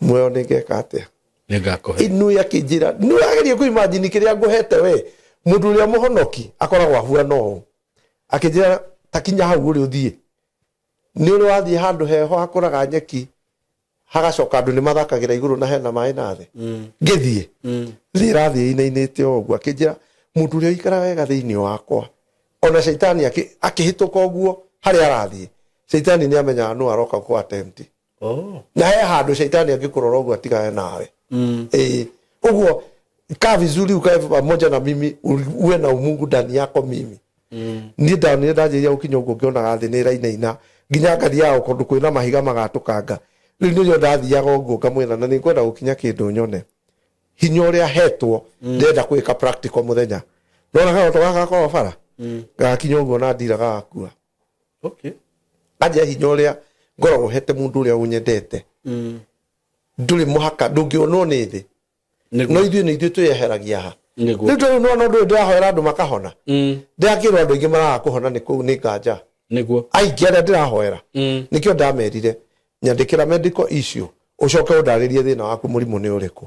Muoyo nĩngeka atĩa? Nĩngakũhe. Nũĩ akĩnjĩra, nũĩ agerie kũ-imagine kĩrĩa ngũhete we. Mũndũ ũrĩa mũhonoki akoragwo ahuana ũũ. Akĩnjĩra ta kinya hau ũrĩ ũthiĩ. Nĩ ũrĩ wathiĩ handũ heho hakũraga nyeki, hagacoka andũ nĩ mathakagĩra igũrũ na hena maĩ na thĩ. Ngĩthiĩ. Thĩ ĩrathiĩ ĩinainĩte o ũguo. Akĩnjĩra mũndũ ũrĩa ũikaraga wega thĩinĩ wakwa. Ona caitani akĩhĩtũka ũguo harĩa arathiĩ. Caitani nĩ amenyaga nũ aroka kũ attempt. Na he handũ caitani angĩkũrora ũguo atigane nawe. Ĩĩ. Ũguo kaa vizuri ukae pamoja na mimi, uwe na umungu ndani yako mimi. Niĩ ndonire ndanjĩrĩria gũkinya ũguo ngĩonaga thĩ nĩ ĩrainaina nginya ngathiaga kũndũ kwĩna mahiga magatũkanga. Rĩu nĩrĩo ndathiaga ũguo ngamwĩra na nĩngwenda gũkinya kĩndũ nyone. Hinya ũrĩa hetwo ndĩrenda kwĩka practical mũthenya. Nona kagoto gaka gakoragwo bara? Gagakinya ũguo na ndira gagakua. Anjia hinya ũrĩa ngoragwo hete mũndũ ũrĩa ũnyendete. Ndũrĩ mũhaka, ndũngĩonwo nĩ thĩ. No ithuĩ nĩ ithuĩ twĩyeheragia ha. Rĩu tondũ nĩwona ũndũ ũyũ ndĩrahoera andũ makahona. Ndĩrakĩrwo andũ aingĩ maraga kũhona nĩ kũu nĩ nganja. Aingĩ arĩa ndĩrahoera. Nĩkĩo ndamerire, nyandĩkĩra medical issue, ũcoke ũndarĩrie thĩna waku mũrimũ nĩ ũrĩkũ.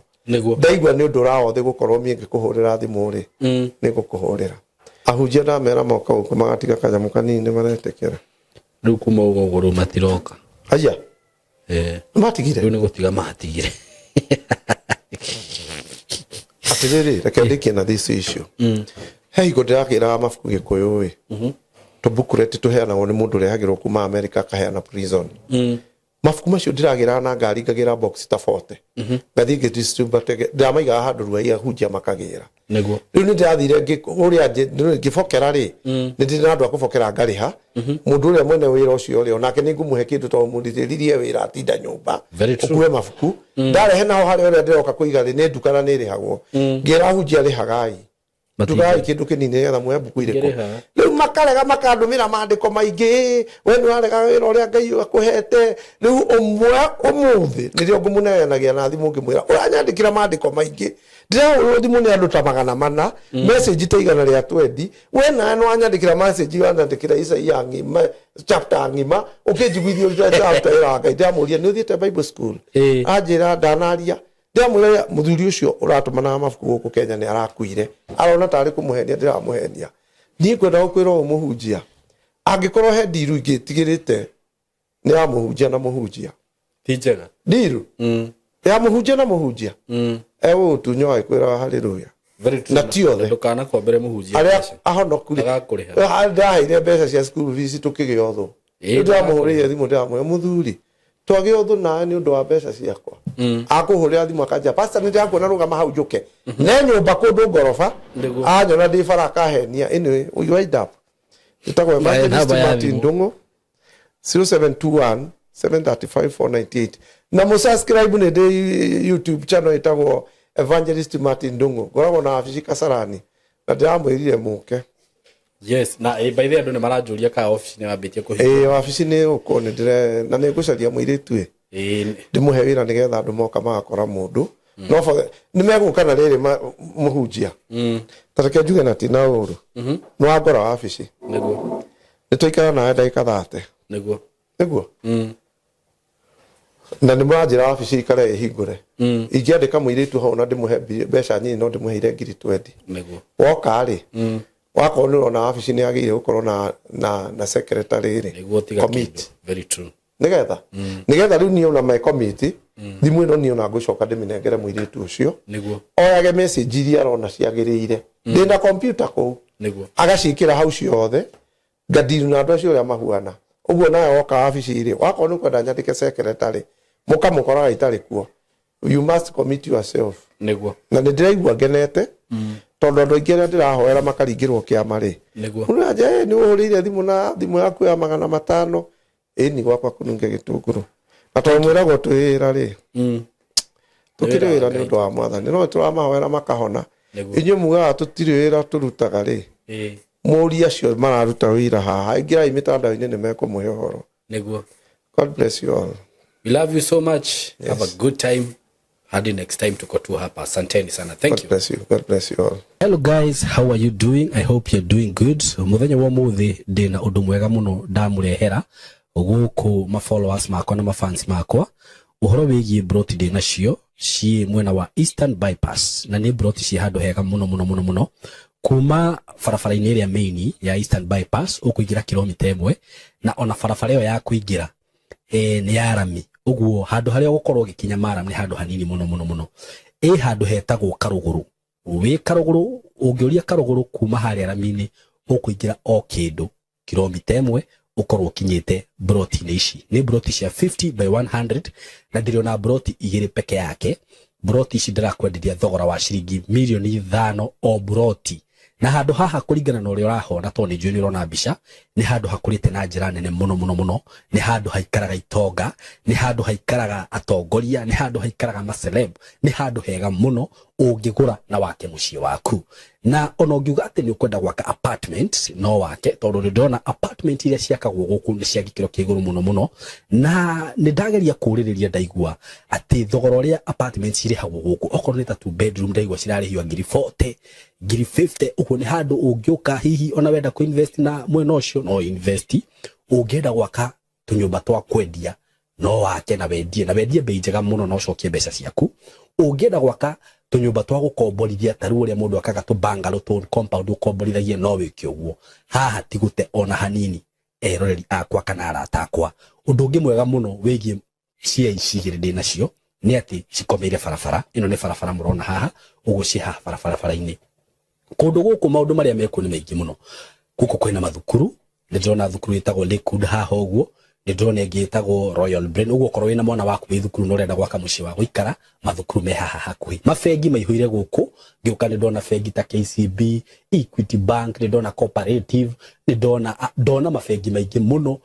Ndaigua nĩ ũndũ ũrawothe gũkorwo niĩ ngĩkũhũrĩra thimũ rĩ, nĩ ngũkũhũrĩra. Ahunjia ndamera moka gũkũ magatiga kanyamũ kanini maretĩkĩra. Rĩu kuma ũguo ũguo rĩu matiroka. Aya. Matigire. Rĩu nĩ gũtiga matigire. Atĩrĩrĩ, reke ndĩkie na this issue. He hingo ndĩrakĩraga mabuku Gĩkũyũ ĩ. Tũbukureti tũheanagwo nĩ mũndũ ũrehagĩrwo kuma America akaheana prison. Mabuku macio ndĩragĩra na ngari, ngagĩra box ta 40, ngathiĩ ngĩdistribute, ndĩramaigaga handũ Ruai, ahunjia makagĩra. Rĩu nĩ ndĩrathire ũrĩa ngĩbokera rĩ, nĩ ndĩ na andũ a kũbokera, ngarĩha mũndũ ũrĩa mwene wĩra ũcio rĩ, onake nĩ ngũmũhe kĩndũ tondũ mũrutĩririe wĩra atinda nyũmba. Very true. Ũkue mabuku ndarehe naho harĩa ũrĩa ndĩroka kũiga rĩ, nĩ nduka na nĩ ĩrĩhagwo. Ngĩra ahunjia, rĩhagai ndugai kindu kinini nigetha muoe mbuku irĩkũ. Ingĩrĩha. Rĩu makarega, makandũmĩra mandĩko maingĩ, we nĩ warega wĩra ũrĩa Ngai akũhete. Rĩu ũmwe ũmũthĩ nĩrĩo ngũmũneanagia na thimũ ngĩmwĩra ũranyandĩkĩra mandĩko maingĩ, ndĩrahũrĩrwo thimũ nĩ andũ ta 400, message ta 120, we nawe nĩ wanyandĩkĩra message, wanyandĩkĩra Isaia ng'ima, chapter ng'ima, ũkĩnjiguithia ũrĩa chapter ĩra wa Ngai. Ndĩramũria, nĩ ũthiĩte Bible school? Anjĩra ndanaria. Ndĩramwĩra mũthuri ũcio ũratũmanaga mabuku gũkũ Kenya nĩ arakuire, arona tarĩ kũmũhenia ndĩramũhenia. Niĩ ngwenda gũkwĩra ũũ mũhunjia, angĩkorwo he ndiru ingĩtigĩrĩte nĩ ya mũhunjia na mũhunjia. Ti njega. Ndiru ya mũhunjia na mũhunjia egũgũtunywo agĩkwĩra haleluya. Very true. Na ti othe. Ndũkanakombere mũhunjia arĩa mbeca. ahonoku rĩ, Ndagakũrĩha. Ndaheire mbeca cia school fees tũkĩgĩa ũthũ. Ndĩramũhũrĩire thimũ, ndĩramwĩra, mũthuri, twagĩa ũthũ nawe nĩ ũndũ wa mbeca ciakwa. Akũhũrĩra thimũ akanjĩra, pastor, nĩ ndĩrakuona, rũgama hau njũke ne nyũmba kũndũ ngoroba. Anyona ndĩ bara akahenia. Anyway, we wind up, ĩtagwo Evangelist namba ya Martin thimũ. Ndung'u, 0721 735 498, na mũsubscribe nĩ ndĩ YouTube channel ĩtagwo Evangelist Martin Ndung'u. Ngoragwo na wabici Kasarani na ndĩramwĩrire mũke. Yes, na by the way, andũ nĩ maranjũria kana ofici nĩ wambĩtie kũhingũra. Ĩĩ, wabici nĩ ũkũ nĩ ndĩre na nĩ ngũcaria mũirĩtu ĩ ndĩmũhe wĩra nĩgetha andũ moka magakora mũndũ no nĩ megũka na rĩrĩ mũhunjia. Ta reke njuge na ti na ũru, nĩ wangora wabici, nĩ twaikara nawe ndagĩka 30. Nĩguo na nĩ mũranjĩra wabici ikare ĩhingũre, ingĩandĩka mũirĩtu hau na ndĩmũhe mbeca nyinyi, no ndĩmũheire ngiri 20. Woka rĩ, wakorwo nĩ ũrona wabici nĩ yagĩrĩire gũkorwo na secretary rĩ, Nĩguo tiga commit. kĩndũ. Very true. Nĩgetha rĩu niĩ ona me komiti thimũ ĩno, niĩ ona ngũcoka ndĩmĩnengere mũirĩtu ũcio oyage message iria arona ciagĩrĩire. Ndĩna computer kũu, agaciĩkĩra hau ciothe, ngadiru na andũ acio ũrĩa mahuana ũguo. Nawe woka wabici rĩ, wakorwo nĩ ũkwenda nyandĩke secretary, mũkamũkoraga itarĩ kuo. You must commit yourself. Na nĩ ndĩraigua ngenete tondũ andũ aingĩ arĩa ndĩrahoera makaringĩrwo kĩama rĩ, ũranja nĩ ũhũrĩire thimũ na thimũ yaku ya 500 ĩni gwakwa kũnunge gĩtũngũrũ, na tondũ mwĩragwo twĩ wĩra rĩ, tũkĩrĩ Wĩra wa wĩra nĩ ũndũ wa Mwathani, no tũramahoera makahona. Inyuĩ mugaga tũtirĩ wĩra tũrutaga rĩ, mũri acio mararuta wĩra haha, ingĩrai mĩtandao-inĩ nĩ mekũmũhe ũhoro. God bless you all. We love you so much. Have a good time. Hadi next time, tuko tu hapa. Asanteni sana. Thank God you. bless you. God bless you all. Hello guys, how are you doing? I hope you're doing good. Muthenya wa muthi ndina undu mwega muno ndamurehera guku ma followers makwa na ma fans makwa, uhoro wigie broti ndi nacio ciĩ mwena wa Eastern Bypass, na nĩ broti ciĩ handũ hega muno muno muno muno. Kuma barabara-inĩ ĩrĩa main ya Eastern Bypass ũkũingĩra kilomita 1, na ona barabara ĩyo ya kũingĩra nĩ ya rami, ũguo handũ harĩa ũgũkorwo ũgĩkinya maram nĩ handũ hanini muno muno muno. Ĩ handũ hetagwo Karũgũrũ. Wĩ Karũgũrũ, ũngĩũria Karũgũrũ kuma harĩa rami-inĩ, ũkũingĩra o kĩndũ kilomita 1, ũkorwo ũkinyĩte broti-inĩ ici. Nĩ broti cia 50 by 100, na ndĩrĩ broti igĩrĩ peke yake. Broti ici ndĩrakwenderia thogora wa ciringi mirioni 5 o broti. Na handũ haha, kũringana na ũrĩa ũrahona, tondũ nĩ njũĩ nĩ ũrona mbica, nĩ handũ hakũrĩte na njĩra nene mũno mũno mũno. Nĩ handũ haikaraga itonga, nĩ handũ haikaraga atongoria, nĩ handũ haikaraga maceleb, nĩ handũ hega mũno ũngĩgũra na wake mũciĩ waku. Na ona ũngiuga atĩ nĩ ũkwenda gwaka apartment, no wake, tondũ nĩ ndĩrona apartment iria ciakagwo gũkũ nĩ cia gĩkĩro kĩa igũrũ mũno mũno. Na nĩ ndageria kũũrĩrĩria, ndaigua atĩ thogora ũrĩa apartment cirĩhagwo gũkũ, okorwo nĩ ta two bedroom, ndaigua cirarĩhio ngiri 40, ngiri 50. Ũguo nĩ handũ ũngĩũka, hihi ona wenda kũ invest na mwena ũcio, no invest. Ũngĩenda gwaka tũnyũmba twa kwendia, no wake na wendie, na wendie bei njega mũno na ũcokie mbeca ciaku. Ũngĩenda gwaka tũnyũmba twa gũkomborithia, ta rĩu ũrĩa mũndũ akaga tũ bungalow, tũ compound ũkomborithagia, no wĩke ũguo. Haha ti gũte ona hanini, eroreri akwa kana arata akwa. Ũndũ ũngĩ mwega mũno wĩgiĩ cia ici igĩrĩ ndĩ nacio nĩ atĩ cikomeire barabara ĩno. Nĩ barabara mũrona haha ũguo, ciĩ haha barabara-inĩ. Kũndũ gũkũ maũndũ marĩa mekuo nĩ maingĩ mũno. Gũkũ kwĩna mathukuru, nĩ ndĩrona thukuru ĩtagwo Lakewood haha ũguo. Nĩ Nĩ ndĩrona ĩngĩ ĩtagwo Royal Brain. Ũguo okorwo wĩna mwana waku wĩ thukuru na ũrenda gwaka mũciĩ wa gũikara, mathukuru me haha hakuhĩ. Mabengi maihũire gũkũ, ngĩũka nĩ ndona bengi ta KCB, Equity Bank, nĩ ndona Cooperative, nĩ ndona ndona mabengi maingĩ mũno.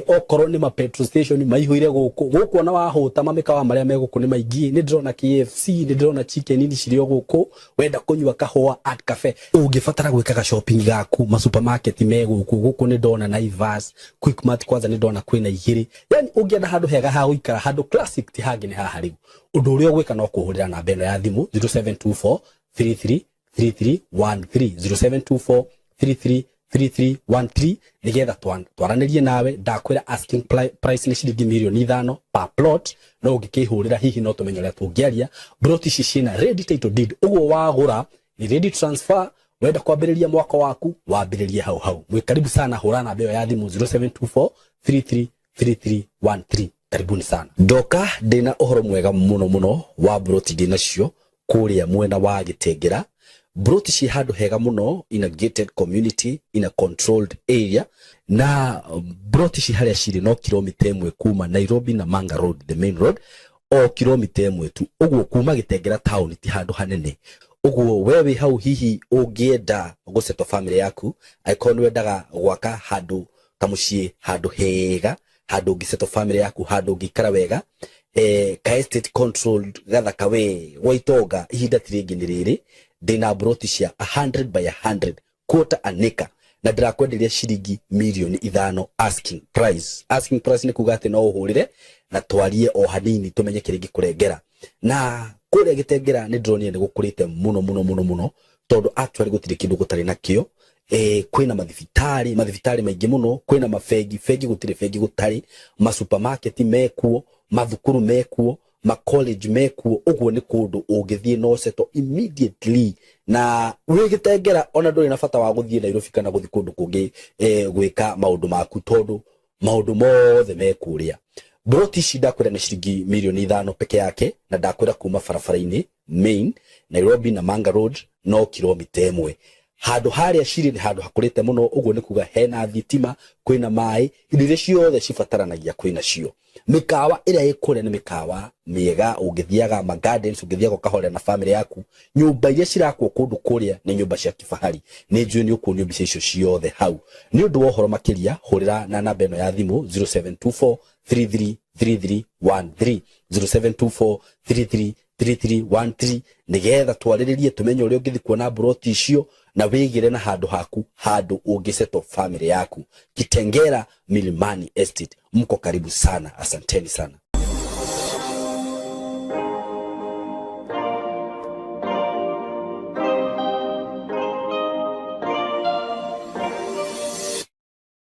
Okorwo nĩ ma petrol station maihũire gũkũ gũkũ, ona wahũta mamĩkawa marĩa me gũkũ nĩ maingĩ. Nĩ ndĩrona KFC, nĩ ndĩrona Chicken Inn cirĩ o gũkũ. Wenda kũnyua kahũa, Art Cafe. Ũngĩbatara gwĩkaga shopping gaku, ma supermarket me gũkũ. Gũkũ nĩ ndona Naivas, Quickmart, kwanza nĩ ndona kwĩna igĩrĩ. Yani ũngĩenda handũ hega ha gũikara, handũ classic, ti hangĩ nĩ haha. Rĩu ũndũ ũrĩa ũgwĩka no kũhũrĩra namba ĩno ya thimũ, 0724 33 3313, 0724 33 3313, nigetha twaranĩrie nawe. Ndakwĩra asking price nĩ ciringi mirioni 5 per plot, no ũngĩkĩhũrĩra hihi no tũmenye ũrĩa tũngĩaria. Plot ici ciĩna ready title deed, ũguo wagũra ni ready transfer. Wenda kwambĩrĩria mwaka waku, wambĩrĩrie hau hau. Mwĩ karibu sana, hũra namba ĩyo ya thimũ, 0724 33 3313. Karibuni sana. Ndoka ndĩna ũhoro mwega mũno mũno wa broti ndĩnacio kũrĩa mwena wa Gĩtengera. Broti ci handũ hega mũno, in a gated community, in a controlled area, na broti ci harĩa cirĩ no kilomita 1 kuma Nairobi na Manga Road, the main road, o kilomita 1 tu. Ũguo kuma Gĩtengera town ti handũ hanene. Ũguo we wĩ hau, hihi ũngĩenda gũsettle family yaku, angĩkorwo nĩ wendaga gwaka handũ kamũciĩ, handũ hega, handũ ũngĩsettle family yaku, handũ ũngĩikara wega, ka estate controlled gathaka we gwa itonga, ihinda ti rĩngĩ nĩ rĩrĩ. Ndĩna broti cia 100 by 100, quarter an acre, na ndĩrakwenderia ciringi mirioni 5 asking price. Asking price nĩ kuga atĩ no ũhũrĩre na twarie o hanini tũmenye kĩrĩa ingĩkũrengera. Na kũrĩa Gĩtengera nĩ ndĩronire nĩ gũkũrĩte mũno mũno mũno mũno, tondũ actually gũtirĩ kĩndũ gũtarĩ nakĩo. Kwĩna mathibitarĩ, mathibitarĩ maingĩ mũno, kwĩna mabengi, bengi gũtirĩ bengi gũtarĩ, masupermarket mekuo, mathukuru mekuo, ma college mekuo. Ũguo nĩ kũndũ ũngĩthiĩ no settle immediately na wĩ Gĩtengera, ona ndũrĩ na bata wa gũthiĩ Nairobi kana gũthiĩ kũndũ kũngĩ gwĩka maũndũ maku, tondũ maũndũ mothe me kũrĩa. Broti ici ndakwĩra nĩ ciringi mirioni 5 peke yake, na ndakwĩra kuma barabara-inĩ main Nairobi na Manga Road no kilomita 1. Handũ harĩa cirĩ nĩ handũ hakũrĩte mũno, ũguo nĩ kuga hena thitima, kwĩna maĩ, indo iria ciothe cibataranagia kwĩna cio. Mĩkawa ĩrĩa ĩ kũrĩa nĩ mĩkawa mĩega, ũngĩthiaga ma gardens, ũngĩthiaga ũkahorera na family yaku. Nyũmba iria cirakwo kũndũ kũrĩa nĩ nyũmba cia kifahari. Nĩ njũĩ nĩ ũkuonio mbica icio ciothe hau. Nĩ ũndũ wa ũhoro makĩria, hũrĩra na namba ĩno ya thimũ, 0724 333313, 0724 333313, nigetha twarĩrĩrie tũmenye ũrĩa ũngĩthiĩ kuona broti icio na wĩgĩre na handũ haku, handũ ũngĩsettle family yaku. Kitengera Milimani Estate, mko karibu sana. Asanteni sana.